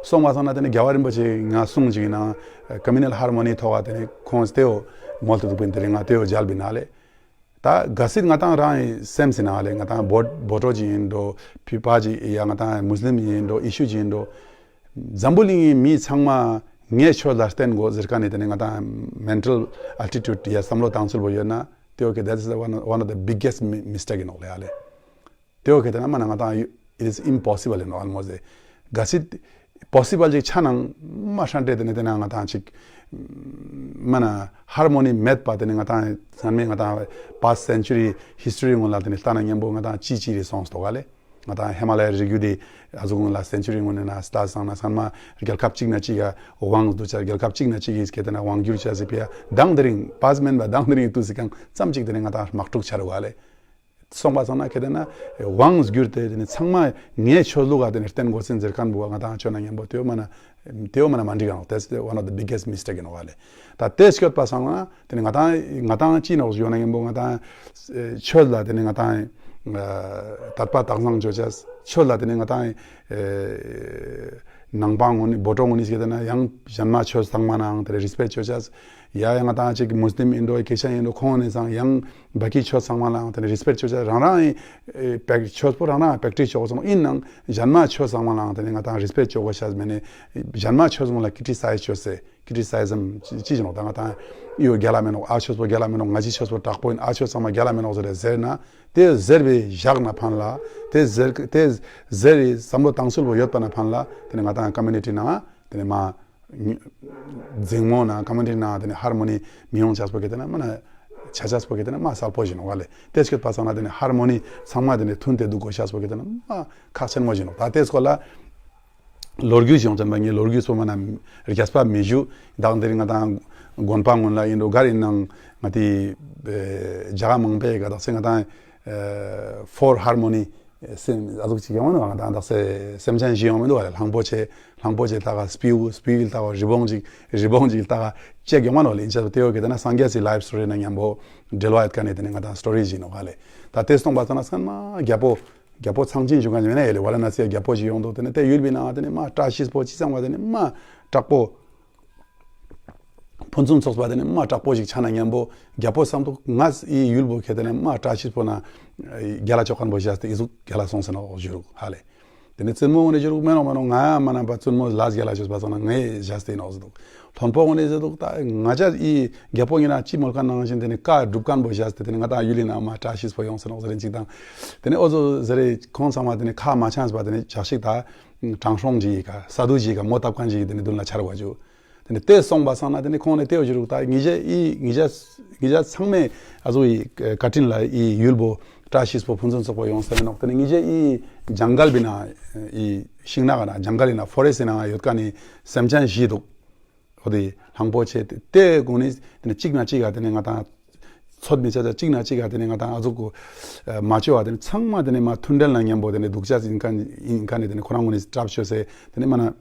སོང་བ་སང་ན་དེ་ནི་རྒྱལ་བ་རིན་པོ་ཆེ་ང་གསུང་ཅིག་ཡིན་ནང་ཀོ་མུ་ནལ་ཧར་མོ་ནི་ཐོག་ག་དེ་ནི་ཁོང་དེའོ་མོལ་དུ་འདུག་པིན། དེ་རིང་ང་དེའོ་མཇལ་བིན་ན་ལེ། ད་གལ་སྲིད་ང་ཏང་རང་སེམས་སི་ནང་ལེ་ང་ཏང་བོ་བོ་ཊོ་ཅིག་ཡིན་འགྲོ་ཕི་པ་ཅིག་ཡ་ང་ཏང་མུས་ལིམ་ཡིན་འགྲོ་ཡེ་ཤུ་ཅིག་ཡིན་འགྲོ་འཛམ་བུ་གླིང་གི་མི་ཚང་མ་ངའི་ཆོས་ལ་བརྟེན་དགོས་ཟེར་མཁན་ནི་དེ་ནི་ང་ཏང་མེན་ཊལ་ཨེ་ཊི་ཊུཌ་ཡ་བསམ་བློ་བཏང་ཚུལ་བོ་ཡོད་ན་དེའོ་གི་that's the one, one of the biggest mi- mistake ཡིན་ནོག་ལེ་ཡ་ལེ། དེའོ་གི་དེ་ན་མ་ན་ང་ཏང་it is impossible ཡིན་ནོག་ཨལ་མོ་སི་གལ་སྲིད་པོ་སི་བལ་ཅིག་ཆ་ནང་མ་ཧྲན་ཏེ་དེ་ནི་དེ་ན་ང་ཏང་ཅིག་མ་ན་ཧར་མོ་ནི་མེད་པ་དེ་ནི་ང་ཏང་སྔན་མའི་ང་ཏང་པཱསྚ་སེན་ཅུ་རི་ཧི་སི་ཊོ་རི་སྔོན་ལ་དེ་ནི་ལྟ་ན་མཉམ་པོ་ང་ཏང་ཅི་ཅི་རེ་སོང་སྟོག་ག་ལེ། ང་ཏང་ཧི་མ་ལ་ཡའི་རི་རྒྱུད་དེ་ཨ་ཟུག་སྔོན་ལ་སེན་ཅུ་རི་སྔོན་ནས་ན་ལྟ་སང་ན་སྔན་མ་རྒྱལ་ཁབ་ཅིག་ན་ཅིག་ག་དབང་བསྡུ་ཆ་རྒྱལ་ཁབ་ཅིག་ན་ཅིག་གི་སྐད་དེ་ན་དབང་བསྒྱུར་ཆ་སི་ཕི་ཡ་དང་དེ་རིང་པཱསྚ་མེན་པ་དང་དེ་རིང་དུས་སི་གང་ཙམ་ཅིག་དེ་ནི་ང་ཏང་དམག་འཁྲུག་ཆ་རུ་ག་ལེ། སོང་པ་སང་ན་ཁེ་དེ་ན་དབང་བསྒྱུར་ཏེ་དེ་ནི་ཚང་མ་ངའི་ཆོས་ལུགས་ལ་དེ་ནི་བརྟེན་དགོས་ཟེར་མཁན་བོ་ང་ཏང་ཆོས་ན་མཉམ་པོ་དེའོ་མ་ན་དེའོ་མ་ན་མ་འགྲིག་ག་ནོག། That's the one of the biggest mistake ཡིན་ནོག་ལེ། ད་དེ་སྐྱོད་པ་སང་ན་དེ་ནི་ང་ཏང་ང་ཏང་ཅི་ནོག་ཞུ་ན་མཉམ་པོ་ང་ཏང་ཆོས་ལ་དེ་ནི་ང་ཏང་དད་པ་དག་སྣང་ཅོ་ཆ་ཆོས་ལ་དེ་ནི་ང་ཏང་ནང་པ་ངོ་ནི་བོ་ཊོ་ངོ་ནི་སྐད་དེ་ན་ཡང་གཞན་མ་ཆོས་ཚང་མ་ནང་དེ་རེ་རི་སི་པེཀྚ་ཅོ་ཆ། ཡ་ཡ་ང་ཏང་ཅིག་མུས་ལིམ་ཡིན་འགྲོ་ཁྲིས་ཅན་ཡིན་འགྲོ་ཁོང་ནི་ཚང་ཡང་བ་ཀི་ཆོས་ཚང་མ་ལའང་དེ་ནི་རི་སི་པེཀྚ་ཅོ་ཆ། རང་རང་ཡི་པེཀ་ཆོས་པོ་རང་རང་པེཀ་ཊི་སི་ཅོ་གོ་སོང་ཡིན་ནང་གཞན་མ་ཆོས་ཚང་མ་ལའང་དེ་ནི་ང་ཏང་རི་སི་པེཀྚ་ཅོ་གོ་ཤེས་མེད་ནི་གཞན་མ་ཆོས་ངོ་ལ་ཀི་ཊི་སའིཛ་ཅོ་སེ་ཀི་ཊི་སའིཛ་ཙམ་ཅི་ཅི་ནོག་ད་ང་ཏང་ཡོ་རྒྱལ་ལ་མེད་ནོག་ཨ་ཆོས་པོ་རྒྱལ་ལ་མེད་ནོག་ང་ཅི་ཆོས་པོ་དྲག་པོ་ཡིན་ཨ་ཆོས་ཚང་མ་རྒྱལ་ལ་མེད་ནོག་ཟེར་རེ་ཟེར་ན་དེ་ཟེར་བའི་ཞག་ན་ཕན་ལ་དེ་ཟེར་དེ་ཟེར་བའི་བསམ་བློ་བཏང་ཚུལ་བོ་ཡོད་པ་ན་ཕན་ལ་དེ་ནི་ང་ཏང་ཀོ་མུ་ནི་ཊི་ནང་དེ་ནི་མ་འཛིང་མོ་ན་ཀོ་མུ་ནི་ཊི་ན་དེ་ནི་ཧར་མོ་ནི་མི་ཡོང་ཆ་སྤོ་གི་དེ་ན་མ་ན་ཆ་ཆ་སྤོ་གི་དེ་ན་མ་གསལ་པོ་ཞིག་ནོག་ལེ། དེ་སྐྱོད་པ་སང་ན་དེ་ནི་ཧར་མོ་ནི་ཚང་མ་དེ་ནི་མཐུན་ཏེ་འདུག་དགོས་ཤ་སྤོ་གི་དེ་ན་མ་ཁག་ཆེན་མོ་ཞིག་ནོག། ད་དེ་སྐོར་ལ་ལོ་རྒྱུས་ཡོང་ཅན་པ་ངའི་ལོ་རྒྱུས་སོ་མ་ན་རྒྱས་པ་མི་ཞུ། ད་དེ་རིང་ང་ཏང་དགོན་པ་སྔོན་ལ་ཡིན་འགྲོ་གར་ཡིན་ནང་ང་ཏི་རྒྱ་གར་མང་པོའི་ག་དག་ས་ང་ཏང་ཕོར་ཧར་མོ་ནི་ སེམས་ཨ་ཟུག་ཅིག་ཡོང་མ་ནོག་ང་དང་དག་ས་སེམས་ཅན་བཞི་ཡོང་མི་འདུག་ག་ལེ། གླང་པོ་ཆེ་གླང་པོ་ཆེ་ལྟ་ག་སྤྲེའུ་སྤྲེའུ་ལྟ་ག་རི་བོང་ཅིག་རི་བོང་ཅིག་ལྟ་ག་ཅེག་ཡོང་མ་ནོག་ལེ། ཨིན་ཅེ་ཏེ་ཡོ་གེ་ཏེ་ན་སངས་རྒྱས་སི་ལའིཕ་སི་ཊོ་རི་ན་ཉམ་པོ་འབྲེལ་བ་ཡོད་ཁན་ནི་ཏེ་ནེ་ང་དང་སི་ཊོ་རི་ཞིག་ནོག་ག་ལེ། ད་ཏེ་སོང་པ་སང་ན་སྔན་མ་རྒྱལ་པོ་རྒྱལ་པོ་ཚངས་ཆེན་ཞུ་ཁན་ཞིག་ཡོད་ན་ཡ་ལེ། ཝ་ར་ན་སི་ཡ་རྒྱལ་པོ་ཞིག་ཡོང་དུག་ཏེ་ནེ་ཏེ་ཡུལ་བི་ནང་ཏེ་ནེ་མ་བཀྲ་ཤིས་པོ་ཅི་ཚང་བ་ཏེ་ནེ་མ་དྲག་པོ་ཕུན་སུམ་ཚོགས་པ་ཏེ་ནེ་མ་དྲག་པོ་ཞིག་ཆ་ན་ཉམ་པོ་རྒྱལ་པོ་སམ་དུག་ངས་འི་ཡུལ་བོ་ཁྱེར་ཏེ་ནེ་མ་བཀྲ་ཤིས་པོ་ན་རྒྱལ་ལ་ཅོ་ཁན་བོ་ཞག་སྟེ་འི་ཟུག་རྒྱལ་ལ་སོང་ཟེར་ན་འོ་ཞུ་རུག་ཧ་ལེ། ཏེ་ནེ་བཙུན་མོ་གུན་ནི་ཞུ་རུག་མེན་ནོག་མེན་ནོག་ང་ཡང་མ་ན་པ་བཙུན་མོ་ལ་རྒྱལ་ལ་ཅོས་པ་སང་ན་ངའི་ཞག་སྟེ་ཨིན་ནོག་ཟེར་དུག་མཐོན་པོ་གུན་ནི་ཟེར་དུག་ད་ང་ཅག་འི་རྒྱལ་པོ་ཨིན་ན་ཅི་མོལ་ཁན་ནང་བཞིན་ཏེ་ནེ་བཀའ་སྒྲུབ་ཁན་བོ་ཞག་སྟེ་ཏེ་ནེ་ང་དང་ཡུལ་ལི་ནང་མ་བཀྲ་ཤིས་པོ་ཡོང་ཟེར་ནོག་ཟེར་རིན་ཅིག་དང་། ཏེ་ནེ་འོ་ཟོ་ཟེར་རེ་ཁོང་ཚང་མ་ཏེ་ནེ་ཁ་མ་ཆངས་པ་ཏེ་ནེ་ཞག་ཞིག་ད་དྲང་སྲོང་ཞིག་ག་ས་དྷུ་ཞིག་ག་མོ་བཏབ་ཁན་ཞིག་གི་ཏེ་ནེ་དུན་ལ་ཆར་བ་ཅུ། ཏེ་ནེ་ཏེ་སོང་པ་སང་ན་ཏེ་ནེ་ཁོང་ནི་ཏེ་བོ་ཞུ་རུག་ད་ངེ་ཞ་འི་ངེ་ཞ་ངེ་ཞ་ཚང་མས་ཨ་ཟུག་འི་བཀའ་དྲིན་ལ་འི་ཡུལ་བོ་བཀྲ་ཤིས་པོ་ཕུན་སུམ་ཚོགས་པོ་ཡོང་ཟེར་ནོག་ཏེ་ནེ་ངེ་ཞ་འི་ཇང་གལ་བི་ནང་འི་ཤིང་ནགས་ན་ཇང་གལ་ལི་ནང་ཕོ་རེསི་ནང་ཡོད་ཁན་ནི་སེམས་ཅན་ཞིག་དུག་འོ་ཏེ་གླང་པོ་ཆེ་ཏེ་ཏེ་གུན་ནི་ཏེ་ནེ་ཅིག་ན་ཅིག་ག་ཏེ་ནེ་ང་དང་ཚོད་མི་ཆ་ཆ་ཅིག་ན་ཅིག་ག་ཏེ་ནེ་ང་དང་ཨ་ཟུག་གུ་མ་ཅོ་བ་ཏེ་ནེ་ཚང་མ་ཏེ་ནེ་མ་མཐུན་འབྲེལ་ན་ཉམ་པོ་ཏེ་ནེ་དུག་ཅེས་ཨིན་ཁན་ཨིན་ཁན་ནི་ཏེ་ནེ་ཁོ་རང་གུན་ནི་ཏྲབ་ཅོས་སེ་ཏེ་ནེ་མ་ན་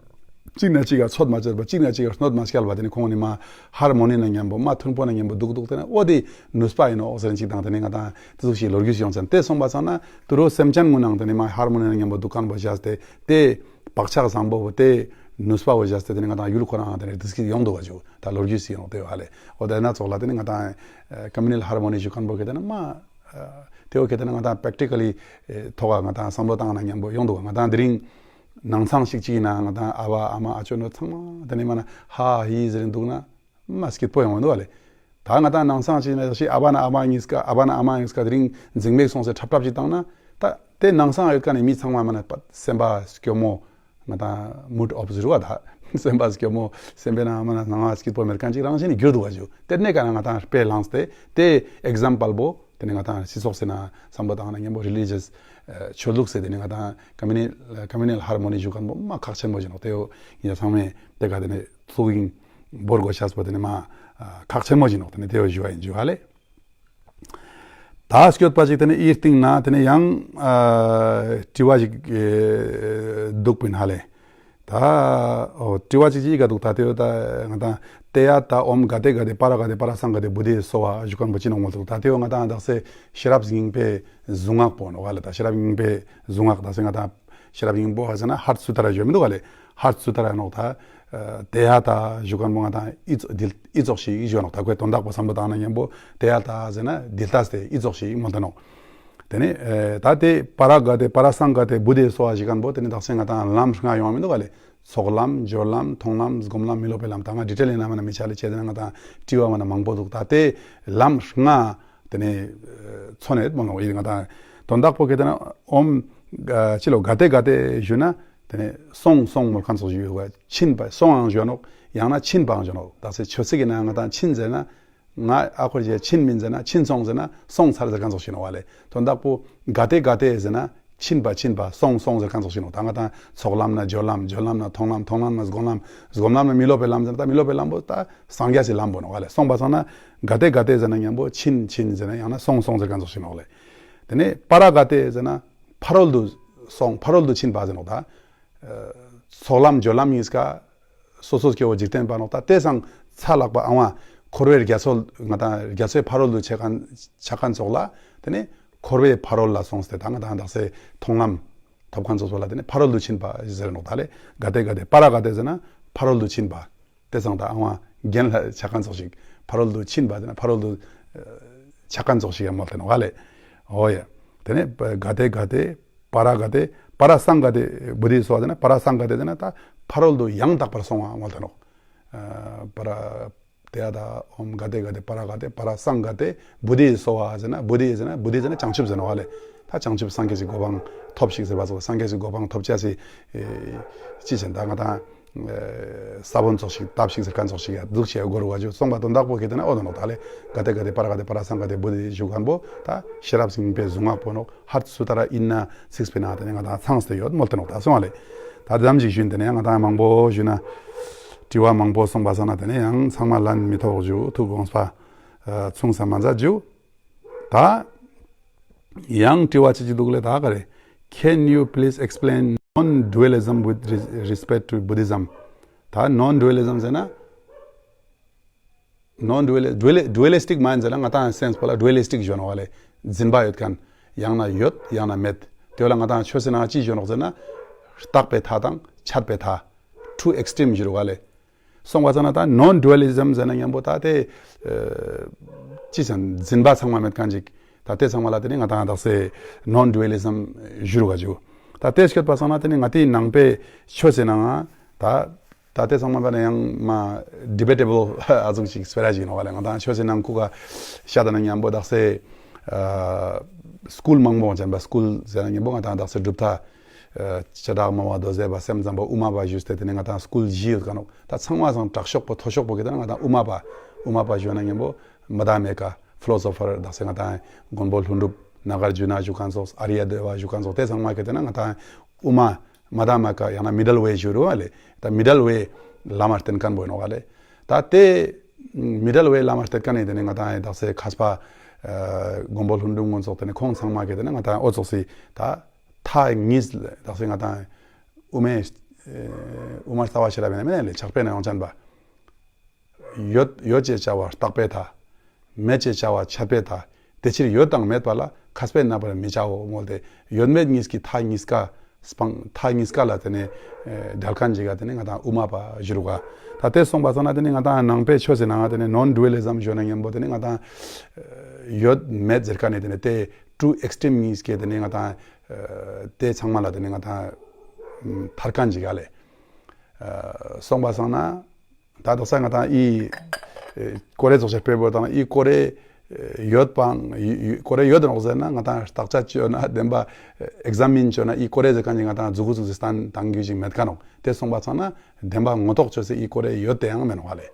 ཅིག་ན་ཅིག་ག་ཚོད་མ་ཅོས་པ་ཅིག་ན་ཅིག་ག་གནོད་མ་སྐྱལ་བ་ཏེ་ནེ་ཁོང་གུན་ནི་མ་ཧར་མོ་ནི་ན་ཉམ་པོ་མ་མཐུན་པོ་ན་ཉམ་པོ་དུག་དུག་ཏེ་ནེ་འོ་ཏེ་ནུས་པ་ཨིན་ནོག་ཟེར་ཅིག་དང་ཏེ་ནེ་ང་དང་ཏེ་ཟུག་ཞིག་ལོ་རྒྱུས་ཡོང་ཅན་ཏེ་སོང་པ་སང་ན་ཏུ་རོ་སེམས་ཅན་གུན་ནང་ཏེ་ནེ་མ་ཧར་མོ་ནི་ན་ཉམ་པོ་དུག་ཁན་བོ་ཞག་སྟེ་ཏེ་བག་ཆགས་བཟང་པོ་བོ་ཏེ་ནུས་པ་བོ་ཞག་སྟེ་ཏེ་ནེ་ང་དང་ཡུལ་ཁོ་རང་ཏེ་ནེ་ཏེ་ཟུག་ཡོང་དུག་ག་ཞུ། ད་ལོ་རྒྱུས་སི་ཡོང་ཏེ་ཡོ་ཧ་ལེ། འོ་ཏེ་ན་ཙོགས་ལ་ཏེ་ནེ་ང་དང་ཀོ་མུ་ནལ་ཧར་མོ་ནི་ཞུ་ཁན་བོ་ཁྱེར་ཏེ་ན་མ་ཏེ་བོ་ཁྱེར་ཏེ་ན་ང་དང་པྲེག་ཊི་ཀ་ལི་ཐོག་ག་ང་དང་སམ་བློ་བཏང་ན་ཉམ་པོ་ཡོང་དུག་ག་ང་དང་དེ་རིང་ནང་ཚང་ཞིག་ཅིག་ཨིན་ན་ང་དང་ཨ་བ་ཨ་མ་ཨ་ཅོ་ནོ་ཚང་མ་ཏེ་ནེ་མ་ན་ཧ་ཧི་ཟེར་རིན་དུག་ན་མ་སྐྱིད་པོ་ཡོང་བ་འདུག་བ་ལེ། ད་ང་དང་ནང་ཚང་ཅིག་ན་ཞིག་ཨ་བ་ན་ཨ་མ་ཉིས་ཀ་ཨ་བ་ན་ཨ་མ་ཉིས་ཀ་དེ་རིང་འཛིང་མེད་སོང་སེ་ཁྲབ་ཁྲབ་ཅིག་བཏང་ན་ད་ཏེ་ནང་ཚང་ཡོད་ཁན་ནི་མི་ཚང་མ་མ་ན་སེམས་པ་སྐྱོ་མོ་ང་དང་མུཌ་ཨོཕ་ཟེར་བ་ད་སེམས་པ་སྐྱོ་མོ་སེམས་པའི་ནང་མ་ན་སྣང་བ་སྐྱིད་པོ་མེད་ཁན་ཅིག་རང་བཞིན་གྱི་འགྱུར་འདུག་བ་ཞུ། ཏེ་ནེ་ཀ་ན་ང་དང་དཔེ་བླངས་ཏེ་ཏེ་ཨེག་ཛམ་པལ་བོ་ཏེ་ནེ་ང་དང་སྤྱི་ཚོགས་སི་ནང་སམ་བློ་བཏང་ན་ཉམ་པོ་རི་ལི་ཇི་ཡས་ཆོས་ལུགས་སི་ཏེ་ནེ་ང་དང་ཀོ་མུ་ནལ་ཀོ་མུ་ནལ་ཧར་མོ་ནི་ཞུ་ཁན་བོ་མ་ཁག་ཆེན་པོ་ཞིག་ནོག་ཏེ་ཡོ་ཉེ་ཚང་མས་ཏེ་ཀ་ཏེ་ནེ་ཐུགས་ཡིད་བོར་དགོས་ཤེས་པོ་ཏེ་ནེ་མ་ཁག་ཆེན་མོ་ཞིག་ནོག་ཏེ་ནེ་ཏེ་བོ་ཞུ་བ་ཨིན་ཞུ་ཧ་ལེ། ད་སྐྱོད་པ་ཅིག་ཏེ་ནེ་འི་སྟིང་ན་ཏེ་ནེ་ཡང་ཨ་དྲི་བ་ཞིག་ཨེ་དུག་པིན་ཧ་ལེ། ད་འོ་དྲི་བ་ཅིག་ཅིག་ག་དུག་ད་ཏེ་བོ་ད་ང་དང་ཏདྱ་ཐཱ་ཨོཾ་ག་ཏེ་ག་ཏེ་པཱ་ར་ག་ཏེ་པཱ་ར་སཾ་ག་ཏེ་བོ་དྷི་སྭཱ་ཧཱ་ཞུ་ཁན་བོ་ཅི་ནོག་མོལ་དུག་ད་ཏེ་བོ་ང་དང་དག་ས་ཤེས་རབ་སྙིང་པོའི་གཟུངས་སྔགས་པོ་ནོག་ཧ་ལེ། ད་ཤེས་རབ་སྙིང་པོའི་གཟུངས་སྔགས་དག་ས་ང་དང་ཤེས་རབ་སྙིང་པོ་ཧ་ཟེར་ན་ཧརྞ་སུ་ཏྲ་ཞུ་མི་དུག་ག་ལེ། ཧརྞ་སུ་ཏྲ་ནོག་ད། ཨ་ཏདྱ་ཐཱ་ཞུ་ཁན་བོ་ང་དང་འི་ཙོགས་འི་ཙོགས་ཤིག་ཞུ་ནོག་ད་ཁོའི་དོན་དག་པོ་སམ་བློ་བཏང་ན་ཉམ་པོ་ཏདྱ་ཐཱ་ཟེར་ན་འི་ལྟས་ཏེ་འི་ཙོགས་ཤིག་མོལ་ཏེ་ནོག་ཏེ་ནེ་ཨ་ད་ཏེ་པཱ་ར་ག་ཏེ་པཱ་ར་སཾ་ག་ཏེ་བོ་དྷི་སྭཱ་ཧཱ་ཞུ་ཁན་བོ་ཏེ་ནེ་དག་ས་ང་དང་ལམ་ལྔ་ཡོང་མི་དུག་ག་ལེ། ཚོགས་ལམ་སྦྱོར་ལམ་མཐོང་ལམ་སྒོམ་ལམ་མི་སློབ་པའི་ལམ། ད་ང་ཌི་ཊེལ་ཨིན་ན་མ་ན་མི་ཆ་ལེ་ཆེ་ཏེ་ན་ང་དང་དྲི་བ་མ་ན་མང་པོ་དུག་ད་ཏེ་ལམ་ལྔ་ཏེ་ནེ་ཨ་མཚོན་ནེ་མོལ་ནོག་འི་ང་དང་དོན་དག་པོ་ཁྱེར་ཏེ་ན་ཨོཾ་ཨ་ཅི་ལོ་ག་ཏེ་ག་ཏེ་ཞུ་ན་ཏེ་ནེ་སོང་སོང་མོལ་ཁན་ཙོགས་ཞིག་ཡོད་པ་ཕྱིན་པ་སོང་ཡང་ཞུ་ནོག་ཡང་ན་ཕྱིན་པའང་ཞུ་ནོག་ད་ས་ཆོས་ཚིག་གི་ནང་ང་དང་ཕྱིན་ཟེར་ན་ང་ཨ་ཁོར་ཞེ་ཕྱིན་མིན་ཟེར་ན་ཕྱིན་སོང་ཟེར་ན་སོང་ཚར་ཟེར་ཁན་ཙོགས་ཤིག་ནོག་བ་ལེ། དོན་དག་པོ་ག་ཏེ་ག་ཏེ་ཟེར་ན་ཕྱིན་པ་ཕྱིན་པ་སོང་སོང་ཟེར་ཁན་ཙོགས་ཤིག་ནོག་ད་ང་དང་ཚོགས་ལམ་ན་སྦྱོར་ལམ་སྦྱོར་ལམ་ན་མཐོང་ལམ་མཐོང་ལམ་ན་སྒོམ་ལམ་སྒོམ་ལམ་ན་མི་སློབ་པའི་ལམ་ཟེར་ན་ད་མི་སློབ་པའི་ལམ་པོ་ད་སངས་རྒྱས་སི་ལམ་པོ་ནོག་བ་ལེ། སོང་པ་སང་ན་ག་ཏེ་ག་ཏེ་ཟེར་ན་ཉམ་པོ་ཕྱིན་ཕྱིན་ཟེར་ན་ཡང་ན་སོང་སོང་ཟེར་ཁན་ཙོགས་ཤིག་ནོག་ལེ། ཏེ་ནེ་པཱ་ར་ག་ཏེ་ཟེར་ན་ཕ་རོལ་ཏུ་སོང་ཕ་རོལ་ཏུ་ཕྱིན་པ་ཟེར་ནོག་ད། ཨ་ཚོགས་ལམ་སྦྱོར་ལམ་ཉིས་ཀ་སོ་སོ་སྐྱེ་བོ་འཇིག་རྟེན་པ་ནོག་ད་ཏེ་སང་ཚ་ལྷག་པ་ཨ་བ་འཁོར་བའི་རྒྱ་མཚོ་ང་དང་རྒྱ་མཚོའི་ཕ་རོལ་ཏུ་ཆ་ཁན་ཆ་ཁན་ཙོགས་ལ་ཏེ་ནེ་འཁོར་བའི་ཕ་རོལ་ལ་སོང་སྟེ་ད་ང་དང་དག་ས་མཐོང་ལམ་ཐོབ་ཁན་ཙོགས་ལ་ཏེ་ནེ་ཕ་རོལ་ཏུ་ཕྱིན་པ་ཟེར་ནོག་ད་ལེ། ག་ཏེ་ག་ཏེ་པཱ་ར་ག་ཏེ་ཟེར་ན་ཕ་རོལ་ཏུ་ཕྱིན་པ། ཏེ་སང་ད་ཨ་བ་གྱེན་ལ་ཆ་ཁན་ཙོགས་ཤིག་ཕ་རོལ་ཏུ་ཕྱིན་པ་ཟེར་ན་ཕ་རོལ་ཏུ་ཨ་ཆ་ཁན་ཙོགས་ཤིག་ཡང་མོལ་ཏེ་ནོག་བ་ལེ། འོ་ཡ། ཏེ་ནེ་ག་ཏེ་ག་ཏེ་པཱ་ར་ག་ཏེ་པཱ་ར་སཾ་ག་ཏེ་བོ་དྷི་སྭཱ་ཧཱ་ཟེར་ན་པཱ་ར་སཾ་ག་ཏེ་ཟེར་ན་ད་ཕ་རོལ་ཏུ་ཡང་དག་པར་སོང་བ་མོལ་ཏེ་ནོག་ཨ་པཱ་ར་ཏདྱ་ཐཱ་ཨོཾ་ག་ཏེ་ག་ཏེ་པཱ་ར་ག་ཏེ་པཱ་ར་སཾ་ག་ཏེ་བོ་དྷི་སྭཱ་ཧཱ་ཟེར་ན་བོ་དྷི་ཟེར་ན་བོ་དྷི་ཟེར་ན་བྱང་ཆུབ་ཟེར་ནོག་བ་ལེ། ད་བྱང་ཆུབ་སངས་རྒྱས་སི་གོ་འཕང་ཐོབ་ཤིག་ཟེར་བ་ཙོགས་སངས་རྒྱས་སི་གོ་འཕང་ཐོབ་ཅེས་སི་ཨེ་ཅི་ཟེར་ད་ང་དང་ཨེ་ས་བོན་ཙོགས་ཤིག་བཏབ་ཤིག་ཟེར་ཁན་ཙོགས་ཤིག་ཡ་འདུག་ཅེས་གོ་རུ་བ་ཞུ། སོང་པ་དོན་དག་པོ་ཁྱེར་ཏེ་ན་འོ་ད་ནོག་ད་ལེ། ག་ཏེ་ག་ཏེ་པཱ་ར་ག་ཏེ་པཱ་ར་སཾ་ག་ཏེ་བོ་དྷི་ཞུ་ཁན་བོ་ད་ཤེས་རབ་སྙིང་པོའི་གཟུངས་སྔགས་པོ་ནོག་ཧརྞ་སུ་ཏྲ་ཨིན་ན་ཚིགས་པའི་ནང་ཏེ་ནེ་ང་དང་ཚང་སྟེ་ཡོད་མོལ་ཏེ་ནོག་ད་སོང་བ་ལེ། ད་དེ་ཙམ་ཞིག་ཞུས་ཏེ་ནེ་ང་དང་མང་པོ་ཞུས་ན་དྲི་བ་མང་པོ་སོང་པ་སང་ན་ཏེ་ནེ་ཡང་ཚང་མ་ལན་མི་ཐོགས་ཞུ། ཐུགས་དགོངས་པ་ཨ་མཚུངས་ས་མ་མཛད་ཞུ། ད་ཡང་དྲི་བ་ཅི་ཅི་འདུག་ལེ། ད་ག་རེ་ Can you please explain non-dualism with res- respect to Buddhism? ད་non-dualism ཟེར་ན་non-dual- dual- dualistic mind ཟེར་ན་ང་ཏང་སེནས་པོ་ལ་dualistic ཞུ་ནོག་ལེ། འཛིན་པ་ཡོད་མཁན། ཡང་ན་ཡོད་ཡང་ན་མེད། དེ་བོ་ལ་ང་ཏང་ཆོས་སི་ནང་ཅི་ཞུ་ནོག་ཟེར་ན་རྟག་པའི་མཐའ་དང་ཆད་པའི་མཐའ། two extreme ཞུ་རུག་ལེ། སོང་པ་ཙ་ན་ད་non-dualism ཟེར་ན་མཉམ་པོ་ད་དེ་ཨ་ཅི་ཟེར་འཛིན་པ་ཚང་མ་མེད་མཁན་ཅིག་ད་དེ་ཚང་མ་ལ་དེ་ནི་ང་ཏང་དག་ས་non-dualism ཞུ་རུག་ག་ཅུ། ད་དེ་སྐྱོད་པ་སང་ན་དེ་ནི་ང་ཏིའི་ནང་པའི་ཆོས་སི་ནང་ད་ད་དེ་ཚང་མ་པ་ན་ཡང་མ་debatable ཨ་ཟུག་ཅིག་སྤེ་ར་ཅིག་ནོག་ལེ། ང་ཏང་ཆོས་སི་ནང་ཁུག་ག་ཤད་ན་མཉམ་པོ་དག་ས་ཨ་སྐུལ་མང་པོ་ཅན་པ་སྐུལ་ཟེར་ན་མཉམ་པོ་ང་ཏང་དག་ས་གྲུབ་མཐའ་ཨ་བྱེ་བྲག་སྨྲ་བ་མདོ་སྡེ་པ་སེམས་ཙམ་པ་དབུ་མ་པ་ཞུས་ཏེ་དེ་ནི་ང་ཏང་སྐུལ་བཞི་ཡོད་ཀ་ནོག་ད་ཚང་མ་སང་དྲག་ཤོས་པོ་མཐོ་ཤོས་པོ་གི་ད་ང་ཏང་དབུ་མ་པ་དབུ་མ་པ་ཞུ་ན་མཉམ་པོ་མ་ད་མེ་ཀ་ཕི་ལོ་སོ་ཕར་དག་ས་ང་ཏང་མགོན་པོ་ཀླུ་སྒྲུབ་ནཱ་གཱརྫུ་ན་ཞུ་མཁན་ཙོགས་ཨཱརྱ་དེ་བ་ཞུ་མཁན་ཙོགས་དེ་ཚང་མ་གི་དེ་ན་ང་ཏང་དབུ་མ་མ་ད་མེ་ཀ་ཡང་ན་middle way ཞུ་རུག་ལེ། ད་middle way ལམ་མ་བསྟེན་མཁན་པོ་ནོག་ལེ། ད་དེ་middle way ལམ་མ་བསྟེན་མཁན་ནི་དེ་ནི་ང་ཏང་དག་ས་མཁས་པ་ཨ་མགོན་པོ་ཀླུ་སྒྲུབ་ཀུན་ཙོགས་དེ་ནི་ཁོང་ཚང་མ་གི་དེ་ནི་ང་ཏང་འོ་ཙོགས་སི་ད་མཐའ་གཉིས་ལ་དག་ས་ང་ཏང་དབུ་མའི་ཨ་དབུ་མ་ལྟ་བ་ཤེས་རབ་ཡིན་ན་མེད་ན་ལེ་ཕྱག་དཔེ་ན་ཡོང་ཅན་པ། ཡོད་ཡོད་ཅེས་བྱ་བ་རྟག་པའི་མཐའ། མེད་ཅེས་བྱ་བ་ཆད་པའི་མཐའ། དེ་ཕྱིར་ཡོད་དང་མེད་པ་ལ། མཁས་པས་རྣམ་པར་མི་བྱའོ་མོལ་ཏེ། ཡོད་མེད་གཉིས་ཀྱི་མཐའ་གཉིས་ཀ་སྤང་མཐའ་གཉིས་ཀ་ལ་དེ་ནི་ཨ་བྲལ་མཁན་ཅིག་ག་དེ་ནི་ང་ཏང་དབུ་མ་པ་ཞུ་རུག་ག་ད་དེ་སོང་པ་སང་ན་དེ་ནི་ང་ཏང་ནང་པའི་ཆོས་སི་ནང་ང་དེ་ནི་non-dualism ཞུ་ན་མཉམ་པོ་དེ་ནི་ང་ཏང་ཨ་ཡོད་མེད་ཟེར་མཁན་ནི་དེ་ནི་དེ་two extreme གཉིས་ཀའི་དེ་ནི་ང་ཏང་ཨ་དེ་ཚང་མ་ལ་དེ་ནི་ང་ཏང་ཨ་ཐར་མཁན་ཅིག་ག་ལེ། ཨ་སོང་པ་སང་ན། ད་དག་ས་ང་ཏང་ཨི་ཨེ་ཀོ་རེ་ཙོགས་ཤིག་དཔེ་བོ་དང་ཨི་ཀོ་རེ་ཨེ་ཡོད་པའང་ཡོད་ཀོ་རེ་ཡོད་ནོག་ཟེར་ན་ང་ཏང་བརྟག་དཔྱད་བཅོས་ན་བདེན་པ་examine བཅོས་ན་ཨི་ཀོ་རེ་ཟེར་མཁན་ཅིག་ང་ཏང་མཛུ་གུ་ཙོགས་སི་སྟན་བཏང་རྒྱུ་ཞིག་མེད་ཀ་ནོག་དེ་སོང་པ་ཚང་ན་བདེན་པ་ངོ་ཐོག་བཅོས་སེ་ཨི་ཀོ་རེ་ཡོད་དེ་ཡང་མེད་ནོག་ལེ།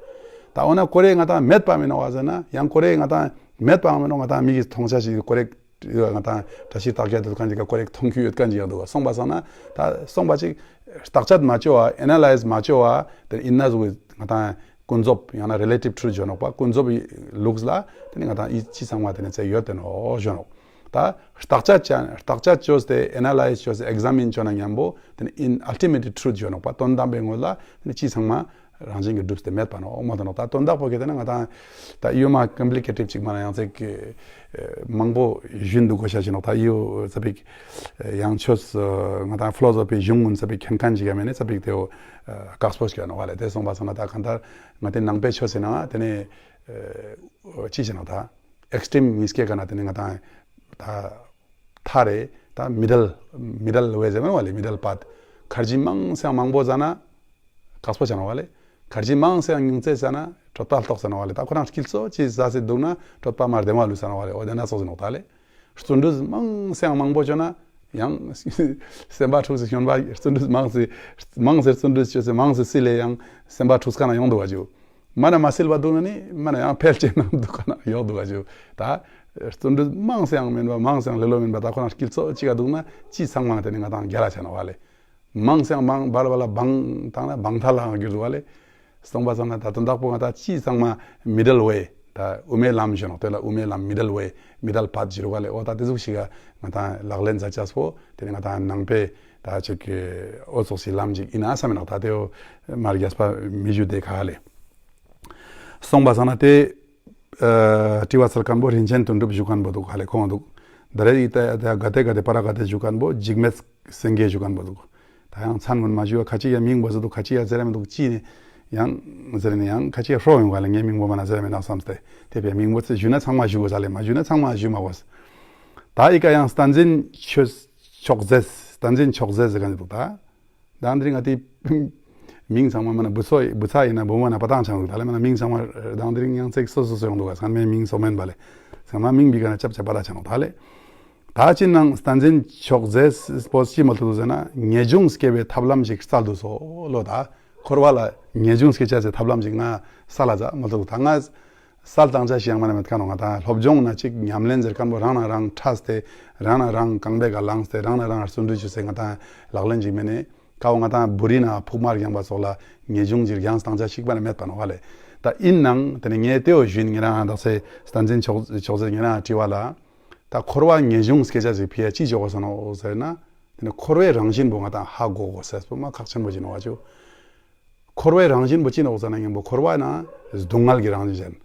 ད་འོ་ན་ཀོ་རེ་ང་ཏང་མེད་པ་མེད་ནོག་ཟེར་ན་ཡང་ཀོ་རེ་ང་ཏང་མེད་པའང་མེད་ནོག་ང་ཏང་མིག་གི་མཐོང་ཆ་ཞིག་ཀོ་རེ་ང་ཏང་བཀྲ་ཤིས་རྟགས་བརྒྱད་དེ་ཀ་ཅིག་ཀ་ཀོ་རེ་མཐོང་རྒྱུ་ཡོད་མཁན་ཅིག་ཡང་འདུག་ག་སོང་པ་སང་ན་ད་སོང་པ་ཅིག་བརྟག་དཔྱད་མ་བཅོས་པ་ཨེ་ན་ལའིཛ་མ་བཅོས་པ་དེ་ཡིན་ན་ཟུག་ང་ཏང་ཀུན་རྫོབ་ཡང་ན་relative truth ཞུ་ནོག་པ་ཀུན་རྫོབ་ལུགས་ལ་དེ་ནི་ང་ཏང་ཨི་ཅི་ཚང་མ་དེ་ནི་ཚེ་ཡོད་དེ་ནོག་ཞུ་ནོག་ད་བརྟག་དཔྱད་བཅོས་བརྟག་དཔྱད་བཅོས་ཏེ་ཨེ་ན་ལའིཛ་བཅོས་ཏེ་ཨེག་ཛ་མིན་བཅོས་ན་མཉམ་པོ་དེ་ནི་in ultimate truth ཞུ་ནོག་པ་དོན་དམ་པའི་ངོས་ལ་དེ་ནི་ཅི་ཚང་མ་རང་བཞིན་གྱིས་གྲུབ་སྟེ་མེད་པ་ནོག་མ་དོན་ནོག་ད་དོན་དག་པོ་གི་དེ་ན་ང་ཏང་ད་ཡོད་མ་ཀོམ་པི་ལི་ཀེ་ཊིབ་ཅིག་མ་ན་ཡང་ཚིག་མང་པོ་ཞུན་དུ་གོ་ཤ་ཞིག་ནོག་ད་ཡོད་ཙ་པིག་ཡང་ཆོས་ང་ཏང་ཕི་ལོ་སོ་ཕི་གཞུང་ངུན་ཙ་པིག་མཁྱེན་མཁན་ཅིག་ཡང་མེད་ནི་ཙ་པིག་དེའོ་དཀགས་པོ་ཞིག་ནོག་ལེ། དེ་སོང་པ་སང་ན་ད་གང་ལྟར་ང་ཏི་ནང་པའི་ཆོས་སི་ནང་དེ་ནི་ཅི་ཞིག་ནོག་ད་ཨེག་སི་ཊིམ་གཉིས་ཀའི་ཀ་ན་དེ་ནི་ང་ཏང་ད་མཐའ་རེ་ད་མི་ཌལ་མི་ཌལ་ཝེ་ཟེར་མ་ནོག་ལེ། མི་ཌལ་པཱཐ། ཁར་ཇི་མང་སེ་མང་པོ་ཟ་ན་དཀགས་པོ་ཆ་ནོག་ལེ། ཁར་ཇི་མང་སེ་ཉུང་ཙེ་ཟ་ན་གྲོད་པ་ལྟོགས་ཆ་ནོག་ལེ། ད་ཁོ་རང་སྐྱིལ་ཙོགས་ཅིག་ཟ་སེ་འདུག་ན་གྲོད་པ་མར་བདེ་མོ་ལུས་ཆ་ནོག་ལེ། འོ་དེ་ན་ཙོགས་ཟེར་ནོག་ད་ལེ། བརྩོན་འགྲུས་མང་སེ་མང་པོ་བཅོས་ན་ཡང་སེམས་པ་འཁྲུགས་སེ་ཞོན་པ་བརྩོན་འགྲུས་མང་སེ་མང་སེ་བརྩོན་འགྲུས་བཅོས་སེ་མང་སེ་སིལ་ལེ་ཡང་སེམས་པ་འཁྲུགས་ཁ་ན་ཡོང་འདུག་ག་ཇུ། མ་ན་མ་སིལ་བ་འདུག་ན་ནི་མ་ན་ཡང་འཕེལ་ཅེ་ན་འདུག་ཁ་ན་ཡོང་འདུག་ག་ཇུ། ད་བརྩོན་འགྲུས་མང་སེ་ཡང་མིན་པ་མང་སེ་ཡང་ལེ་ལོ་མིན་པ་ད་ཁོ་རང་སྐྱིལ་ཙོགས་ཅིག་ག་འདུག་ན་ཅི་ཚང་མ་དེ་ནི་ང་ཏང་རྒྱལ་ལ་ཆ་ནོག་ལེ། མང་སེ་ཡང་མང་བར་བ་ལ་བང་བཏང་ན་བང་ཐལ་ལའང་འགྱུར་འདུག་ལེ། སོང་པ་སང་ན་ད་དོན་དག་པོ་ང་ཏང་ཅི་ཚང་མ་མི་ཌལ་ཝེ་ད་དབུ་མའི་ལམ་ཞུ་ནོག་དེ་ལ་དབུ་མའི་ལམ་མི་ཌལ་ཝེ་མི་ཌལ་པཱཐ་ཞུ་རུག་ལེ། འོ་ད་དེ་ཟུག་ཞིག་ག་ང་ཏང་ལག་ལེན་མཛད་ཅེས་པོ་དེ་ནི་ང་ཏང་ནང་པའི་ད་ཅིག་གི་འོ་ཙོགས་སི་ལམ་ཅིག་ཡིན་ན་བསམ་མི་ནོག་ད་དེའོ་མ་རྒྱས་པ་མི་ཞུ་དེ་ག་ལེ། སོང་པ་སང་ན་དེ་ཨ་དྲི་བ་སལ་མཁན་པོ་རིན་ཆེན་དོན་གྲུབ་ཞུ་མཁན་པོ་འདུག་ག་ལེ། ཁོང་འདུག་ད་རེ་ཡི་ད་ད་ག་དེ་ག་དེ་པ་ར་ག་དེ་ཞུ་མཁན་པོ་འཇིགས་མེད་སེང་གེ་ཞུ་མཁན་པོ་འདུག་ད་ཡང་མཚན་ངོ་མ་ཞུ་བ་ཁ་ཅིག་ཡ་མིང་བོ་ཟེར་འདུག་ཁ་ཅིག་ཡ་ཟེར་མི་འདུག་ཅི་ནི་ཡང་ཟེར་ནི་ཡང་ཁ་ཅིག་ཡ་ཧྲོ་ཡོང་ག་ལེ། ངའི་མིང་བོ་མ་ན་ཟེར་མི་ནོག་བསམ་སྟེ་དེ་བས་མིང་བོ་ཚེ་ཞུ་ན་ཚང་མ་ཞུ་དགོས་ས་ལེ། མ་ཞུ་ན་ཚང་མ་ཞུ་མ་དགོས། ད་ཨི་ཀ་ཡང་བསྟན་འཛིན་ཆོས་མཆོག་ཟེར་བསྟན་འཛིན་མཆོག་ཟེར་ཟེར་མཁན་འདུག་ད། དང་དེ་རིང་ང་ཏི་མིང་ཚང་མ་མ་ན་བུ་ཚོ་བུ་ཚ་ཡིན་ན་བུ་མོ་ན་པ་ཏང་ཆ་འདུག་ད་ལེ། མ་ན་མིང་ཚང་མ་དང་དེ་རིང་ཡང་ཚེག་སོ་སོ་སོ་ཡོང་འདུག་ག་ཚང་མའི་མིང་སོ་མེན་པ་ལེ། ཚང་མ་མིང་བི་ག་ན་ཅབ་ཅབ་པ་ཏང་ཆ་འདུག་ད་ལེ། ད་ཅི་ནང་བསྟན་འཛིན་མཆོག་ཟེར་པོ་ཅི་མོལ་ཏུ་འདུག་ཟེར་ན་ངེས་འབྱུང་སྐྱེ་བའི་ཐབས་ལམ་ཞིག་སལ་འདུག་སོ་ལོ། ད་འཁོར་བ་ལ་ངེས་འབྱུང་སྐྱེ་ཅེས་སི་ཐབས་ལམ་ཞིག་ང་སལ་ལ་ཛ་མོལ་ཏུ་འདུག་ད་ང་སལ་ཏང་ཅེས་ཤིག་ཡང་མ་ན་མེད་ཁ་ནོག་ང་ཏང་སློབ་སྦྱོང་ན་ཅིག་ཉམས་ལེན་ཟེར་མཁན་པོ་རང་ན་རང་ཕྲས་ཏེ་རང་ན་རང་རྐང་པའི་ཀ་ལངས་ཏེ་རང་ན་རང་བརྩོན་འགྲུས་ཅོས་སེ་ང་ཏང་ལག་ལེན་ཅིག་མེད་ནི་ཀ་བོ་ང་ཏང་བུ་རི་ན་ཕུག་མར་རྒྱང་པ་སོགས་ལ་ངེས་འབྱུང་ཅིག་རྒྱང་ཏང་ཅེས་ཤིག་མ་ན་མེད་པ་ནོག་ལེ། ད་ཡིན་ནང་དེ་ནི་ངས་དེའོ་ཞུ་ཡིན། ངེ་རང་དག་ས་བསྟན་འཛིན་མཆོག་མཆོག་ཟེར་ངེ་རང་དྲི་བ་ལ་ད་འཁོར་བ་ངེས་འབྱུང་སྐྱེ་ཅེས་སི་ཕི་ཡ་ཅི་ཅོ་དགོས་ས་ནོག་ཟེར་ན། དེ་ནི་འཁོར་བའི་རང་བཞིན་པོ་ང་དང་ཧ་གོ་དགོས་ཟེར་པོ་མ་ཁག་ཆེན་པོ་ཅིག་ནོག་བ་ཅུ། འཁོར་བའི་རང་བཞིན་པོ་ཅི་ནོག་ཟེར་ན་ཉམ་པོ་འཁོར་བ་ན་སྡུག་བསྔལ་གྱི་རང་བཞིན་ཅན།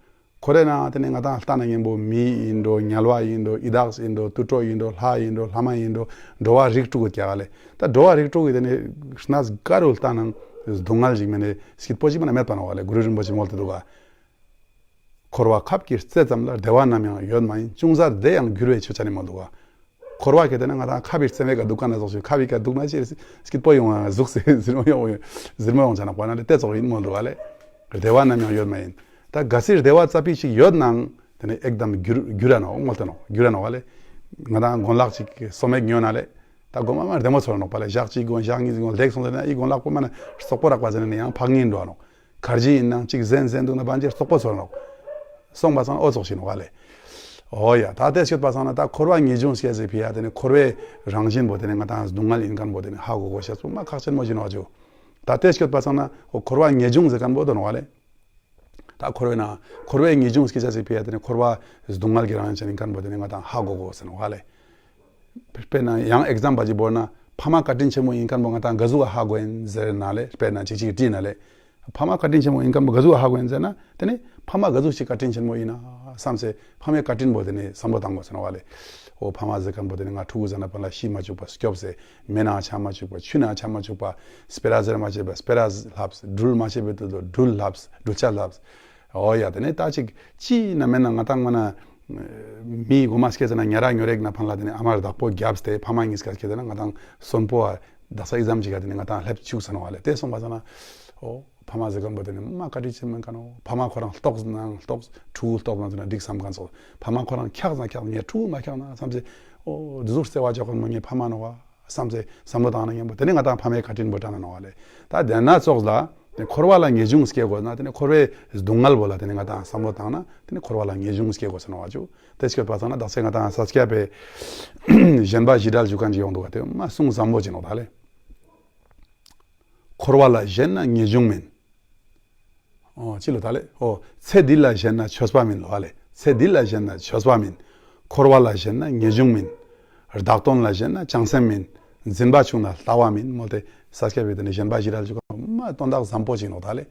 འཁོར་བའི་ནང་དེ་ནི་ང་དང་ལྟ་ན་ཉམ་པོ་མི་ཡིན་འགྲོ། དམྱལ་བ་ཡིན་འགྲོ། ཡི་དྭགས་ཡིན་འགྲོ། དུད་འགྲོ་ཡིན་འགྲོ། ལྷ་ཡིན་འགྲོ། ལྷ་མ་ཡིན་འགྲོ། འགྲོ་བ་རིགས་དྲུག་གི་ཀྱག་ལེ། ད་འགྲོ་བ་རིགས་དྲུག་གི་དེ་ནི་སྣ་ག་རུ་ལྟ་ནའང་སྡུག་བསྔལ་ཞིག་མེན་ནི་སྐྱིད་པོ་ཞིག་མ་ན་མེད་པ་ནོག་བ་ལེ། གུ་རུ་རིན་པོ་ཆེ་མོལ་ཏེ་འདུག་ག། འཁོར་བ་ཁབ་ཀྱི་རྩེ་ཙམ་ལ། བདེ་བ་ནམ་ཡང་ཡོད་མ་ཡིན། ཅུང་ཟད་བདེ་ཡང་འགྱུར་བའི་ཆོས་ཅན་ནི་མོལ་འདུག་ག། འཁོར་བ་གི་དེ་ནི་ང་དང་ཁབ་ཀྱི་རྩེ་མོའི་ཀ་འདུག་ག་ན་ཙོགས་ཤིག་ཁབ་ཀྱི་ཀ་འདུག་ན་ཅི་སྐྱིད་པོ་ཡོང་བ་གཟུགས་སི་ཟིར་མོ་ཡོང་ཟིར་མོ་ཡོང་ཆ་ནོག་པ་ན་ལེ། དེ་ཙོགས་ཡིན་མོལ་འདུག་ག་ལེ། བདེ་བ་ནམ་ཡང་ཡོད་མ་ཡིན། ད་གལ་སྲིད་བདེ་བ་ཙ་པིག་ཞིག་ཡོད་ནའང་དེ་ནི་ཨེག་དམ་འགྱུར་འགྱུར་ར་ནོག་མོལ་ཏེ་ནོག། འགྱུར་ར་ནོག་ག་ལེ། ང་དང་གོན་ལག་ཅིག་སོ་མེག་ཉོ་ན་ལེ། ད་གོ་མ་མ་བདེ་མོ་ཚོར་ནོག་པ་ལེ། ཞག་གཅིག་གོན་ཞག་གཉིས་གོན་ལེགས་སོང་ཟེར་ན་ཨི་གོན་ལག་པོ་མ་ན་རྩོག་པོ་རག་པ་ཟེར་ན་ཡང་ཕག་ངན་འགྲོ་ནོག། གར་ཇི་ཡིན་ནའང་གཅིག་གཟན་གཟན་འདུག་ན་བན་ཇེ་རྩོག་པོ་ཚོར་ནོག། སོང་པ་སང་ན་འོ་ཙོགས་ཤིག་ནོག་ག་ལེ། འོ་ཡ། ད་དེ་སྐྱོད་པ་སང་ན་ད་འཁོར་བ་ངེས་འབྱུང་སྐྱེ་ཟེར་ཕི་ཡ་དེ་ནི་འཁོར་བའི་རང་བཞིན་པོ་དེ་ནི་ང་དང་སྡུག་བསྔལ་ཡིན་མཁན་པོ་དེ་ནི་ཧ་གོ་དགོས་ཤེས་པོ་མ་ཁག་ཆེན་མོ་ཞིག་ནོག་ཅུ། ད་དེ་སྐྱོད་པ་སང་ན་འོ་འཁོར་བ་ངེས་འབྱུང་ཟེར་མཁན་པོ་དོ་ནོག་ག་ལེ། ད་འཁོར་བའི་ནང་འཁོར་བའི་ངེས་འབྱུང་སྐྱེ་ཅེས་སི་ཕི་ཡ་དེ་ནི་འཁོར་བ་སྡུག་བསྔལ་གྱི་རང་བཞིན་ཡིན་མཁན་པོ་དེ་ནི་ང་དང་ཧ་གོ་དགོས་ཟེར་ནོག་ག་ལེ། དཔེར་ན་ཡང་ཨེག་ཛམ་པལ་ཅིག་བོར་ན་ཕ་མ་བཀའ་དྲིན་ཆེན་མོ་ཡིན་མཁན་པོ་ང་དང་ག་ཟུག་ག་ཧ་གོ་ཡིན་ཟེར་ན་ལེ། དཔེར་ན་ཅིག་ཅིག་དྲིས་ན་ལེ། ཕ་མ་བཀའ་དྲིན་ཆེན་མོ་ཡིན་མཁན་པོ་ག་ཟུག་ག་ཧ་གོ་ཡིན་ཟེར་ན་དེ་ནི་ཕ་མ་ག་ཟུག་ཞིག་བཀའ་དྲིན་ཆེན་མོ་ཡིན་ན་བསམ་སེ་ཕ་མའི་བཀའ་དྲིན་པོ་དེ་ནི་བསམ་བློ་བཏང་དགོས་ཟེར་ནོག་ག་ལེ། འོ་ཕ་མ་ཟེར་མཁན་པོ་དེ་ནི་ང་ཕྲུ་གུ་ཟ་ན་པ་ལ་ཤི་མ་བཅུག་པ་སྐྱོབ་སེ། མེ་ནང་ཆ་མ་བཅུག་པ། ཆུ་ནང་ཆ་མ་བཅུག་པ། སྤེ་ར་ཟེར་མ་བྱེད་པ་སྤེ་ར་ལྷབས། སྦྲུལ་མ་བྱེད་པའི་དུས་སུ་སྦྲུལ་ལྷབས། སྦྲུལ་ཆས་ལྷབས། འོ་ཡ། དེ་ནས་ད་ཅིག་ཅི་ན་མེད་ན་ང་དང་མ་ན་མི་གོ་མ་སྐྱེས་ན་ཉ་ར་ཉོ་རེག་ན་ཕན་ལ་དེ་ནས་ཨ་མར་བདག་པོ་རྒྱབ་སྟེ་ཕ་མ་གཉིས་ཀ་སྐྱེས་ན་ང་དང་གསོན་པོ་ཨ་དག་ས་ཨི་ཙམ་ཅིག་ག་དེ་ནས་ང་དང་ལྷེབ་བཅུག་ས་ནོག་ག་ལེ། དེ་སོང་པ་ས་ན་འོ་ཕ་མ་ཟེར་མཁན་པོ་དེ་ནི་མ་བཀའ་དྲིན་ཆེན་མོ་ཡིན་མཁན་ནོག། ཕ་མ་ཁོ་རང་ལྟོགས་ན་ལྟོགས། ཕྲུ་གུ་ལྟོགས་ན་དེ་ན་འགྲིག་བསམ་མཁན་སོགས། ཕ་མ་ཁོ་རང་འཁྱགས་ན་འཁྱགས། ངའི་ཕྲུ་གུ་མ་འཁྱགས་ན་བསམ་སེ་འོ་འདི་ཟུག་བརྩེ་བ་འཇོག་མཁན་པོ་ངའི་ཕ་མ་ནོག་བ་བསམ་སེ་བསམ་བློ་བཏང་ན་མཉམ་པོ་དེ་ནི་ང་དང་ཕ་མའི་བཀའ་དྲིན་པོ་དྲན་ན་ནོག་ག་ལེ། ད་དེ་ན་ཙོགས་ལ་དེ་འཁོར་བ་ལ་ངེས་འབྱུང་སྐྱེ་དགོས་ན་དེ་ནི་འཁོར་བའི་སྡུག་བསྔལ་པོ་ལ་དེ་ནི་ང་དང་བསམ་བློ་བཏང་ན་དེ་ནི་འཁོར་བ་ལ་ངེས་འབྱུང་སྐྱེ་དགོས་ཟེར་ནོག་བ་ཅུ། དེ་སྐྱོད་པ་སང་ན་དག་ས་ང་དང་ས་སྐྱ་པའི་ཞེན་པ་བཞི་བྲལ་ཞུ་མཁན་ཅིག་ཡོང་འདུག་ག། དེ་མ་གསུང་བཟང་པོ་ཅིག་ནོག་ད་ལེ། འཁོར་བ་ལ་ཞེན་ན་ངེས་འབྱུང་མིན། འོ་ཅི་ལོ་ད་ལེ། འོ་ཚེ་འདི་ལ་ཞེན་ན་ཆོས་པ་མིན་ལོ་ཨ་ལེ། ཚེ་འདི་ལ་ཞེན་ན་ཆོས་པ་མིན། འཁོར་བ་ལ་ཞེན་ན་ངེས་འབྱུང་མིན། བདག་དོན་ལ་ཞེན་ན་བྱང་སེམས་མིན། འཛིན་པ་ཆུང་ན་ལྟ་བ་མིན། མོལ་ཏེ་ས་སྐྱ་པའི་དེ་ནི་ཞེན་པ་བཞི་བྲལ་ཞུ་མཁན་མ་དོན་དག་བཟང་པོ་ཅིག་ནོག་ད་ལེ།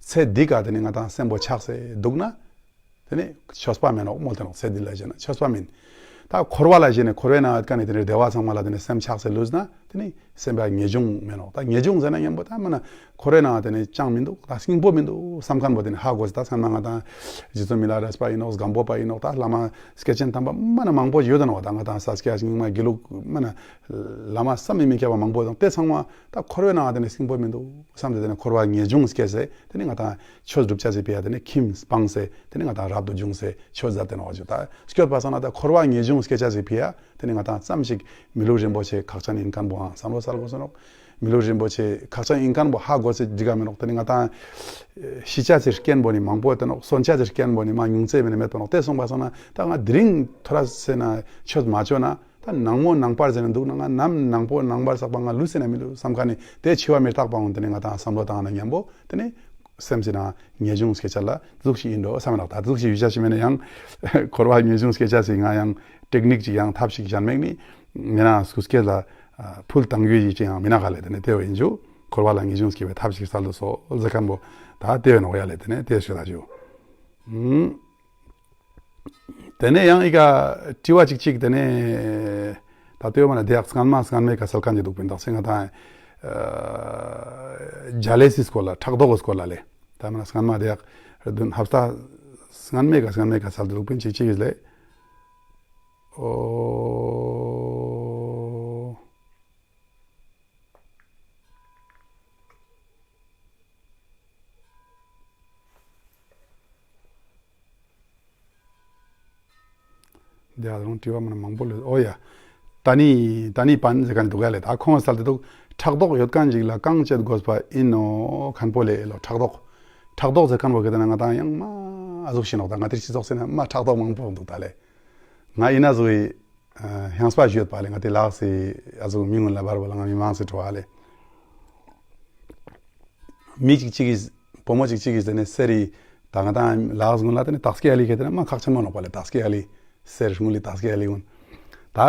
ཚེ་འདི་ཀ་དེ་ནི་ང་དང་སེམས་པོ་ཆགས་སེ་འདུག་ན། དེ་ནི་ཆོས་པ་མེན་ནོག་མོལ་ཏེ་ནོག། ཚེ་འདི་ལ་ཞེན་ན་ཆོས་པ་མིན། ད་འཁོར་བ་ལ་ཞེན་ནས་འཁོར་བའི་ནང་ཡོད་མཁན་ནི་དེ་ནི་བདེ་བ་ཚང་མ་ལ་དེ་ནི་སེམས་ཆགས་སེ་ལུས་ན་དེ་ནི་སེམས་པ་ངེས་འབྱུང་མེན་ནོག། ད་ངེས་འབྱུང་ཟེར་ན་མཉམ་པོ་ད་མ་ན་འཁོར་བའི་ནང་དེ་ནི་ཅང་མི་འདུག། ད་སྙིང་པོ་མི་འདུག་བསམ་མཁན་པོ་དེ་ནི་ཧ་གོ་སེ། ད་སྔན་མ་ང་དང་རྗེ་བཙུན་མི་ལ་རས་པ་ཡིན་ནོག། སྒམ་པོ་པ་ཡིན་ནོག། ད་བླ་མ་སྐྱེས་ཆེན་དམ་པ་མ་ན་མང་པོ་ཡོད་ནོག། ད་ང་དང་ས་སྐྱ་རྙིང་མ་དགེ་ལུགས་མ་ན་བླ་མ་བསམ་མི་མི་ཁྱབ་པ་མང་པོ་དང་དེ་ཚང་མ་ད་འཁོར་བའི་ནང་དེ་ནི་སྙིང་པོ་མི་འདུག་བསམ་སྟེ་དེ་ནི་འཁོར་བ་ངེས་འབྱུང་སྐྱེས་སེ་དེ་ནི་ང་དང་ཆོས་སྒྲུབ་བྱ་ཟེར་ཕི་ཡ་དེ་ནི་ཁྱིམ་སྤངས་སེ་དེ་ནི་ང་དང་རབ་ཏུ་བྱུང་སེ་ཆོས་མཛད་དེ་ནོག་ཅུ། ད་སྐྱོད་པ་སང་ན་ད་འཁོར་བ་ངེས་འབྱུང་སྐྱེ་བྱ་ཟེར་ཕི་ཡ་དེ་ནི་ང་དང་ཙམ་ཞིག་མི་ལུས་རིན་པོ་ཆེ་ཁག་ཅན་ཡིན་མཁན་པོའང་བསམ་བློ་གསལ་དགོས་སོ་ནོག། མི་ལུས་རིན་པོ་ཆེ་ཁག་ཅན་ཡིན་མཁན་པོ་ཧ་གོ་སེ་འགྲིག་ག་མི་ནོག། དེ་ནི་ང་དང་ཤི་བྱ་ཟེར་རྐྱེན་པོ་ནི་མང་པོ་ཡོད་དེ་ནོག། གསོན་བྱ་ཟེར་རྐྱེན་པོ་ནི་མ་ཉུང་ཙེ་མེད་ནི་མེད་པ་ནོག། དེ་སོང་པ་སང་ན་ད་ང་དེ་རིང་ཐོ་ར་སེ་ན་ཆོས་མ་ཆོ་ན། ད་ནངས་མོ་ནངས་པར་ཟེར་ན་འདུག་ན་ང་ནམ་ནངས་པོ་ནངས་པར་བསགས་པ་ང་ལུས་སེ་ན་མི་ལུས་བསམ་མཁན་ནི་དེ་འཆི་བ་མི་རྟག་པའང་དེ་ནི་ང་དང་བསམ་བློ་བཏང་ན་མཉམ་པོ་དེ་ནི་སེམས་སི་ནང་ངེས་འབྱུང་སྐྱེ་བྱ་ལ་ཟུག་ཞིག་ཡིན་འགྲོ་བསམ་མི་ནོག། ད་ཟུག་ཞིག་ཡུལ་བྱ་ཞིག་མེད་ན་ཡང་འཁོར་བ་ངེས་འབྱུང་སྐྱེ་བྱ་ཞིག་ང་ཡང་ཊེག་ནིག་ཅིག་ཡང་ཐབས་ཤིག་གཞན་མེད་ནི་མི་ན་སྐུ་སྐྱེ་ལ་ཕུལ་བཏང་རྒྱུ་ཡིན་ཅིག་ཡང་མི་ན་ག་ལེ། དེ་ནི་དེ་བོ་ཡིན་རྒྱུ་འཁོར་བ་ལ་ངེས་འབྱུང་སྐྱེ་བའི་ཐབས་ཤིག་གསལ་དུ་སོ་ཟེར་མཁན་པོ་ད་དེ་བོ་ནོག་ཡ་ལེ། དེ་ནི་དེ་ཞུ་ད་རྒྱུ། དེ་ནས་ཡང་ཨི་ཀ་དྲི་བ་ཅིག་ཅིག་དེ་ནས་ད་ལྟོས་མ་ན་དེ་ཡག་སྔན་མ་སྔན་མའི་ཀ་སལ་མཁན་ཅིག་འདུག་པིན། དག་སེ་ང་དང་ཨ་ཇ་ལེ་སི་སྐོར་ལ་ཕྲག་དོག་གི་སྐོར་ལ་ལེ། ད་མ་ན་སྔན་མ་དེ་ཡག་བདུན་ཧབ་སྟ་སྔན་མའི་ཀ་སྔན་མའི་ཀ་སལ་འདུག་པིན་ཅིག་ཅིག་ལེ། འོ། དེ་ཡང་དྲི་བ་མ་ན་མང་པོ་ལོས། འོ་ཡ། ད་ནི་ད་ནི་པན་ཟེར་མཁན་འདུག་ག་ལེ། ད་ཁོང་སལ་ཏེ་འདུག། ཕྲག་དོག་ཡོད་མཁན་ཅིག་ལ་གང་བྱེད་དགོས་པ་ཡིན་ནོ་མཁན་པོ་ལེ་ལོ། ཕྲག་དོག་ཕྲག་དོག་ཟེར་མཁན་པོ་གི་དེ་ན་ང་དང་ཡང་མ་ཨ་ཟུག་ཤེས་ནོག། ད་ང་དེ་སྤྱི་ཚོགས་སེ་ན་མ་ཕྲག་དོག་མང་པོ་འདུག་ད་ལེ། ང་ཡིན་ན་ཟུག་ཡི་ཨ་ཧང་སྤ་ཞུས་པ་ལེ། ང་དེ་ལགས་སི་ཨ་ཟུག་མི་ངོ་ལ་བར་བ་ལ་ང་མི་མང་སེ་འགྲོ་བ་ལེ། མི་གཅིག་གཅིག་གིས་བུ་མོ་གཅིག་གཅིག་གིས་དེ་ནས་སེ་རི་ད་ང་དང་ལགས་སི་ངོ་ལ་དེ་ནས་དག་སྐྱེ་ཨ་ལི་གེ་དེ་ནས་མ་ཁག་ཆེན་མོ་ནོག་པ་ལེ། དག་སྐྱེ་ཨ་ལི་སེ་རི་ངོ་ལི་དག་སྐྱེ་ཨ་ལི་ངོ་ད་ ད་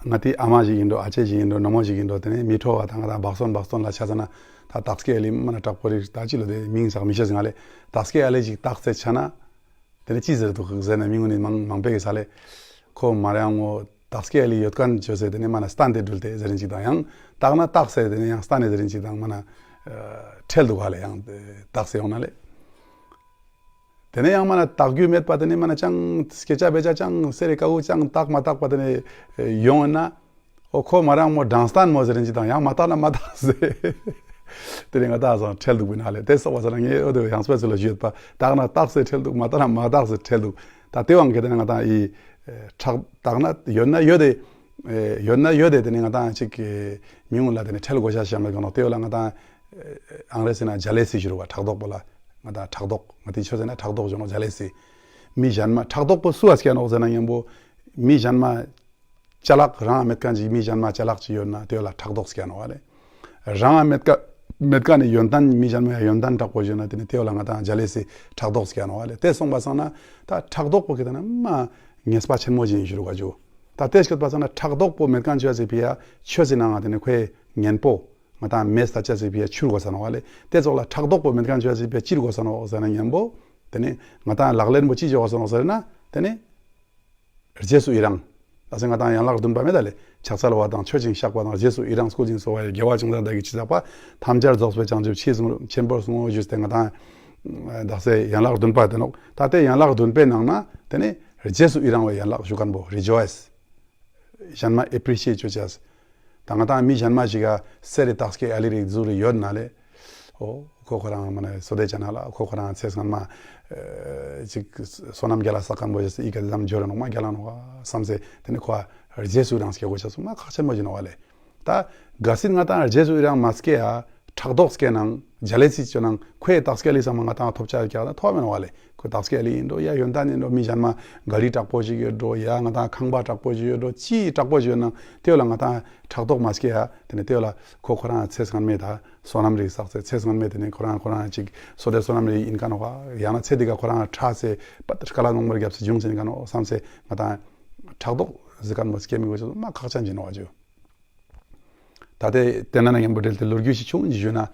ང་ཏི་ཨ་མ་ཞིག་ཡིན་འགྲོ། ཨ་ཅེ་ཞིག་ཡིན་འགྲོ། ནོ་མོ་ཞིག་ཡིན་འགྲོ། དེ་ནས་མི་ཁྲོ་བ་དང་ང་ཏང་བག་སྟོན་བག་སྟོན་ལ་ཆ་ཙ་ན་ད་རྟགས་སྐྱེ་ཨ་ལི་མ་ན་དྲག་པོ་རིགས་ད་ཅི་ལོ་དེ་མིང་སག་མི་ཤེས་ང་ལེ། རྟགས་སྐྱེ་ཨ་ལི་ཞིག་བཏགས་ཚེ་ཆ་ན། དེ་ནས་ཅི་ཟེར་འདུག་ཟེར་ན་མི་ངོ་ནས་མང་མང་པོ་གི་ས་ལེ། ཁོ་མ་རེ་ཡང་ངོ་རྟགས་སྐྱེ་ཨ་ལི་ཡོད་མཁན་བཅོས་ཟེར་དེ་ནས་མ་ན་སྟན་ཏེ་འགྲུལ་ཏེ་ཟེར་རིན་ཅིག་དང་ཡང་བཏགས་ན་བཏགས་ཟེར་དེ་ནས་ཡང་སྟན་ཏེ་ཟེར་རིན་ཅིག་དང་མ་ན་ཁྲེལ་འདུག་ག་ལེ། ཡང་བཏགས་ཟེར་ཡོང་ན་ལེ། དེ་ནས་ཡང་མ་ན་བཏགས་རྒྱུ་མེད་པ་དེ་ནས་མ་ན་ཅང་སྐད་ཆ་བེད་ཆ་ཅང་སེ་རེ་ཀ་གུ་ཅང་བཏགས་མ་བཏགས་པ་དེ་ནས་ཡོང་ན། འོ་ཁོ་མ་རང་མོ་དྲང་སྟན་མོ་ཟེར་རིན་ཅིག་དང་ཡང་མ་བཏགས་ན་མ་བཏགས་ཟེར། དེ་ནས་ང་ཏང་སང་ཁྲེལ་འདུག་པིན་ཧ་ལེ། དེ་སོགས་པ་ཟེར་ན་ངས་འོ་དེ་ཡང་སྤེ་ཚུལ་ལ་ཞུས་པ་བཏགས་ན་བཏགས་ཟེར་ཁྲེལ་འདུག་མ་བཏགས་ན་མ་བཏགས་ཟེར་ཁྲེལ་འདུག་ད་དེ་བང་གི་དེ་ནས་ང་ཏང་ཨི་ཁྲག་བཏགས་ན་ཡོད་ན་ཡོད་དེ། ཡོད་ན་ཡོད་དེ་དེ་ནས་ང་ཏང་ཅིག་མི་ངོ་ལ་དེ་ནས་ཁྲེལ་དགོས་ཤ་ཞིག་མེད་ག་ནོ། དེ་བོ་ལ་ང་ཏང་ཨང་རེ་སི་ན་ཇ་ལེ་སི་ཞུ་རུ་བ་ཕྲག་དོག་པོ་ལ། ང་ཏང་ཕྲག་དོག་ང་ཏི་ཆོས་ཟེར་ན་ཕྲག་དོག་ཞུ་ནོ་ཇ་ལེ་སི། མི་གཞན་མ་ཕྲག་དོག་པོ་སུ་བ་སྐྱེ་ནོག་ཟེར་ན་མཉམ་པོ་མི་གཞན་མ་ཅ་ལག་རང་མེད་མཁན་ཅིག་མི་གཞན་མ་ཅ་ལག་ཅིག་ཡོད་ན་དེ་བོ་ལ་ཕྲག་དོག་སྐྱེ་ནོག་ལེ། རང་མེད་མཁན་མེད་མཁན་ནི་ཡོན་ཏན་མི་གཞན་མ་ཡ་ཡོན་ཏན་དྲག་པོ་ཞིག་ཡོད་ན་དེ་ནི་དེ་བོ་ལ་ང་ཏང་ཇ་ལེ་སི་ཕྲག་དོག་སྐྱེ་ནོག་ལེ། དེ་སོང་པ་སང་ན་ད་ཕྲག་དོག་པོ་གི་ད་ན་མ་ངེས་པ་ཆེན་མོ་ཞིག་ཞུ་རུ་ག་ཇུ། ད་དེ་སྐྱོད་པ་སང་ན་ཕྲག་དོག་པོ་མེད་མཁན་ཆོས་སི་ཕི་ཡ་ཆོས་སི་ནང་ང་དེ་ནི་ཁོའི་གཉེན་པོ་ང་ཏང་མེད་ས་ཆ་སི་ཕི་ཡ་ཆུར་གོ་ས་ནོག་ལེ། དེ་ཙོགས་ལ་ཕྲག་དོག་པོ་མེད་མཁན་ཆོས་སི་ཕི་ཡ་ཅིར་གོ་ས་ནོག་ཟེར་ན་མཉམ་པོ་དེ་ནི་ང་ཏང་ལག་ལེན་པོ་ཅི་ཅོ་གོ་ས་ནོག་ཟེར་ན་དེ་ནི། རྗེས་སུ་ཡི་རང་། ད་སེ་ང་ཏང་ཡན་ལག་བདུན་པ་མེད་ད་ལེ། ཕྱག་འཚལ་བ་དང་མཆོད་ཅིང་བཤགས་པ་དང་རྗེས་སུ་ཡི་རང་བསྐུལ་ཞིང་གསོལ་བ་ཡི་དགེ་བ་ཅུང་ཟད་བདག་གིས་ཅི་བསགས་པ། ཐམས་ཅད་རྫོགས་པའི་བྱང་ཆུབ་ཕྱིར་གསུང་རབ་ཆེན་པོར་གསུང་ངོ་ཞུས་ཏེ་ང་ཏང་ད་སེ་ཡན་ལག་བདུན་པ་དེ་ནོག་ད་དེ་ཡན་ལག་བདུན་པའི་ནང་ན་དེ་ནི་རྗེས་སུ་ཡི་རང་བའི་ཡན་ལག་ཞུ་མཁན་པོ་རི་ཇོའེས། གཞན་མ་ཨེ་པྲི་ཤི་ཨེཊ་ཅོ་ཅེས། ད་ང་ཏང་མི་གཞན་མ་ཞིག་ག་སེ་རི་རྟགས་སྐྱེ་ཨ་ལི་རིགས་ཟུག་རིགས་ཡོད་ན་ལེ། འོ་ཁོ་ཁོ་རང་མ་ནེ་སོ་དེ་ཅ་ན་ལ་ཁོ་ཁོ་རང་ཚེ་སྔན་མ་ཅིག་བསོད་ནམས་རྒྱལ་ལ་བསགས་མཁན་པོ་ཞིག་ཨི་ཀ་དེ་ཙམ་འབྱོར་ནོག་མ་རྒྱལ་ལ་ནོག་བསམ་སེ་དེ་ནི་ཁོ་རྗེས་སུ་ཡི་རང་སྐྱེ་དགོས་ཤེས་སུ་མ་ཁག་ཆེན་པོ་ཞིག་ནོག་ལེ། ད་གལ་སྲིད་ང་ཏང་རྗེས་སུ་ཡི་རང་མ་སྐྱེ་ཡ་ཕྲག་དོག་སྐྱེ་ནང་ཇ་ལེ་སི་ཅོ་ནང་ཁོའི་རྟགས་སྐྱེ་ལི་ཚང་མ་ང་ཏང་ཐོབ་ཆ་ཡོད་ཀྱག་ད་ཐོབ་མེད་ནོག་ལེ། ཁོ་རྟགས་སྐྱེ་ལི་ཡིན་འགྲོ་ཡ་ཡོན་ཏན་ཡིན་འགྲོ་མི་གཞན་མ་ག་རི་དྲག་པོ་ཞིག་ཡོད་འགྲོ་ཡ་ང་ཏང་ཁང་པ་དྲག་པོ་ཞིག་ཡོད་འགྲོ་ཅི་དྲག་པོ་ཞིག་ཡོད་ནང་དེ་བོ་ལ་ང་ཏང་ཕྲག་དོག་མ་སྐྱེ་ཡ་དེ་ནི་དེ་བོ་ལ་ཁོ་ཁོ་རང་ཚེ་སྔན་མའི་ད་བསོད་ནམས་རིགས་བསགས་ཚེ་ཚེ་སྔན་མའི་དེ་ནི་ཁོ་རང་ཁོ་རང་ཅིག་སོ་དེ་བསོད་ནམས་རིགས་ཡིན་ཀ་ནོག་ཡང་ན་ཚེ་འདི་ག་ཁོ་རང་ཁྲ་སེ་པ་དཀའ་ལས་མང་པོ་རྒྱབ་སེ་འབྱུང་ཟིན་ཀ་ནོག་བསམ་སེ་ང་ཏང་ཕྲག་དོག་ཟེར་མཁན་པོ་སྐྱེ་མི་དགོས་ཅེས་སུ་མ་ཁག་ཅན་ཞིག་ནོག་ཅུ། ད་དེ་དེ་ན་ན་མཉམ་པོ་འབྲེལ་ཏེ་ལོ་རྒྱུས་ཤིག་ཆུང་ཞིག་ཞུས་ན།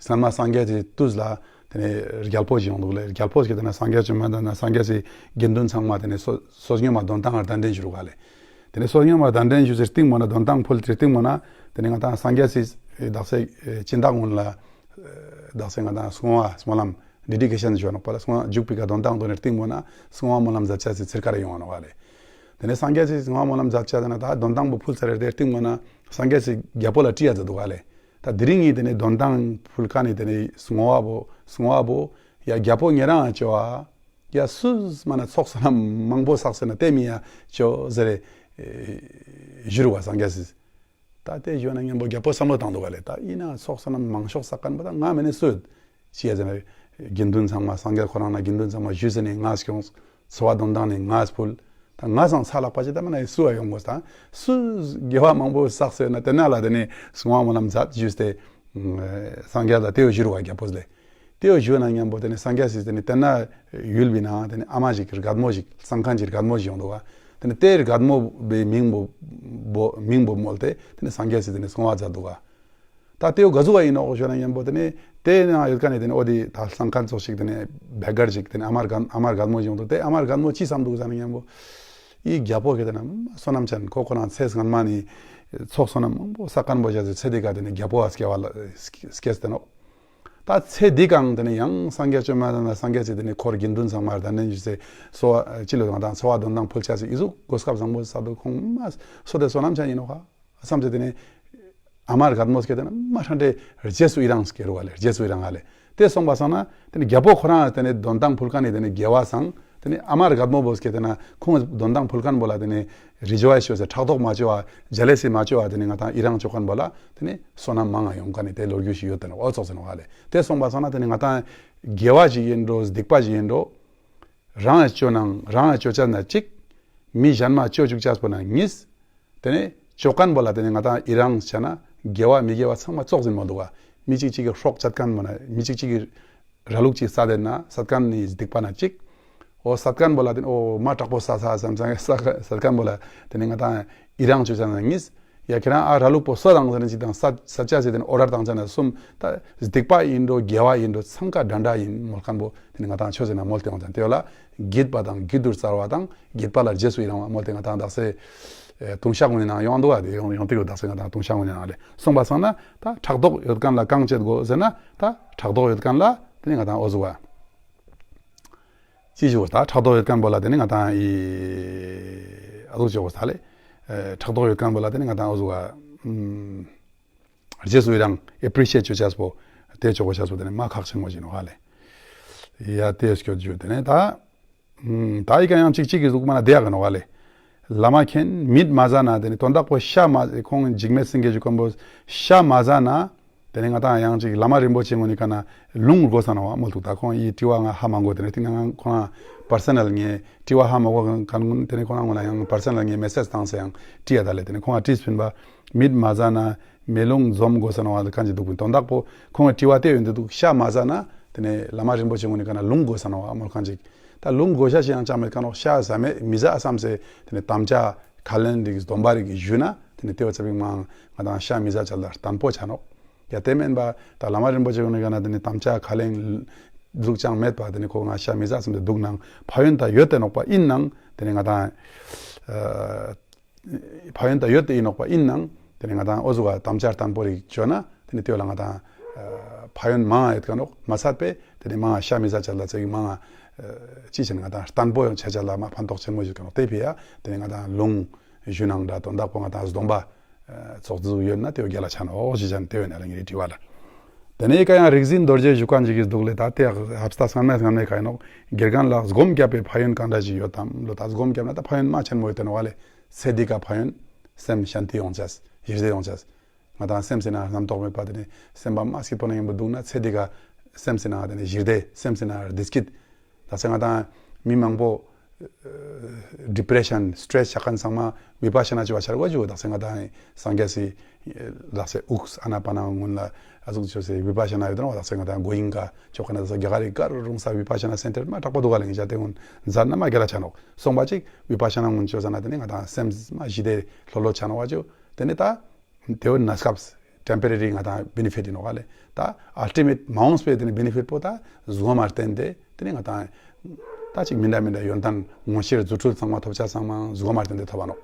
སྔན་མ་སངས་རྒྱས་ཀྱི་དུས་ལ་དེ་ནས་རྒྱལ་པོ་ཞིག་ཡོང་འདུག་ལེ། རྒྱལ་པོ་ཞིག་དེ་ན་སངས་རྒྱས་བཅོམ་ལྡན་འདས་དང་སངས་རྒྱས་སི་དགེ་འདུན་ཚང་མ་དེ་ནས་བསོད་བསོད་སྙོམས་མ་དོན་ཐང་ལ་གདན་འདྲེན་ཞུ་རུ་ག་ལེ། དེ་ནས་བསོད་སྙོམས་མ་གདན་འདྲེན་ཞུ་སེ་རྟིང་མོ་ན་དོན་ཐང་ཕུལ་ཏེ་རྟིང་མོ་ན་དེ་ནས་ང་ཏང་སངས་རྒྱས་སི་དག་ས་སྦྱིན་བདག་ཀུན་ལ་དག་ས་ང་ཏང་བསྔོ་བ་སྨོན་ལམ་ཌེ་ཌི་ཀེ་ཤན་ཞུ་ནོག་པ་ལ་བསྔོ་བ་འཇུག་པའི་ཀ་དོན་ཐང་དོ་ནས་རྟིང་མོ་ན་བསྔོ་བ་སྨོན་ལམ་མཛད་ཅེས་སི་ཚེར་ཀ་རེ་ཡོང་བ་ནོག་ག་ལེ། དེ་ནས་སངས་རྒྱས་སི་བསྔོ་བ་སྨོན་ལམ་མཛད་ཅེས་དེ་ན་ད་དོན་ཐང་པོ་ཕུལ་ཚར་རེ་དེ་རྟིང་མོ་ན་སངས་རྒྱས་སི་རྒྱལ་པོ་ལ་དྲི་ཡ་མཛད་འདུག་ག་ལེ། ད་དེ་རིང་ངི་དེ་ནས་དོན་ཐང་ཕུལ་མཁན་ནི་དེ་ནས་བསྔོ་བ་པོ་བསྔོ་བ་པོ་ཡ་རྒྱལ་པོ་ཉེ་རང་ང་ཅོ་ཨ། ཡ་སུས་མ་ན་ཚོགས་བསོད་ནམས་མང་པོ་བསགས་སེ་ན་དེ་མི་ཡ་ཅོ་ཟེར་རེ་ཞུ་རུ་བ་སངས་རྒྱས་སི། ད་དེ་ཞུ་ན་མཉམ་པོ་རྒྱལ་པོ་བསམ་བློ་བཏང་འདུག་ག་ལེ། ད་ཡིན་ན་ཚོགས་བསོད་ནམས་མང་ཤོས་བསགས་མཁན་པོ་ད་ང་མེད་ནས་སུ་ཡོད། ཅི་ཡ་ཟེར་ན་དགེ་འདུན་ཚང་མ་སངས་རྒྱས་ཁོ་རང་ན་དགེ་འདུན་ཚང་མ་ཞུས་ཟེར་ནས་ང་སྐྱོང་། འཚོ་བ་དོན་ཐང་ནས་ང་ཕུལ། ད་ང་སང་ཚ་ལག་པ་ཅི་ད་མ་ན་སུ་ཡ་ཡོང་དགོས་ད་སུ་དགེ་བ་མང་པོ་བསགས་ཟེར་ན་དེ་ན་ལ་དེ་ནས་བསྔོ་བ་སྨོན་ལམ་མཛད་ཞུས་ཏེ་སངས་རྒྱས་ལ་དེ་བོ་ཞུ་རུ་བ་རྒྱལ་པོ་ལེ། དེ་བོ་ཞུ་ན་མཉམ་པོ་དེ་ནས་སངས་རྒྱས་སི་དེ་ནས་དེ་ན་ཡུལ་བི་ན་དེ་ནས་ཨ་མ་ཞིག་རྒད་མོ་ཞིག་སང་མཁན་ཞིག་རྒད་མོ་ཞིག་ཡོང་འདུག་ག་དེ་ནས་དེ་རྒད་མོ་བའི་མིང་པོ་མིང་པོ་མོལ་ཏེ་དེ་ནས་སངས་རྒྱས་སི་དེ་ནས་བསྔོ་བ་མཛད་འདུག་ག་ད་དེ་བོ་ག་ཟུག་བ་ཡིན་ནོག་ཞུ་ན་མཉམ་པོ་དེ་ནས་དེ་ན་ཡོད་མཁན་ནི་དེ་ནས་འོ་དེ་ད་སང་མཁན་ཚོགས་ཤིག་དེ་ནས་བེ་གར་ཞིག་དེ་ནས་ཨ་མ་རྒད་ཨ་མ་རྒད་མོ་ཞིག་ཡོང་འདུག་དེ་ཨ་མ་རྒད་མོ་ཅི་བསམ་འདུག་ཟེར་ན་མཉམ་པོ་ཨི་རྒྱལ་པོ་གི་དེ་ན་བསོད་ནམས་ཅན་ཁོ་ཁོ་རང་ཚེ་སྔན་མ་ནི་ཚོགས་བསོད་ནམས་མང་པོ་བསགས་མཁན་པོ་ཞིག་ཚེ་འདི་ག་དེ་ནས་རྒྱལ་པོ་བ་སྐྱེ་བ་ལ་སྐྱེས་ཏེ་ནོག་ད་ཚེ་འདི་གང་དེ་ནས་ཡང་སངས་རྒྱས་བཅོམ་ལྡན་འདས་སངས་རྒྱས་སི་དེ་ནས་འཁོར་དགེ་འདུན་ཚང་མ་གདན་འདྲེན་ཞུས་སེ་གསོལ་བ་ཅི་ལོ་ང་ཏང་འཚོ་བ་དོན་ཐང་ཕུལ་ཅེས་སི་ཨི་ཟུག་གོ་སྐབས་བཟང་པོ་བསགས་འདུག་ཁོང་མ་སོ་དེ་བསོད་ནམས་ཅན་ཡིན་ནོག་ག་བསམ་སེ་དེ་ནས་ཨ་མ་རྒད་མོ་སྐྱེ་དེ་ན་མ་ཧྲན་ཏེ་རྗེས་སུ་ཡི་རང་སྐྱེ་རུ་བ་ལེ། རྗེས་སུ་ཡི་རང་ང་ལེ། དེ་སོང་པ་སང་ན་དེ་ནས་རྒྱལ་པོ་ཁོ་རང་དེ་ནས་དོན་ཐང་ཕུལ་མཁན་ནི་དེ་ནས་དགེ་བ་སང་དེ་ནས་ཨ་མ་རྒད་མོ་བོ་སྐྱེ་དེ་ན་ཁོང་དོན་ཐང་ཕུལ་མཁན་པོ་ལ་དེ་ནས་རི་ཇོའེས་ཅོས་སེ་ཕྲག་དོག་མ་ཅོ་བ་ཇེ་ལེ་སི་མ་ཅོ་བ་དེ་ནས་ང་ཏང་ཡི་རང་ཅོ་མཁན་པོ་ལ་དེ་ནས་བསོད་ནམས་མང་ང་ཡོང་མཁན་ནི་དེ་ལོ་རྒྱུས་ཤིག་ཡོད་དེ་ནོག་འོ་ཙོགས་ཟེར་ནོག་ལེ། དེ་སོང་པ་སང་ན་དེ་ནས་ང་ཏང་དགེ་བ་ཞིག་ཡིན་འགྲོ་སྡིག་པ་ཞིག་ཡིན་འགྲོ་རང་ཅོ་ནང་རང་ཅོ་ཅེས་ན་གཅིག་མི་གཞན་མ་ཅོ་བཅུག་ཅེས་པོ་ན་གཉིས། དེ་ནས་ཅོ་མཁན་པོ་ལ་དེ་ནས་ང་ཏང་ཡི་རང་ཆ་ན་དགེ་བ་མི་དགེ་བ་ཚང་མ་ཙོགས་ཟིན་མོ་འདུག་ག་མི་གཅིག་གཅིག་གི་སྲོག་བཅད་མཁན་པོ་ན་མི་གཅིག་གཅིག་གི་ར་ལུག་ཅིག་བསད་དེ་ན་བསད་མཁན་ནི་སྡིག་པ་ན་གཅིག་འོ་སད་ཁན་བོ་ལ་དེ་ནི་འོ་མ་དྲག་པོ་སད་ས་སམ་སང་སད་ཁན་བོ་ལ་དེ་ནི་ང་ཏང་ཡི་རང་ཆོས་ཅན་ན་གཉིས། ཡ་ཁྱེད་རང་ཨ་ར་ལུག་པོ་སད་དང་ཟེར་ནི་ཅིག་དང་སད་སད་ཅེས་ཟེར་དེ་ནི་ཨོ་ཌར་དང་ཅན་ན་གསུམ། ད་སྡིག་པ་ཡིན་འགྲོ་དགེ་བ་ཡིན་འགྲོ་ཚང་ཀ་འདྲ་འདྲ་ཡིན་མོལ་ཁན་བོ་དེ་ནི་ང་ཏང་ཆོས་ཟེར་ན་མོལ་ཏེ་ཡོང་ཙང་དེ་བོ་ལ་དགྱེས་པ་དང་དགྱེས་རྡུར་སྩལ་བ་དང་དགྱེས་པ་ལ་རྗེས་སུ་ཡི་རང་བ་མོལ་ཏེ་ང་ཏང་དག་ས་ལྟུང་བཤགས་ངོས་ནང་ཡོང་འདུག་བ། དེ་ཡོང་ཡོང་དེ་གོ་དག་ས་ང་ཏང་ལྟུང་བཤགས་ངོས་ནང་ལ་སོང་པ་སང་ན་ད་ཕྲག་དོག་ཡོད་ཁན་ལ་གང་བྱེད་དགོས་ཟེར་ན་ད་ཕྲག་དོག་ཡོད་ཁན་ལ་དེ་ནི་ང་ཏང་འོ་ཟུག་བ། ཅི་ཞུ་བ་ད་ཕྲག་དོག་ཡོད་ཁན་བོ་ལ་དེ་ནི་ང་ཏང་ཨི་ཨ་ཟུག་ཅོ་གོས་ད་ལེ། ཨེ་ཕྲག་དོག་ཡོད་ཁན་བོ་ལ་དེ་ནི་ང་ཏང་ཨ་ཟུག་ག་ཨམ་རྗེས་སུ་ཡི་རང་ཨེ་པྲི་ཤི་ཨེཊ་ཅོ་ཅེས་པོ་དེ་ཅོ་གོས་ཅེས་པོ་དེ་ནི་མ་ཁག་ཆེན་མོ་ཞིག་ནོག་ཧ་ལེ། ཡ་དེ་སྐྱོད་ཞུ་དེ་ནི་ད་ཨམ་ད་ཨི་ཀ་ཡང་ཅིག་ཅིག་གི་ཟུག་མ་ན་དེ་ཡ་ག་ནོག་ཧ་ལེ། བླ་མ་མཁྱེན་མིད་མ་ཟ་ན་དེ་ནི་དོན་དག་པོ་ཤ་མ་ཁོང་འཇིགས་མེད་སེང་གེ་ཞུ་ཁན་བོ་ཤ་མ་ཟ་ན། དེ་ནས་ང་ཏང་ཡང་ཅིག་བླ་མ་རིན་པོ་ཆེ་ངོ་ནི་ཀ་ན་ལུང་དགོས་ས་ནོག་བ་མོལ་འདུག་ད་ཁོང་ཡི་དྲི་བ་ང་ཧ་མ་གོ། དེ་ནས་ཏིང་ནང་ཁོང་ང་པར་སོ་ནལ་ངས་དྲི་བ་ཧ་མ་གོ་ཁན་ཀུན་དེ་ནས་ཁོང་ང་ངོ་ལ་ཡང་པར་སོ་ནལ་ངས་མེ་སེཇ་བཏང་ས་ཡང་དྲི་ཡ་ད་ལེ། དེ་ནས་ཁོང་ང་དྲིས་པིན་པ་མིད་མ་ཟ་ན་མེ་ལོང་འཛོམས་དགོས་ས་ནོག་བ་ཀ་ཅིག་འདུག་པིན། དོན་དག་པོ་ཁོང་ང་དྲི་བ་དེ་ཡོད་འདུག་ཤ་མ་ཟ་ན་དེ་ནས་བླ་མ་རིན་པོ་ཆེ་ངོ་ནི་ཀ་ན་ལུང་དགོས་ས་ནོག་བ་མོལ་ཁན་ཅིག་ད་ལུང་དགོས་ཤ་ཞིག་ཡང་ཅང་མེད་ཁན་ནོག་ཤ་ཟ་མེད་མི་ཟ་བསམ་སེ་དེ་ནས་དམ་བཅའ་ཁས་ལེན་རིགས་སྡོམ་པ་རིགས་ཞུས་ན་དེ་ནས་དེ་བ་ཚ་བིག་མང་ང་ཏང་ཤ་མི་ཟ་ཅེས་ལ་བརྟན་པོ་ཆ་ནོག་ཡ་དེ་མེན་པ་ད་བླ་མ་རིན་པོ་ཆེ་ངོ་ནི་ཀ་ན་དེ་ནི་དམ་བཅའ་ཁས་ལེན་ཟུག་ཅང་མེད་པ་དེ་ནི་ཁོ་ང་ཤ་མི་ཟ་སམ་དེ་འདུག་ནང་ཕན་ཡོན་ད་ཡོད་དེ་ནོག་པ་ཡིན་ནང་དེ་ནི་ང་ཏང་ཨ་ཕན་ཡོན་ད་ཡོད་དེ་ཡིན་ནོག་པ་ཡིན་ནང་དེ་ནི་ང་ཏང་འོ་ཟུག་ག་དམ་བཅའ་བརྟན་པོ་རིགས་བཅོས་ན་དེ་ནི་དེ་བ་ལ་ང་ཏང་ཨ་ཕན་ཡོན་མང་ཡོད་ཁན་ནོག་མ་ཚད་པས་དེ་ནི་མང་ཤ་མི་ཟ་ཅེས་ལ་ཚེ་གི་མང་ཨ་ཅི་ཆེན་ང་ཏང་བརྟན་པོ་ཡོང་ཆ་ཅེས་ལ་མ་ཕན་ཐོགས་ཆེན་མོ་ཞིག་ཁན་ནོག་དེ་ཕི་ཡ་དེ་ནི་ང་ཏང་ལུང་ཞུ་ནང་འདྲ་དོན་དག་པོ་ང་ཏང་སྡོམ་པ་ཨ་ཚོགས་ཚུགས་ཡོད་ན་དེ་བོ་རྒྱལ་ལ་ཆ་ནོག་ཞུ་ཅན་དེ་བོ་ནི་ཨ་ལ་ངེ་རི་དྲི་བ་ལ། དེ་ནས་ཡི་ཀ་ཡང་རིག་འཛིན་རྡོ་རྗེ་ཞུ་ཁན་ཅིག་གི་འདུག་ལེ། ད་དེ་ཧབ་སྟ་སྔན་མའི་སྔན་མའི་ཁ་ཡིན་ནོག་དགེ་རྒན་ལ་སྒོམ་བརྒྱབ་པའི་ཕན་ཡོན་གང་འདྲ་ཞིག་ཡོད་དམ་ལོ། ད་སྒོམ་བརྒྱབ་ན་ད་ཕན་ཡོན་མ་ཆེན་མོ་ཡོད་དེ་ནོག་ལེ། ཚེ་འདི་ཀ་ཕན་ཡོན་སེམས་ཤཱན་ཏི་ཡོང་ཅེས་ཞི་བདེ་ཡོང་ཅེས། ང་ཏང་སེམས་སི་ནང་རྣམ་རྟོག་མེད་པ་དེ་ནི་སེམས་པ་མ་སྐྱིད་པོ་ནང་ཡིན་པོ་འདུག་ན་ཚེ་འདི་ཀ་སེམས་སི་ནང་དེ་ནི་ཞི་བདེ་སེམས་སི་ནང་བདེ་སྐྱིད། ད་ཚེ་ང་ཏང་མི་མང་པོ་ཌི་པྲེ་ཤན་སི་ཊྲེ་སི་ཆ་ཁན་ཚང་མ་བི་པ་ཤ་ན་ཅོ་བ་ཆ་ར་གོ་ཅུ། ད་ཚེ་ང་ཏང་སངས་རྒྱས་སི་ད་ཚེ་ཨུགས་ཨ་ན་པ་ན་སྔོན་ལ་ཨ་ཟུག་ཅོས་སེ་བི་པ་ཤ་ན་ཡོད་ནོག་ད་ཚེ་ང་ཏང་གོ་ཡིན་ཀ་ཅོ་ཁན་ད་ཚེ་རྒྱ་གར་རི་གར་རུང་ས་བི་པ་ཤ་ན་སེན་ཊར་མ་དྲག་པོ་འདུག་ག་ལེ། ང་ཅ་དེ་སྔོན་མཛད་ན་མ་རྒྱལ་ལ་ཆ་ནོག་སོང་པ་ཅིག་བི་པ་ཤ་ན་སྔོན་ཅོས་ས་ན་དེ་ནི་ང་ཏང་སེམས་མ་ཞི་བདེ་ལྷོད་ལྷོད་ཆ་ནོག་བ་ཅུ། དེ་ནི་ད་དེ་བོ་ན་སྐབས་ཊེམ་པོ་རེ་རི་ང་ཏང་བེ་ནི་ཕིཊ་ཡིན་ནོག་ལེ། ད་ཨལ་ཊི་མེཊ་མ་འོངས་པའི་དེ་ནི་བེ་ནི་ཕིཊ་པོ་ད་སྒོམ་མ་བརྟེན་ཏེ་དེ་ནི་ང་ཏང་ད་ཅིག་མི་འདྲ་མི་འདྲ་ཡོན་ཏན་དངོས་གཞིར་རྫུ་འཕྲུལ་ཚང་མ་ཐོབ་ཆ་ཚང་མ་སྒོམ་མ་བརྟེན་ཏེ་ཐོབ་པ་ནོག་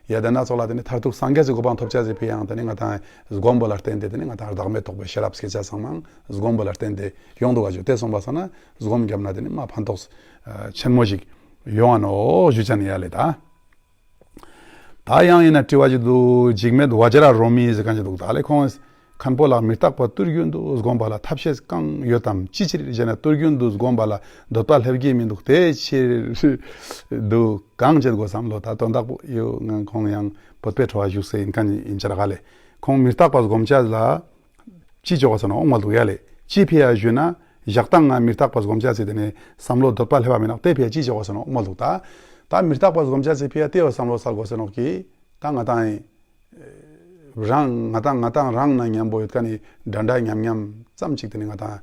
ཡ་དེ་ན་ཚོགས་ལ་དེ་ནི་མཐར་ཐུག་སངས་རྒྱས་སི་གོ་འཕང་ཐོབ་ཆ་ཟེར་ཕི་ཡང་དེ་ནི་ང་ཏང་སྒོམ་པོ་ལ་བརྟེན་ཏེ་དེ་ནི་ང་ཏང་བདག་མེད་རྟོགས་པའི་ཤེས་རབ་སྐྱེ་ཆ་ཚང་མ་སྒོམ་པོ་ལ་བརྟེན་ཏེ་ཡོང་འདུག་བ་ཅུ། དེ་སོང་པ་སང་ན་སྒོམ་བརྒྱབ་ན་དེ་ནི་མ་ཕན་ཐོགས་ཆེན་མོ་ཞིག་ཡོང་ང་ནོག་ཞུ་ཅན་ཡ་ལེ་ད། ད་ཡང་ཡིན་ན་དྲི་བ་ཅིག་འདུག་འཇིགས་མེད་བཛྲ་རོ་མི་ཟེར་ཁན་ཅིག་འདུག་ད་ལེ་ཁོང་མཁན་པོ་ལ་མི་རྟག་པ་ཏུས་རྒྱུན་དུ་སྒོམ་པ་ལ་ཐབས་ཤེས་གང་ཡོད་དམ། ཅི་ཕྱིར་ཞེ་ན་ཏུས་རྒྱུན་དུ་སྒོམ་པ་ལ་འདོད་པ་སླེབས་ཀྱི་མི་འདུག་དེ་ཕྱིར་དུ་གང་བྱེད་དགོས་སམ་ལོ། ད་དོན་དག་པོ་ཡོད་ང་ཁོང་ཡང་བོད་པའི་ཁྲོད་བཞུགས་སེ་ཡིན་ཁན་ཡིན་ཆ་ར་ག་ལེ། ཁོང་མི་རྟག་པ་སྒོམ་ཆ་ལ་ཅི་ཅོ་ག་སོང་ན་འོང་མ་འདུག་ཡ་ལེ། ཅི་ཕི་ཡ་ཞུས་ན་ཞག་དང་ང་མི་རྟག་པ་སྒོམ་ཆ་ཟེར་དེ་ནས་བསམ་བློ་འདོད་པ་སླེབས་པ་མི་ནོག་དེ་ཕི་ཡ་ཅི་ཅོ་ག་སོང་ན་འོང་མ་འདུག་ད་ད་མི་རྟག་པ་སྒོམ་ཆ་ཟེར་ཕི་ཡ་དེ་བ་བསམ་བློ་སལ་དགོས་ས་ནོག་གི་ད་ང་ཏང་ཡིན་རང་ང་ཏང་ང་ཏང་རང་ན་མཉམ་པོ་ཡོད་ཁན་ནི་འདྲ་འདྲ་མཉམ་མཉམ་ཙམ་ཅིག་དེ་ནི་ང་ཏང་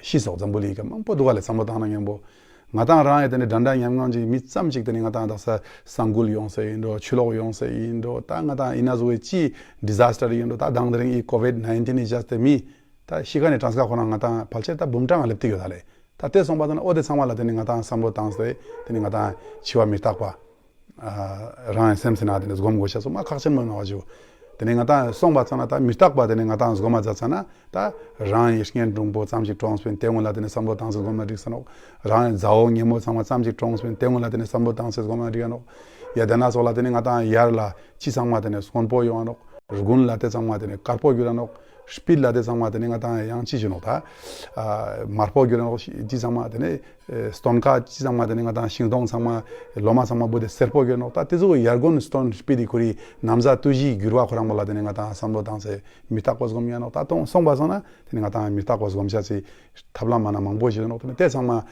ཤི་སོགས་འཛམ་བུ་གླིང་གི་མང་པོ་འདུག་ག་ལེ། བསམ་བློ་བཏང་ན་མཉམ་པོ་ང་ཏང་རང་ཡི་དེ་ནི་འདྲ་འདྲ་མཉམ་མཉམ་ཅིག་མི་ཙམ་ཅིག་དེ་ནི་ང་ཏང་དག་ས་ས་འགུལ་ཡོང་ས་ཡིན་འགྲོ། ཆུ་ལོག་ཡོང་ས་ཡིན་འགྲོ། ད་ང་ཏང་ཡིན་ན་བཟོ་བའི་ཅི་ཌི་ཛས་ཊར་ཡིན་འགྲོ། ད་དང་དེ་རིང་ཨི་ཀོ་ཝིཌ་ནའིན་ཊིན་ནི་བྱས་ཏེ་མི་ད་ཤི་ཁན་ནི་གྲངས་ཀ་ཁོ་རང་ང་ཏང་ཕལ་ཆེར་ད་འབུམ་གྲངས་སླེབས་ཏེ་ཡོད་ད་ལེ། ད་དེ་སོང་པ་ད་ན་འོ་དེ་ཚང་མ་ལ་དེ་ནི་ང་ཏང་བསམ་བློ་བཏང་སྟེ་དེ་ནི་ང་ཏང་འཆི་བ་མི་རྟག་པ། ཨ་རང་ཡང་སེམས་སི་ནང་དེ་ནི་སྒོམ་དགོས་ཤེས་སོ་མ་ཁག་ཆེན་མོ་ཡིན་ནོག་བ་ཅུ། དེ་ནི་ང་ཏང་སོང་པ་ཚང་ན་ད་མི་རྟག་པ་དེ་ནི་ང་ཏང་སྒོམ་མ་མཛད་ཚ་ན་ད་རང་ཡི་གཉེན་དྲུང་པོ་ཙམ་ཞིག་གྲོངས་པིན་དེ་སྔོན་ལ་དེ་ནི་བསམ་བློ་བཏང་སེ་སྒོམ་ན་འགྲིག་ས་ནོག་རང་ཡི་མཛའ་བོ་ཉེ་མོ་ཚང་མ་ཙམ་ཞིག་གྲོངས་པིན་དེ་སྔོན་ལ་དེ་ནི་བསམ་བློ་བཏང་སེ་སྒོམ་ན་འགྲིག་ཡ་ནོག་ཡ་དེ་ན་སོགས་ལ་དེ་ནི་ང་ཏང་ཡར་ལ་ཅི་ཚང་མ་དེ་ནི་སྔོན་པོ་ཡོང་ཡ་ནོག་རྒུན་ལ་དེ་ཚང་མ་དེ་ནི་དཀར་པོ་འགྱུར་ཡ་ནོག་སྤིལ་ལ་དེ་ཚང་མ་དེ་ནི་ང་ཏང་ཡང་ཅི་ཞུ་ནོག་ད། ཨ་དམར་པོ་འགྱུར་ཡ་ནོག་ཅི་ཚང་མ་དེ་ནི་ཨེ་སྟོན་ཁ་ཅི་ཚང་མ་དེ་ནི་ང་ཏང་ཤིང་སྡོང་ཚང་མ་ལོ་མ་ཚང་མ་བུད་དེ་སེར་པོ་འགྱུར་ཡ་ནོག་ད་དེ་ཚོ་ཡར་རྒུན་སྟོན་སྤིལ་དེ་ཁོ་རི་ན་བཟའ་དུས་བཞིའི་འགྱུར་བ་ཁོ་རང་བོ་ལ་དེ་ནི་ང་ཏང་བསམ་བློ་བཏང་སེ་མི་རྟག་པ་སྒོམ་ཡ་ནོག་ད་དོང་སོང་པ་སོང་ན་དེ་ནི་ང་ཏང་མི་རྟག་པ་སྒོམ་ཤེས་སི་ཐབས་ལམ་མ་ན་མང་པོ་ཞིག་ཡོད་ནོག་དེ་ནི་དེ་ཚང་མ་ཨེ་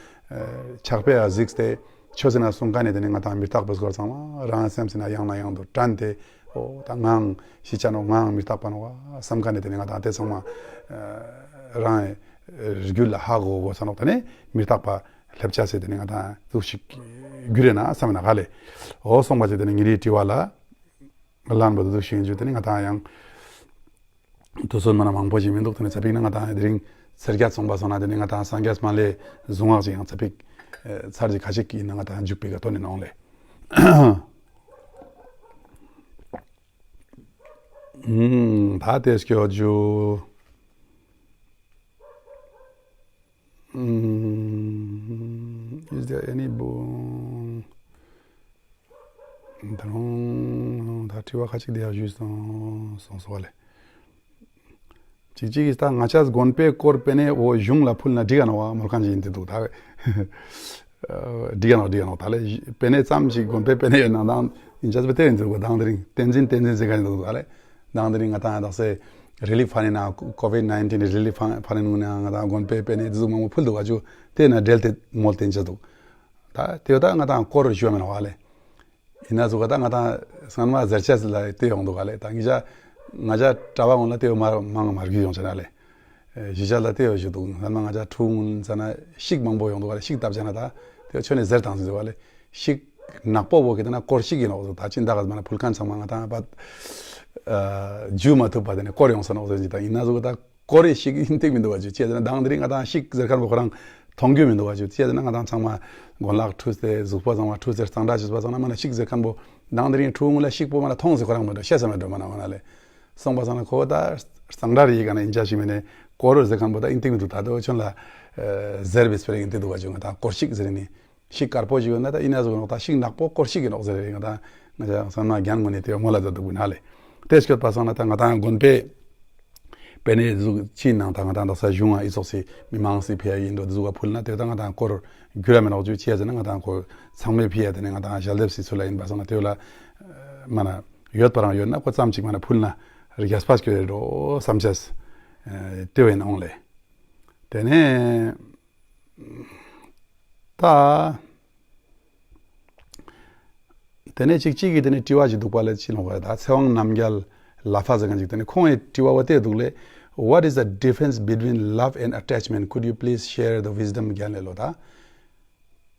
ཕྱག་དཔེ་ཡ་གཟིགས་ཏེ། ཆོས་ཟེར་ན་གསུང་མཁན་ནི་དེ་ནི་ང་ཏང་མི་རྟག་པའི་སྐོར་ཚང་མ་རང་སེམས་ཟེར་ན་ཡང་ན་ཡང་དུ་དྲན་ཏེ་འོ་ད་ངའང་ཤི་ཆ་ནོག་ངའང་མི་རྟག་པ་ནོག་བསམ་མཁན་ནི་དེ་ནི་ང་ཏང་དེ་ཚང་མ་རང་རྒྱུད་ལ་ཧ་གོ་དགོས་ས་ནོག་དེ་ནི་མི་རྟག་པ་ ལེབ་ཆ་སེ་ཏེ་ནེ་ང་དང་ཟུག་ཤིག་གྱུར་རེ་ན་བསམ་ན་ག་ལེ། འོ་སོང་པ་ཅིག་ཏེ་ནེ་ཉེ་རི་དྲི་བ་ལ་ལན་པོ་ཏེ་ཟུག་ཤིག་ཨིན་ཅུག་ཏེ་ནེ་ང་དང་ཡང་དུས་ཚོད་མ་ན་མང་པོ་ཞིག་མི་འདུག་ཏེ་ནེ་ཚ་པིག་ན་ང་དང་དེ་རིང་ཚེས་བརྒྱད་སོང་པ་སོང་ན་ཏེ་ནེ་ང་དང་སངས་རྒྱས་མ་ལེ་གཟུངས་སྔགས་ཤིག་ཡང་ཚ་པིག་ཚར་ཅིག་ཁ་ཅིག་ཨིན་ན་ང་དང་མཇུག་པའི་ཀ་ཐོན་ནེ་ནོག་ལེ། ད་ཏེ་སྐྱོད་ཅུག Is there any book? ད་རུང་ད་དྲི་བ་ཁ་ཅིག་དེ་ཡང་ཞུས་སོང་སོང་སོ་བ་ལེ། ཅིག་ཅིག་གིས་ད་ང་ཅག་དགོན་པའི་སྐོར་པེ་ནེ་འོ་གཞུང་ལ་ཕུལ་ན་འགྲིག་ག་ནོག་བ་མོལ་ཁན་ཅིག་ཨིན་ཏེ་འདུག་ད། འགྲིག་ག་ནོག་འགྲིག་ག་ནོག་ད་ལེ། པེ་ནེ་ཙམ་ཞིག་དགོན་པའི་པེ་ནེ་ཡོད་ན་དང་ཨིན་ཅས་པེ་ཏེ་ཨིན་ཏེ་འདུག་ག་དང་དེ་རིང་བསྟན་འཛིན་བསྟན་འཛིན་ཟེར་ག་ནི་འདུག་ད་ལེ། དང་དེ་རིང་ང་དང་དག་ས་རི་ལིབ་ཕན་ཨིན་ན་ཀོ་ཝིད་ནའིན་ཊིན་རི་ལིབ་ཕན་ཨིན་ན་ང་དང་དགོན་པའི་པེ་ནེ་ཏེ་ཟུག་མང་པོ་ཕུལ་འདུག་ག་ཅུ་ཏེ་ན་འབྲེལ་ཏེ་མོལ་ཏེ་ཨིན་ཅས་འདུག་ད་ཏེ་བོ་ད་ང་དང་སྐོར་ཞུ་བ་མེན་ནོག་ལེ། ཨིན་ན་ཟུག་ག་ད་ང་དང་སྔན་མ་ཟེར་ཅས་ལ་ཏེ་ཡོང་འདུག་ག་ལེ། ད་ང་ཅག་ང་ཅག་གྲྭ་པ་ངོ་ལ་ཏེ་བོ་མ་མང་མ་རྒྱུས་ཡོང་ཅ་ན་ལེ། ཨེ་གཞིས་ཆགས་ལ་ཏེ་བོ་ཞུ་འདུག་སྔན་མ་ང་ཅག་ཕྲུ་གུ་ཚ་ན་ཤིག་མང་པོ་ཡོང་འདུག་ག་ལེ། ཤིག་བཏབ་ཅ་ན་ད་ཏེ་བོ་ཆོ་ནེ་ཟེར་དང་ཟེར་འདུག་ག་ལེ། ཤིག་ནག་པོ་བོ་ཁེ་ཏེ་ན་སྐོར་ཤིག་ཨིན་ནོག་ཟེར། ད་ཅི་འདི་ག་མ་ན་ཕུལ་ཁན་ཚང་མ་ང་དང་བ་ཨ་ཇུ་མ་ཐུབ་པ་ཏེ་ནེ་སྐོར་ཡོང་ས་ནོག་ཟེར་ཅིག་ད་ཨིན་ན་ཟུག་ག་ད་སྐོར་རེ་ཤིག་ཨིན་ཏེ་མི་འདུག་ག་ཅུ་ཅི་ཟེར་ན་དང་དེ་རིང་ང་དང་ཤིག་ཟེར་ཁན་བོ་ཁོ་རང་མཐོང་རྒྱུ་མི་འདུག་ག་ཅུ་ཅི་ཟེར་ན་ང་དང་ཚང་མ་གོན་ལག་ཁྲུས་ཏེ་གཟུགས་པོ་ཚང་མ་ཁྲུས་ཏེ་གཙང་སྦྲ་ཅོས་པ་སང་ན་མ་ན་ཤིག་ཟེར་ཁན་བོ་དང་དེ་རིང་ཕྲུ་གུ་ལ་ཤིག་པོ་མ་ན་མཐོང་ཟེར་ཁོ་རང་མི་འདུག་ཤེས་ས་མི་འདུག་མ་ན་མ་ན་ལེ། སོང་པ་སང་ན་ཁོ་ད་གཙང་སྦྲ་རེ་ཡི་ག་ན་ཨིན་ཅ་ཞིག་མེ་ནེ་སྐོར་ཟེར་ཁན་བོ་ད་ཨིན་ཏེ་མི་འདུག་ད་དོ་ཆོན་ལ་ཨ་ཟེར་བི་སྤེ་ར་ཨིན་ཏེ་འདུག་ག་ཅུ་ང་དང་སྐོར་ཤིག་ཟེར་ནི། ཤིག་དཀར་པོ་ཞིག་ཡོད་ན་ད་ཨིན་ན་ཟུག་ནོག་ད་ཤིག་ནག་པོ་སྐོར་ཤིག་ཨིན་ནོག་ཟེར་རེ་ང་ད་ང་ཅག་སྔན་མ་རྒྱན་ངོ་ནེ་ཏེ་བོ་མོལ་ལ་ད་འདུག་ན་ལེ། ཏེ་སྐྱོད་པ་སང་ན་ད་ང་དང་དགོན་པའི་པེ་ནེ་ཟུག་ཅི་ནང་ད་ང་དང་དག་ས་གཞུང་ང་ཨི་ཙོགས་སི་མི་མང་སི་ཕི་ཡ་ཨིན་འགྲོ་ཟུག་ག་ཕུལ་ན་ཏེ་ད་ང་དང་སྐོར་གྱུར་ར་མེ་ནོག་ཅུ་ཅི་ཟེར་ན་ང་དང་ཁོ་ཚང་མའི་ཕི་ཡ་ཏེ་ནེ་ང་དང་ཞལ་འདེབས་སི་ཚུལ་ལ་ཨིན་པ་སང་ན་ཏེ་བོ་ལ་མ་ན་ཡོད་པ་རང་ཡོད་ན་ཁོ་ཙམ་ཅིག་མ་ན་ཕུལ་ན་རྒྱས་པ་སྐྱོད་རེ་འགྲོ་བསམ་ཅས་ཏེ་བོ་ཨིན་ནོག་ལེ། ཏེ་ནེ་ད། ཏེ་ནེ་ཅིག་ཅིག་གི་ཏེ་ནེ་དྲི་བ་ཞིག་འདུག་པ་ལེ་ཅི་ལོང་ག་ད་ཚེ་དབང་རྣམ་རྒྱལ་ལ་ཕ་ཟེར་ཁན་ཅིག་ཏེ་ནེ་ཁོང་ངི་དྲི་བ་བོ་ཏེ་འདུག་ལེ། What is the difference between love and attachment? Could you please share the wisdom རྒྱན་ལེ་ལོ་ད།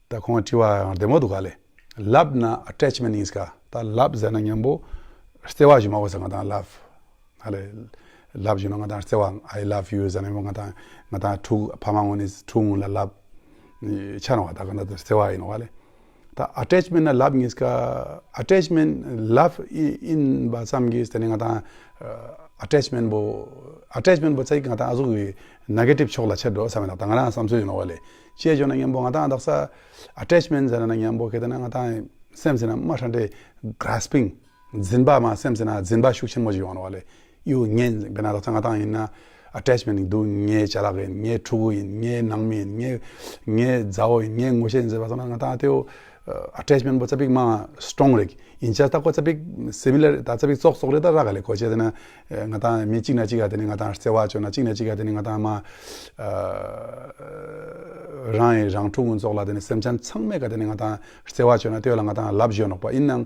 ད་ཁོང་ངི་དྲི་བ་ཡང་བདེ་མོ་འདུག་ག་ལེ། ལབ་ན་ཨ་ཊེཆ་མེན་ཊ་ཨིན་ཀ་ད་ལབ་ཟེར་ན་ཉམ་པོ་བརྩེ་བ་ཞུ་མ་གོས་ས་ང་དང་ལབ། ཨ་ལེ། ལབ་ཞུ་ན་ང་དང་བརྩེ་བ་I love you ཟེར་ན་ཡང་ང་དང་ང་དང་ཕྲུ་གུ་ཕ་མ་ངོ་ནེ་ཕྲུ་གུ་ལ་ལབ་ཆ་ནོག་ད་ག་ན་ད་བརྩེ་བ་ཨིན་ནོག་ལེ། ད་ཨ་ཊེཆ་མེན་ཊ་ན་ལབ་ཨིན་ཀ་ཨ་ཊེཆ་མེན་ཊ་ལབ་ཨིན་པ་ཙམ་གྱིས་ཏེ་ནེ་ང་དང་ཨ་ཊེཆ་མེན་ཊ་བོ་ཨ་ཊེཆ་མེན་ཊ་བོ་ཚ་ཡིག་ང་དང་ཨ་ཟུག་གི་ནེ་གེ་ཊིབ་ཕྱོགས་ལ་ཆ་འགྲོ་ས་མེན་ན་ད་ང་རང་བསམ་ཚུལ་ཨིན་ནོག་ལེ། ཅི་ཞུ་ན་ཉམ་པོ་ང་དང་དག་ས་ཨ་ཊེཆ་མེན་ཊ་ཟེར་ན་ཉམ་པོ་ཁེ་ཏེ་ན་ང་དང་སེམས་སི་ན་མ་ཧྲན་ཏེ་གྲས་པིང་འཛིན་པ་མ་སེམས་སི་ན་འཛིན་པ་ཤུགས་ཆེན་མོ་ཞིག་ཡོང་ནོག་ལེ། ཡུ་ངེ་བེ་ན་དག་ས་ང་དང་ཨིན་ན་ཨ་ཊེཆ་མེན་ཊ་འདུག་ངའི་ཅ་ལག་ཨིན་ངའི་ཕྲུ་གུ་ཨིན་ངའི་ནང་མི་ཨིན་ངའི་ངའི་མཛའ་བོ་ཨིན་ངའི་ངོ་ཤེས་ཨིན་ཟེར་བ་སོང་ན་ང་དང་ཏེ་བོ་ཨ་ཊེཆ་མེན་ཊ་བོ་ཙ་པིག་མ་སི་ཊོང་རེག་ཨིན་ཅ་ད་ཁོ་ཙ་པིག་སི་མི་ལར་ད་ཙ་པིག་ཙོགས་ཙོགས་རེ་ད་རག་ག་ལེ་ཁོ་ཅི་ཟེར་ན། ཨེ་ང་དང་མི་གཅིག་ན་གཅིག་ག་ཏེ་ནེ་ང་དང་བརྩེ་བ་ཅོ་ན་གཅིག་ན་གཅིག་ག་ཏེ་ནེ་ང་དང་མ་ཨ་རང་ཨིན་རང་ཕྲུ་གུ་ཙོགས་ལ་ཏེ་ནེ་སེམས་ཅན་ཚང་མའི་ཀ་ཏེ་ནེ་ང་དང་བརྩེ་བ་ཅོ་ན་ཏེ་བོ་ལ་ང་དང་ལབ་ཞུ་ནོག་པ་ཨིན་ནང་།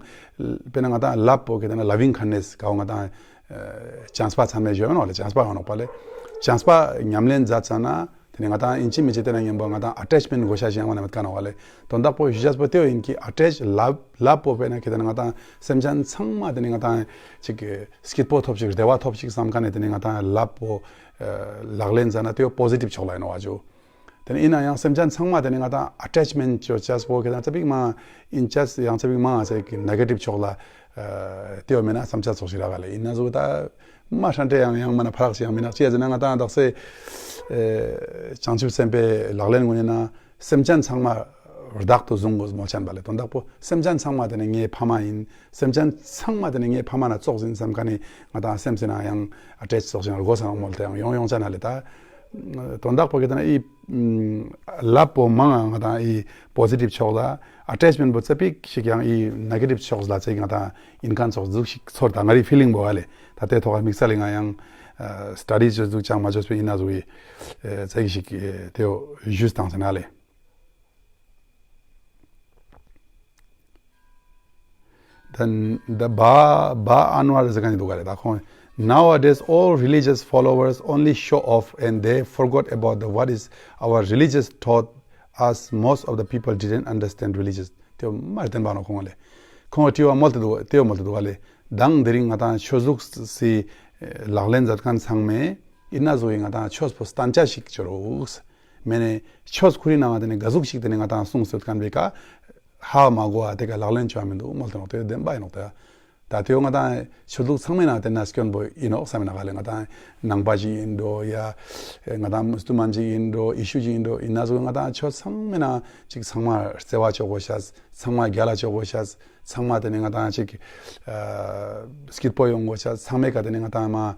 དཔེར་ན་ང་དང་ལབ་པོ་ཁེ་ཏེ་ན་ལབ་ཨིང་ཀའིན་ནེས་ག་བོ་ང་དང་ཨ་བྱམས་པ་ཚང་མས་ཞུ་ནོག་ལེ་བྱམས་པ་ཡོང་ནོག་པ་ལེ། བྱམས་པ་ཉམས་ལེན་མཛད་ཙ་ན། ཏེ་ནེ་ང་དང་ཨིན་ཅི་མིན་ཅི་ཏེ་ན་ཉམ་པོ་ང་དང་ཨ་ཊེཆ་མེན་ཊ་གོ་ཤ་ཞིག་ཡང་མ་ན་མེད་ཀ་ནོག་ལེ། དོན་དག་པོ་ཞུ་ཅས་པོ་ཏེ་བོ་ཨིན་ཀི་ཨ་ཊེཆ་ལབ་ལབ་པོ་དཔེར་ན་ཁེ་ཏེ་ན་ང་དང་སེམས་ཅན་ཚང་མ་ཏེ་ནེ་ང་དང་ཅིག་སྐྱིད་པོ་ཐོབ་ཤིག་བདེ་བ་ཐོབ་ཤིག་བསམ་ཁན་ནི་ཏེ་ནེ་ང་དང་ལབ་པོ་ལག་ལེན་མཛད་ན་ཏེ་བོ་པོ་ཟི་ཊིབ་ཕྱོགས་ལ་ཨིན་ནོག་ཨ་ཇུ། ཏེ་ནེ་ཨིན་ན་ཡང་སེམས་ཅན་ཚང་མ་ཏེ་ནེ་ང་དང་ཨ་ཊེཆ་མེན་ཊ་ཅོ་ཅས་པོ་ཁེ་ཏེ་ན་ཙ་པིག་མ་ཨིན་ཅས་ཡང་ཙ་པིག་མ་ཟེར་ཀི་ནེ་གེ་ཊིབ་ཕྱོགས་ལ་ཨ་ཏེ་བོ་མེན་ན་བསམ་ཅས་ཙོགས་ཤིག་རག་ག་ལེ། ཨིན་ན་ཟུག་ད་མ་ཧྲན་ཏེ་ཡང་ཡང་མ་ན་ཕ་རག་ཞིག་ཡང་མི་ནག་ཅི་ཟེར་ན་ང་དང་དག་ས་ཨེ་བྱང་ཆུབ་སེམས་དཔའི་ལག་ལེན་ངོ་ནེ་ན་སེམས་ཅན་ཚང་མ་བདག་ཏུ་བཟུང་དགོས་མོལ་ཆན་པ་ལེ། དོན་དག་པོ་སེམས་ཅན་ཚང་མ་ཏེ་ནེ་ངའི་ཕ་མ་ཨིན། སེམས་ཅན་ཚང་མ་ཏེ་ནེ་ངའི་ཕ་མ་ན་ཙོགས་ཨིན་བསམ་ཁན་ནི་ང་དང་སེམས་སི་ན་ཡང་ཨ་ཊེཆ་ཙོགས་ཤིག་རྒོས་སང་མོལ་ཏེ་ཡང་ཡོང་ཡོང་ཅ་ན་ལེ་ད། དོན་དག་པོ་ཁེ་ཏེ་ན་ཨི་ལབ་པོ་མང་ང་དང་ཨི་པོ་ཟི་ཊིབ་ཕྱོགས་ལ་ཨ་ཊེཆ་མེན་ཊ་པོ་ཙ་པིག་ཞིག་ཡང་ཨི་ནེ་གེ་ཊིབ་ཕྱོགས་ལ་ཙ་ཡིག་ང་དང་ཨིན་ཁན་ཙོགས་ཟུག་ཞིག་ཚོར་ད་ང་རི་ཕི་ལིང་པོ་ཨ་ལེ། ད་ཏེ་ཐོག་ཁ་དམིགས་བསལ་ལི་ང་ཡང་ཨ་སི་ཊ་ཌི་ཅོས་ཟུག་ཅང་མ་ཅོས་པའི་ཨིན་ན་ཟུག་ཨི་ཙ་ཡིག་ཞིག་ཏེ་བོ་ཞུས་ཏང་ཟེར་ན་ལེ། Then the Ba Ba Anwar ཟེར་ཁན་ཞིག་འདུག་ག་ལེ། ད་ཁོང་nowadays all religious followers only show off and they forgot about the what is our religious taught as most of the people didn't understand religious. དེ་མ་བསྟན་པ་ནོ་ཁོང་ལེ། ཁོང་དྲི་བ་མོལ་ཏེ་འདུག་དེ་མོལ་ཏེ་འདུག་ལེ། མདང་དེ་རིང་ང་ཏང་ཆོས་ལུགས་སི་ལག་ལེན་མཛད་མཁན་ཚང་མས་ཨིན་ན་ཟུག་གི་ང་ཏང་ཆོས་པོ་སྟན་ཆ་ཞིག་ཅོ་རོགས། མེ་ནེ་ཆོས་ཁོ་རའི་ནང་ང་དེ་ནེ་ག་ཟུག་ཞིག་དེ་ནེ་ང་ཏང་གསུངས་སོད་མཁན་བེ་ཀ་ཧ་མ་གོ་བ་དེ་ཀ་ལག་ལེན་ཅོ་བ་མི་འདུག་མོལ་ཏེ་ནོག་དེ་བདེན་པ་ཨིན་ནོག་དེ། ད་དེ་བོ་ང་ཏང་ཆོས་ལུགས་ཚང་མའི་ནང་དེ་ན་སྐྱོན་པོ་ཨིན་ནོག་བསམ་མེ་ན་ག་ལེ། ང་ཏང་ནང་པ་ཞིག་ཨིན་འགྲོ་ཡ་ང་ཏང་མུ་སུལ་མན་ཞིག་ཨིན་འགྲོ་ཡེ་ཤུ་ཞིག་ཨིན་འགྲོ་ཨིན་ན་ཟུག་ང་ཏང་ཆོས་ཚང་མའི་ནང་ཅིག་ཚང་མ་བརྩེ་བ་ཅོ་གོས་ཤེས། ཚང་མ་རྒྱལ་ལ་ཅོ་གོས་ཤེས། ཚང་མ་དེ་ནེ་ང་ཏང་ཅིག་ཨ་སྐྱིད་པོ་ཡོང་གོས་ཤེས། ཚང་མའི་ཀ་དེ་ནེ་ང་ཏང་མ་ཨ་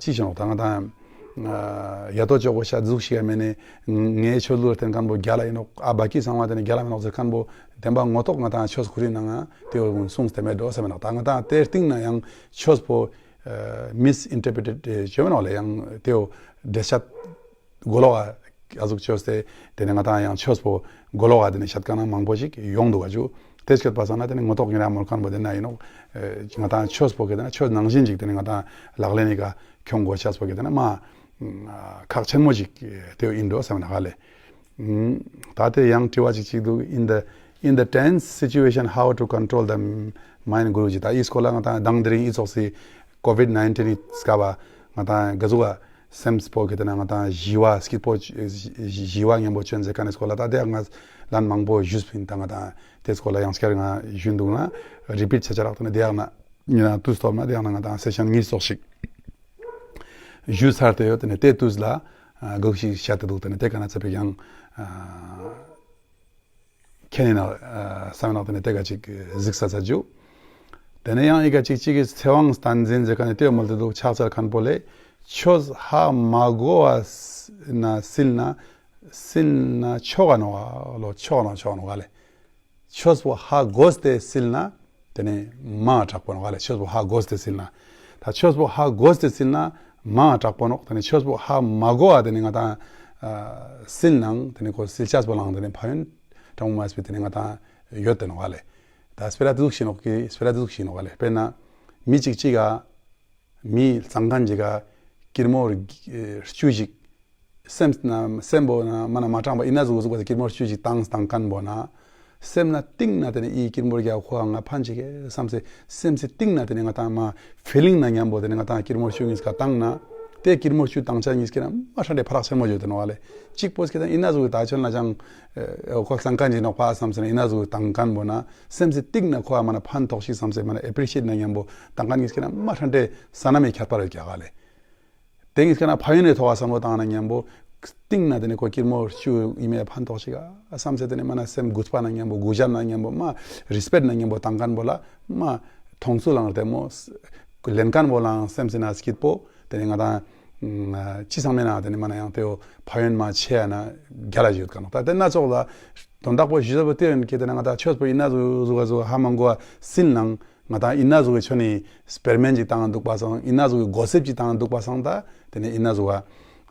ཅི་ཞིག་ནོག་ད་ང་ཏང་ཨ་ཡ་ཏོ་ཅོ་གོས་ཤེས་ཟུག་ཞིག་ཡ་མེ་ནེ་ངའི་ཆོས་ལུགས་ལ་བརྟེན་མཁན་པོ་རྒྱལ་ལ་ཨིན་ནོག་ཨ་བ་ཀི་ཚང་མ་དེ་ནེ་རྒྱལ་ལ་མེ་ནོག་ཟེར་མཁན་པོ་བདེན་པ་ངོ་ཐོག་ང་ཏང་ཆོས་ཁོ་རའི་ནང་ང་དེ་བོ་གསུངས་ཏེ་མེད་འགྲོ་བསམ་མེ་ནོག་ད་ང་ཏང་དེ་སྟིང་ནེ་ཡང་ཆོས་པོ་མིས་ཨིན་ཊར་པི་རེཊ་ཅོ་མེ་ནོག་ལེ། ཡང་དེ་བོ་འགྲེལ་བཤད་གོ་ལོག་ག་ཨ་ཟུག་ཅོས་ཏེ་དེ་ནེ་ང་ཏང་ཡང་ཆོས་པོ་གོ་ལོག་ག་དེ་ནེ་བཤད་མཁན་མང་པོ་ཞིག་ཡོང་འདུག་ག་ཇུ། དེ་སྐད་པ་སང་ན་དེ་ནེ་ངོ་ཐོག་ཉེ་རང་མོལ་མཁན་པོ་དེ་ན་ཨིན་ནོག་ཨེ་ང་ཏང་ཆོས་པོ་གི་དེ་ན་ཆོས་ནང་བཞིན་ཅིག་དེ་ནེ་ང་ཏང་ལག་ལེན་ནི་ཀ་ཁྱོང་གོས་ཤེས་པོ་གི་དེ་ན་མ་ཨ་ཁག་ཆེན་མོ་ཞིག་དེ་བོ་ཨིན་འགྲོ་བསམ་མེ་ན་ག་ལེ། ཨུམ། ད་དེ་ཡང་དྲི་བ་ཅིག་ཅིག་འདུག In the, in the tense situation, how to control the mind, གུ་རུ་ཇི། ད་འི་སྐོར་ལ་ང་ཏང་མདང་དེ་རིང་འི་ཙོགས་སི་ཀོ་ཝིཌ་ནའིན་ཊིན་ནི་སྐབས་ང་ཏང་ག་ཟུག་ག་སེམས་པོ་གི་དེ་ན་ང་ཏང་ཞི་བ་སྐྱིད་པོ་ཞི་བ་ཉམ་པོ་ཅོ་ཨིན་ཟེར་མཁན་ནི་སྐོར་ལ་ད་དེ་ཡང་ང་ལན་མང་པོ་ཞུས་པིན། ད་ང་ཏང་དེ་སྐོར་ལ་ཡང་སྐྱར་ང་ཞུ་འདུག་ན་རི་པིཊ་ཆ་ཆ་རག་དེ་ན་དེ་ཡང་ན་ཉེ་རང་དུས་ཐོབ་ན་དེ་ཡང་ན་ང་ཏང་སེ་ཤན་གཉིས་ཙོགས་ཤིག་ཞུས་ཚར་ཏེ་ཡོད། དེ་ནེ་དེ་དུས་ལ་ཨ་གུག་ཤིག་བཤད་དེ་འདུག་དེ་ནེ་དེ་ཀ་ན་ཚ་པིག་ཡང་ཨ་ཁྱེད་ནི་ན་ཨ་བསམ་ནོག་དེ་ནེ་དེ་ཀ་ཅིག་གཟིགས་ས་ཚ་ཇུ། དེ་ནེ་ཡང་འི་ཀ་ཅིག་ཅིག་གི་ཚེ་དབང་བསྟན་འཛིན་ཟེར་མཁན་ནི་དེ་བོ་མོལ་ཏེ་འདུག་ཕྱག་འཚལ་མཁན་པོ་ལེ། ཆོས་ཧ་མ་གོ་བ་ན་སིལ་ན་སིལ་ན་ཆོག་ག་ནོག་ག་ལོ། ཆོག་ནོག་ཆོག་ནོག་ག་ལེ། ཆོས་པོ་ཧ་གོས་ཏེ་སིལ་ན་དེ་ནེ་མང་དྲག་པོ་ནོག་ག་ལེ། ཆོས་པོ་ཧ་གོས་ཏེ་སིལ་ན། ད་ཆོས་པོ་ཧ་གོས་ཏེ་སིལ་ན་མང་དྲག་པོ་ནོག་དེ་ནེ་ཆོས་པོ་ཧ་མ་གོ་བ་དེ་ནེ་ང་ཏང་ཨ་སིལ་ནང་དེ་ནེ་ཁོ་སིལ་ཆས་པོ་ལའང་དེ་ནེ་ཕན་ཡོན་གྲངས་མ་སྤེ་དེ་ནེ་ང་ཏང་ཡོད་དེ་ནོག་ག་ལེ། ད་སྤེ་ར་དེ་ཟུག་ཤིག་ནོག་གི་སྤེ་ར་དེ་ཟུག་ཤིག་ནོག་ག་ལེ། དཔེར་ན་མི་ཅིག་ཅིག་ག་མི་ལ་ཙང་མཁན་ཅིག་ག་ཀིར་མོ་ཨ་བཅུ་ཞིག་སེམས་ན་སེམས་པོ་ན་མ་ན་མ་དྲང་པ་ཨིན་ན་ཟུག་ཟུག་པ་ཀིར་མོ་བཅུ་ཞིག་བཏང་བཏང་མཁན་པོ་ན་སེམས་ན་གཏིང་ན་དེ་ནེ་འི་ཀིར་མོ་རྒྱ་ཁོ་ང་ཕན་ཅིག་གེ་བསམ་སེ་སེམས་སི་གཏིང་ན་དེ་ནེ་ང་ཏང་མ་ཕི་ལིང་ན་ཉམ་པོ་དེ་ནེ་ང་ཏང་ཀིར་མོ་བཅུ་ཉིས་ཀ་བཏང་ན་དེ་ཀིར་མོ་བཅུ་བཏང་ཆ་ཉིས་ཀི་ན་མ་ཧྲན་ཏེ་ཕ་རག་ཆེན་མོ་ཡོད་དེ་ནོག་ག་ལེ། གཅིག་པོ་སྐད་ད་ཨིན་ན་ཟུག་ད་ཆོན་ལ་ཅང་ཨེ་ཁོ་ཙང་མཁན་ཅིག་ནོག་པ་བསམ་སེ་ན་ཨིན་ན་ཟུག་བཏང་མཁན་པོ་ན་སེམས་སི་གཏིང་ན་ཁོ་ང་མ་ན་ཕན་ཐོགས་ཤིག་བསམ་སེ་མ་ན་ཨེ་པི་རི་ཤི་ཨེཊ་ན་ཉམ་པོ་བཏང་མཁན་ཉིས་ཀི་ན་མ་ཧྲན་ཏེ་ས་ན་མེ་ཁྱད་པར་ཡོད་ཀྱག་ག་ལེ། དེ་ཉིས་ཀ་ན་ཕན་ཡོན་ནི་ཐོག་ག་བསམ་བློ་བཏང་ན་ཉམ་པོ་གཏིང་ན་དེ་ནེ་ཁོ་ཀིར་མོ་བཅུ་ཨིན་མེ་ཕན་ཐོགས་ཤིག་ག་བསམ་སེ་དེ་ནེ་མ་ན་སེམས་གུས་པ་ན་ཉམ་པོ་གུས་ཞབས་ན་ཉམ་པོ་མ་རི་སྤེཀྚ་ན་ཉམ་པོ་བཏང་མཁན་པོ་ལ་མ་མཐོང་ཚུལ་ལའང་བདེ་མོ་ལེན་མཁན་པོ་ལའང་སེམས་སི་ན་སྐྱིད་པོ། དེ་ནེ་ང་ཏང་ཅི་ཚང་མེ་ན་དེ་ནེ་མ་ན་ཡང་དེ་བོ་ཕན་ཡོན་མ་ཆེ་ཡ་ན་རྒྱལ་ལ་ཡོད་ཀ་ནོག་ད་དེ་ན་ཙོགས་ལ་དོན་དག་པོ་ཞུ་ས་པོ་དེ་ཡོད་ཀི་དེ་ན་ང་ཏང་ཆོས་པོ་ཨིན་ན་ཟུག་ཟུག་ག་ཟུག་ཧ་མ་གོ་བ་སིལ་ནང་ང་ཏང་ཨིན་ན་ཟུག་གི་ཆོས་ནི་སྤེར་མེན་ཅིག་བཏང་འདུག་པ་སང་ཨིན་ན་ཟུག་གི་གོ་སེབ་ཅིག་བཏང་འདུག་པ་སང་ད་དེ་ནེ་ཨིན་ན་ཟུག་ག་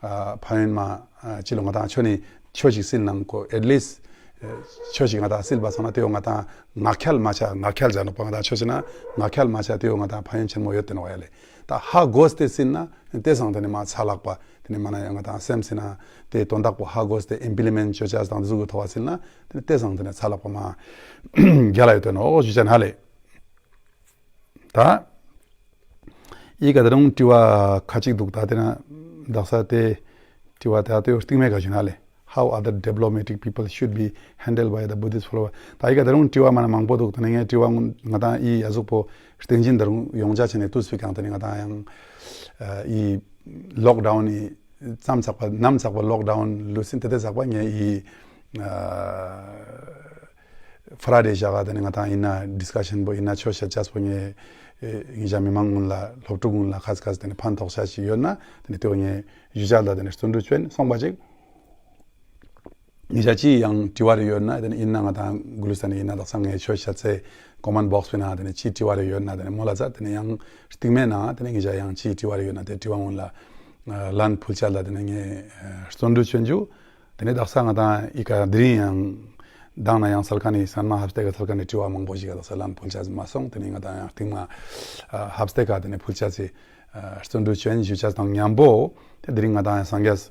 ཨ་ཕན་ཡོན་མ་ཨ་ཅི་ལོ་ང་ཏང་ཆོས་ནི་ཆོས་ཤིག་སིལ་ནང་ཁོ་ཨེཊ་ལིསྚ་ཆོས་ཤིག་ང་ཏང་སིལ་བ་སང་ན་དེ་བོ་ང་ཏང་ངག་འཁྱལ་མ་ཆ་ངག་འཁྱལ་ཟེར་ནོག་པ་ང་ཏང་ཆོས་ཤིག་ན་ངག་འཁྱལ་མ་ཆ་དེ་བོ་ང་ཏང་ཕན་ཡོན་ཆེན་མོ་ཡོད་དེ་ནོག་ཡ་ལེ། ད་ཧ་གོས་ཏེ་སིལ་ན་དེ་སང་དེ་ནེ་མ་ཚ་ལག་པ་དེ་ནེ་མ་ན་ཡང་ང་ཏང་སེམས་སི་ན་དེ་དོན་དག་པོ་ཧ་གོས་ཏེ་ཨིམ་པི་ལི་མེནྚ་ཅོ་ཆ་དང་དེ་ཟུག་གི་ཐོག་ག་སིལ་ན་དེ་ནེ་དེ་སང་དེ་ནེ་ཚ་ལག་པ་མ་རྒྱལ་ལ་ཡོད་དེ་ནོག་ཞུ་ཅན་ཧ་ལེ། ད་འི་ཀ་ད་རུང་དྲི་བ་ཁ་ཅིག་འདུག་ད་དེ་ན་དག་ས་དེ་དྲི་བ་ད་དེ་སྟིང་མེ་ཀ་ཞུ་ན་ལེ། How other diplomatic people should be handled by the Buddhist follower. ད་འི་ཀ་ད་རུང་དྲི་བ་མ་ན་མང་པོ་འདུག་ད་ནི་ངའི་དྲི་བ་ང་ཏང་འི་ཡ་ཟུག་པོ་སྟིང་ཞིན་ད་རུང་ཡོང་ཆ་ཆེ་ནེ་དུས་སུ་གང་ད་ནི་ང་ཏང་ཡང་འི་ལོག་ཌའུན་ནི་མཚམས་ཚག་པ་ནམ་ཚག་པ་ལོག་ཌའུན་ལུས་སིན་ཏེ་ཏེ་ཚག་པ་ངའི་འི་ཨ་ཕ་ར་ཌེ་ཞག་ག་ཏེ་ནེ་ང་ཏང་ཨིན་ན་ཌིས་ཀ་ཤན་པོ་ཨིན་ན་ཆོས་ཤད་ཅེས་པོ་ངའི་ཨེ་ཉེ་ཞ་མི་མང་གུན་ལ་སློབ་ཕྲུག་གུན་ལ་ཁ་ཙ་ཁ་ཙ་ཏེ་ནེ་ཕན་ཐོགས་ཤེས་ཤིག་ཡོད་ན་ཏེ་ནེ་ཏེ་བོ་ངའི་ཞུ་ཅེས་ལ་ཏེ་ནེ་བརྩོན་འགྲུས་ཅོ་ཨིན་སོང་པ་ཅིག། ཉེ་ཞ་ཅི་ཡང་དྲི་བ་རེ་ཡོད་ན་ཏེ་ནེ་ཨིན་ན་ང་ཏང་གུ་ལུས་ས་ནེ་ཨིན་ན་དག་ས་ངའི་ཆོས་ཤད་ཅེས་ཀོ་མེན་ཊ་བོགས་པའི་ནང་ཏེ་ནེ་ཅི་དྲི་བ་རེ་ཡོད་ན་ཏེ་ནེ་མོལ་ལ་ཛད། ཏེ་ནེ་ཡང་སྟིང་མའི་ནང་ཏེ་ནེ་ཉེ་ཞ་ཡང་ཅི་དྲི་བ་རེ་ཡོད་ན་ཏེ་དྲི་བ་གུན་ལ་ལན་ཕུལ་ཅེས་ལ་ཏེ་ནེ་ངས་བརྩོན་འགྲུས་ཅོ་ཨིན་ཞུ། ཏེ་ནེ་དག་ས་ང་ཏང་འི་ཀ་དེ་རིང་ཡང་མདང་ནེ་ཡང་སལ་ཁན་ནི་སན་མ་ཧབ་སྟེ་ཀ་སལ་ཁན་ནི་དྲི་བ་མང་པོ་ཞིག་ག་དག་ས་ལན་ཕུལ་ཅེས་མ་སོང་། ཏེ་ནེ་ང་ཏང་ཡང་སྟིང་མ་ཧབ་སྟེ་ཀ་ཏེ་ནེ་ཕུལ་ཅེས་སི་བརྩོན་འགྲུས་ཅོ་ཨིན་ཞུ་ཅེས་དང་ཉམ་པོ་ཏེ་དེ་རིང་ང་ཏང་ཡང་སངས་རྒྱས་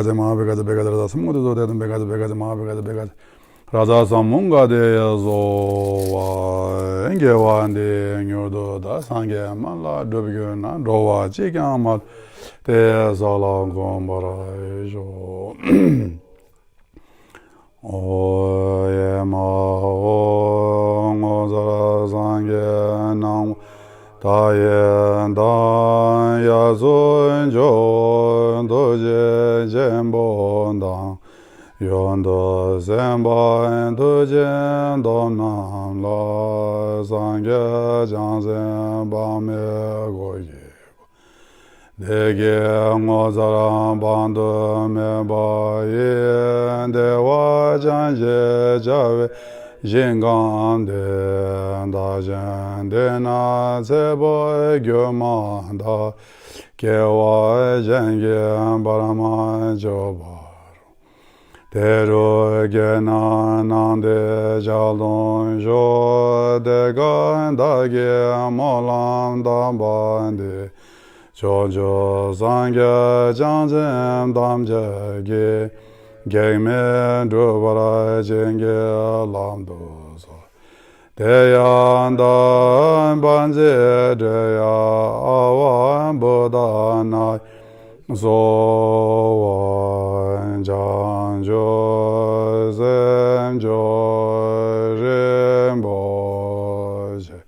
བེ་ཀ་ཙེ་མ་ཧཱ་བེ་ཀ་ཙེ་བེ་ཀ་ཙེ་ར་ཛ་ས་མུ་ཏེ་ཛོ་ཏེ་དང་བེ་ཀ་ཙེ་བེ་ཀ་ཙེ་མ་ཧཱ་བེ་ཀ་ཙེ་བེ་ཀ་ཙེ་ར་ཛ་ས་མུ་ག་ཏེ་ཡ་ཛོ་བ། དགེ་བ་འདི་མྱུར་དུ་བདག་སངས་རྒྱས་མ་ལ། སྒྲུབ་གྱུར་ན་འགྲོ་བ་གཅིག་ཀྱང་མ་ལུས་ཏེ། ས་ལ་གོམས་པར་ཤོག་ཨོ་ཡེ་མ་ཧོ། ངོ་མཚར་སངས་རྒྱས་སྣང་བ་མཐའ་ཡས་དང་། དབྱར་སོགས་འབྱུང་པོ་རྡོ་རྗེ་ཆེན་པོ་དང་། ཡོན་ཏན་སེམས་དཔའ་ ཐུགས་རྗེ་སྟོབས་རྣམས་ལ། སངས་རྒྱས་བྱང་སེམས་དཔག་མེད་འགོད་བགྱིའོ། བདེ་དགེ་ངོ་མཚར་དཔག་ཏུ་མེད་པ་ཡི། བདེ་བ་ཅན་ཞེས་བྱ་བའི་ཞིང་ཁམས་དེར། བདག་གཞན་དེ་ན་ཚེ་འཕོས་འགྱུར་མ་ཐག། སྐྱེ་བ་གཞན་གྱིས་བར་མ་ཆོད་པ་རུ། དེ་རུ་སྐྱེས་ན་སྣང་མཐའི་ཞལ་མཐོང་ཤོག། དེ་ཀ་བདག་གིས་སྨོན་ལམ་བཏབ་པ་འདི། ཕྱོགས་བཅུའི་སངས་རྒྱས་བྱང་སེམས་ཐམས་ཅད་ཀྱིས། གེགས་མེད་འགྲུབ་པར་བྱིན་གྱིས་བརླབ་ཏུ་གསོལ། དེ་ཡང་དམ་པའི་ཆོས་སྒྲུབ་པའི་ཨ་བ་བུདྡྷ་ན་གསོལ་བ། བྱང་ཆུབ་སེམས་མཆོག་རིན་པོ་ཆེ།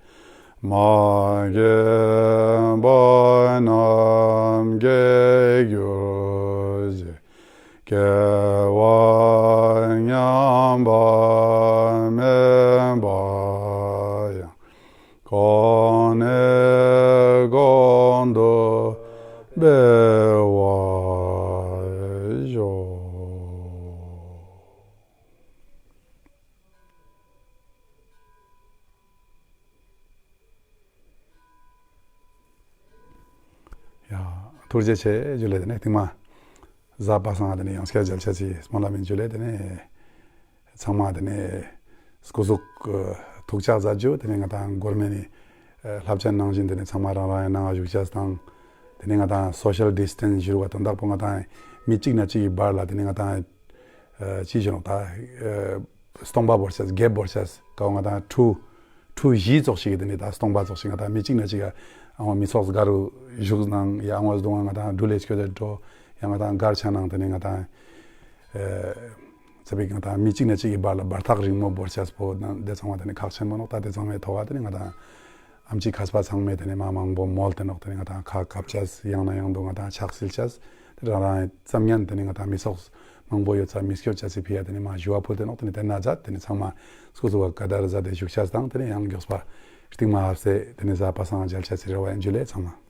མ་སྐྱེས་པ་རྣམས་སྐྱེ་གྱུར་ཅིག། སྐྱེ་བ་ཉམས་པ་མེད་པ་ཡང་། གོང་ནས་གོང་དུ་འཕེལ་བར་ཤོག། ཡ། ཐུགས་རྗེ་ཆེ་ཞུ་ལེ། དེ་ནས་རྟིང་མ་གཟའ་པ་སངས་དེ་ནས་ཡང་སྐྱར་མཇལ་ཆ་ཅེས་སྨོན་ལམ་ཡིན་ཞུ་ལེ། དེ་ནས་ཚང་མ་དེ་ནས་སྐུ་གཟུགས་ཐུགས་ཅག་མཛད་རྒྱུ། དེ་ནས་ང་དང་འགོར་མེ་ནི་ལྷབ་ཆ་ནང་བཞིན་དེ་ནས་ཚང་མ་རང་རང་ཡང་ནང་བཞུགས་ཆ་དང་། དེ་ནས་ང་དང་སོ་ཤལ་ཌིས་ཊེན་སི་ཞུ་བ་དོན་དག་པོ་ང་དང་མི་གཅིག་ན་གཅིག་གི་བར་ལ་དེ་ནས་ང་དང་ཅི་ཞུ་ནོག་ད། སྟོང་པ་བོར་ཆ་གེབ་བོར་ཆ་ཀའོ་ང་དང་ཁྲུ་ཁྲུ་བཞི་ཙོགས་ཤིག་གི་དེ་ནས་ད་སྟོང་པ་ཙོགས་ཤིག་ང་དང་མི་གཅིག་ན་གཅིག་ག་ཨང་བ་མི་ཚོགས་ག་རུ་བཞུགས་ནང་ཡ་ཨང་བ་སྡུག་ང་དང་འགྲུལ་ལེ་སྐྱོད་དེ་འགྲོ་ཡ་ང་དང་གར་ཆ་ནང་དེ་ནས་ང་དང་ཚེ་བིག་ང་དང་མི་གཅིག་ན་གཅིག་གི་བར་ལ་བར་ཐག་རིང་མོ་བོར་ཆ་པོ་དེ་ཚང་མ་དེ་ནས་ཁག་ཆེན་མོ་ནོག། ད་དེ་ཚང་མའི་ཐོག་ག་དེ་ནས་ང་དང་ཨམ་ཆི་ཁས་པ་ཚང་མས་དེ་ནས་མ་མང་པོ་མོལ་ཏེ་ནོག། དེ་ནས་ང་དང་ཁ་བཀབ་ཅས་ཡང་ན་ཡང་དུ་ང་དང་ཕྱག་སིལ་ཅས་དེ་རང་རང་ཙམ་ཉན་དེ་ནས་ང་དང་མི་ཚོགས་མང་པོ་ཡོད་ས་མི་སྐྱོད་ཅས་སི་ཕི་ཡ་དེ་ནས་མ་ཞུ་བ་ཕུལ་ཏེ་ནོག། དེ་ནས་དེ་ན་མཛད་དེ་ནས་ཚང་མ་སྐུ་གཟུགས་ག་དར་མཛད་དེ་བཞུགས་ཅས་དང་དེ་ནས་ཡང་མགྱོགས་པ་རྟིང་མ་ཧབ་སེ་དེ་ནས་གཟའ་པ་སངས་མཇལ་ཅས་སི་རེ་བ་ཡིན་ཞུ་ལེ་ཚང་མ།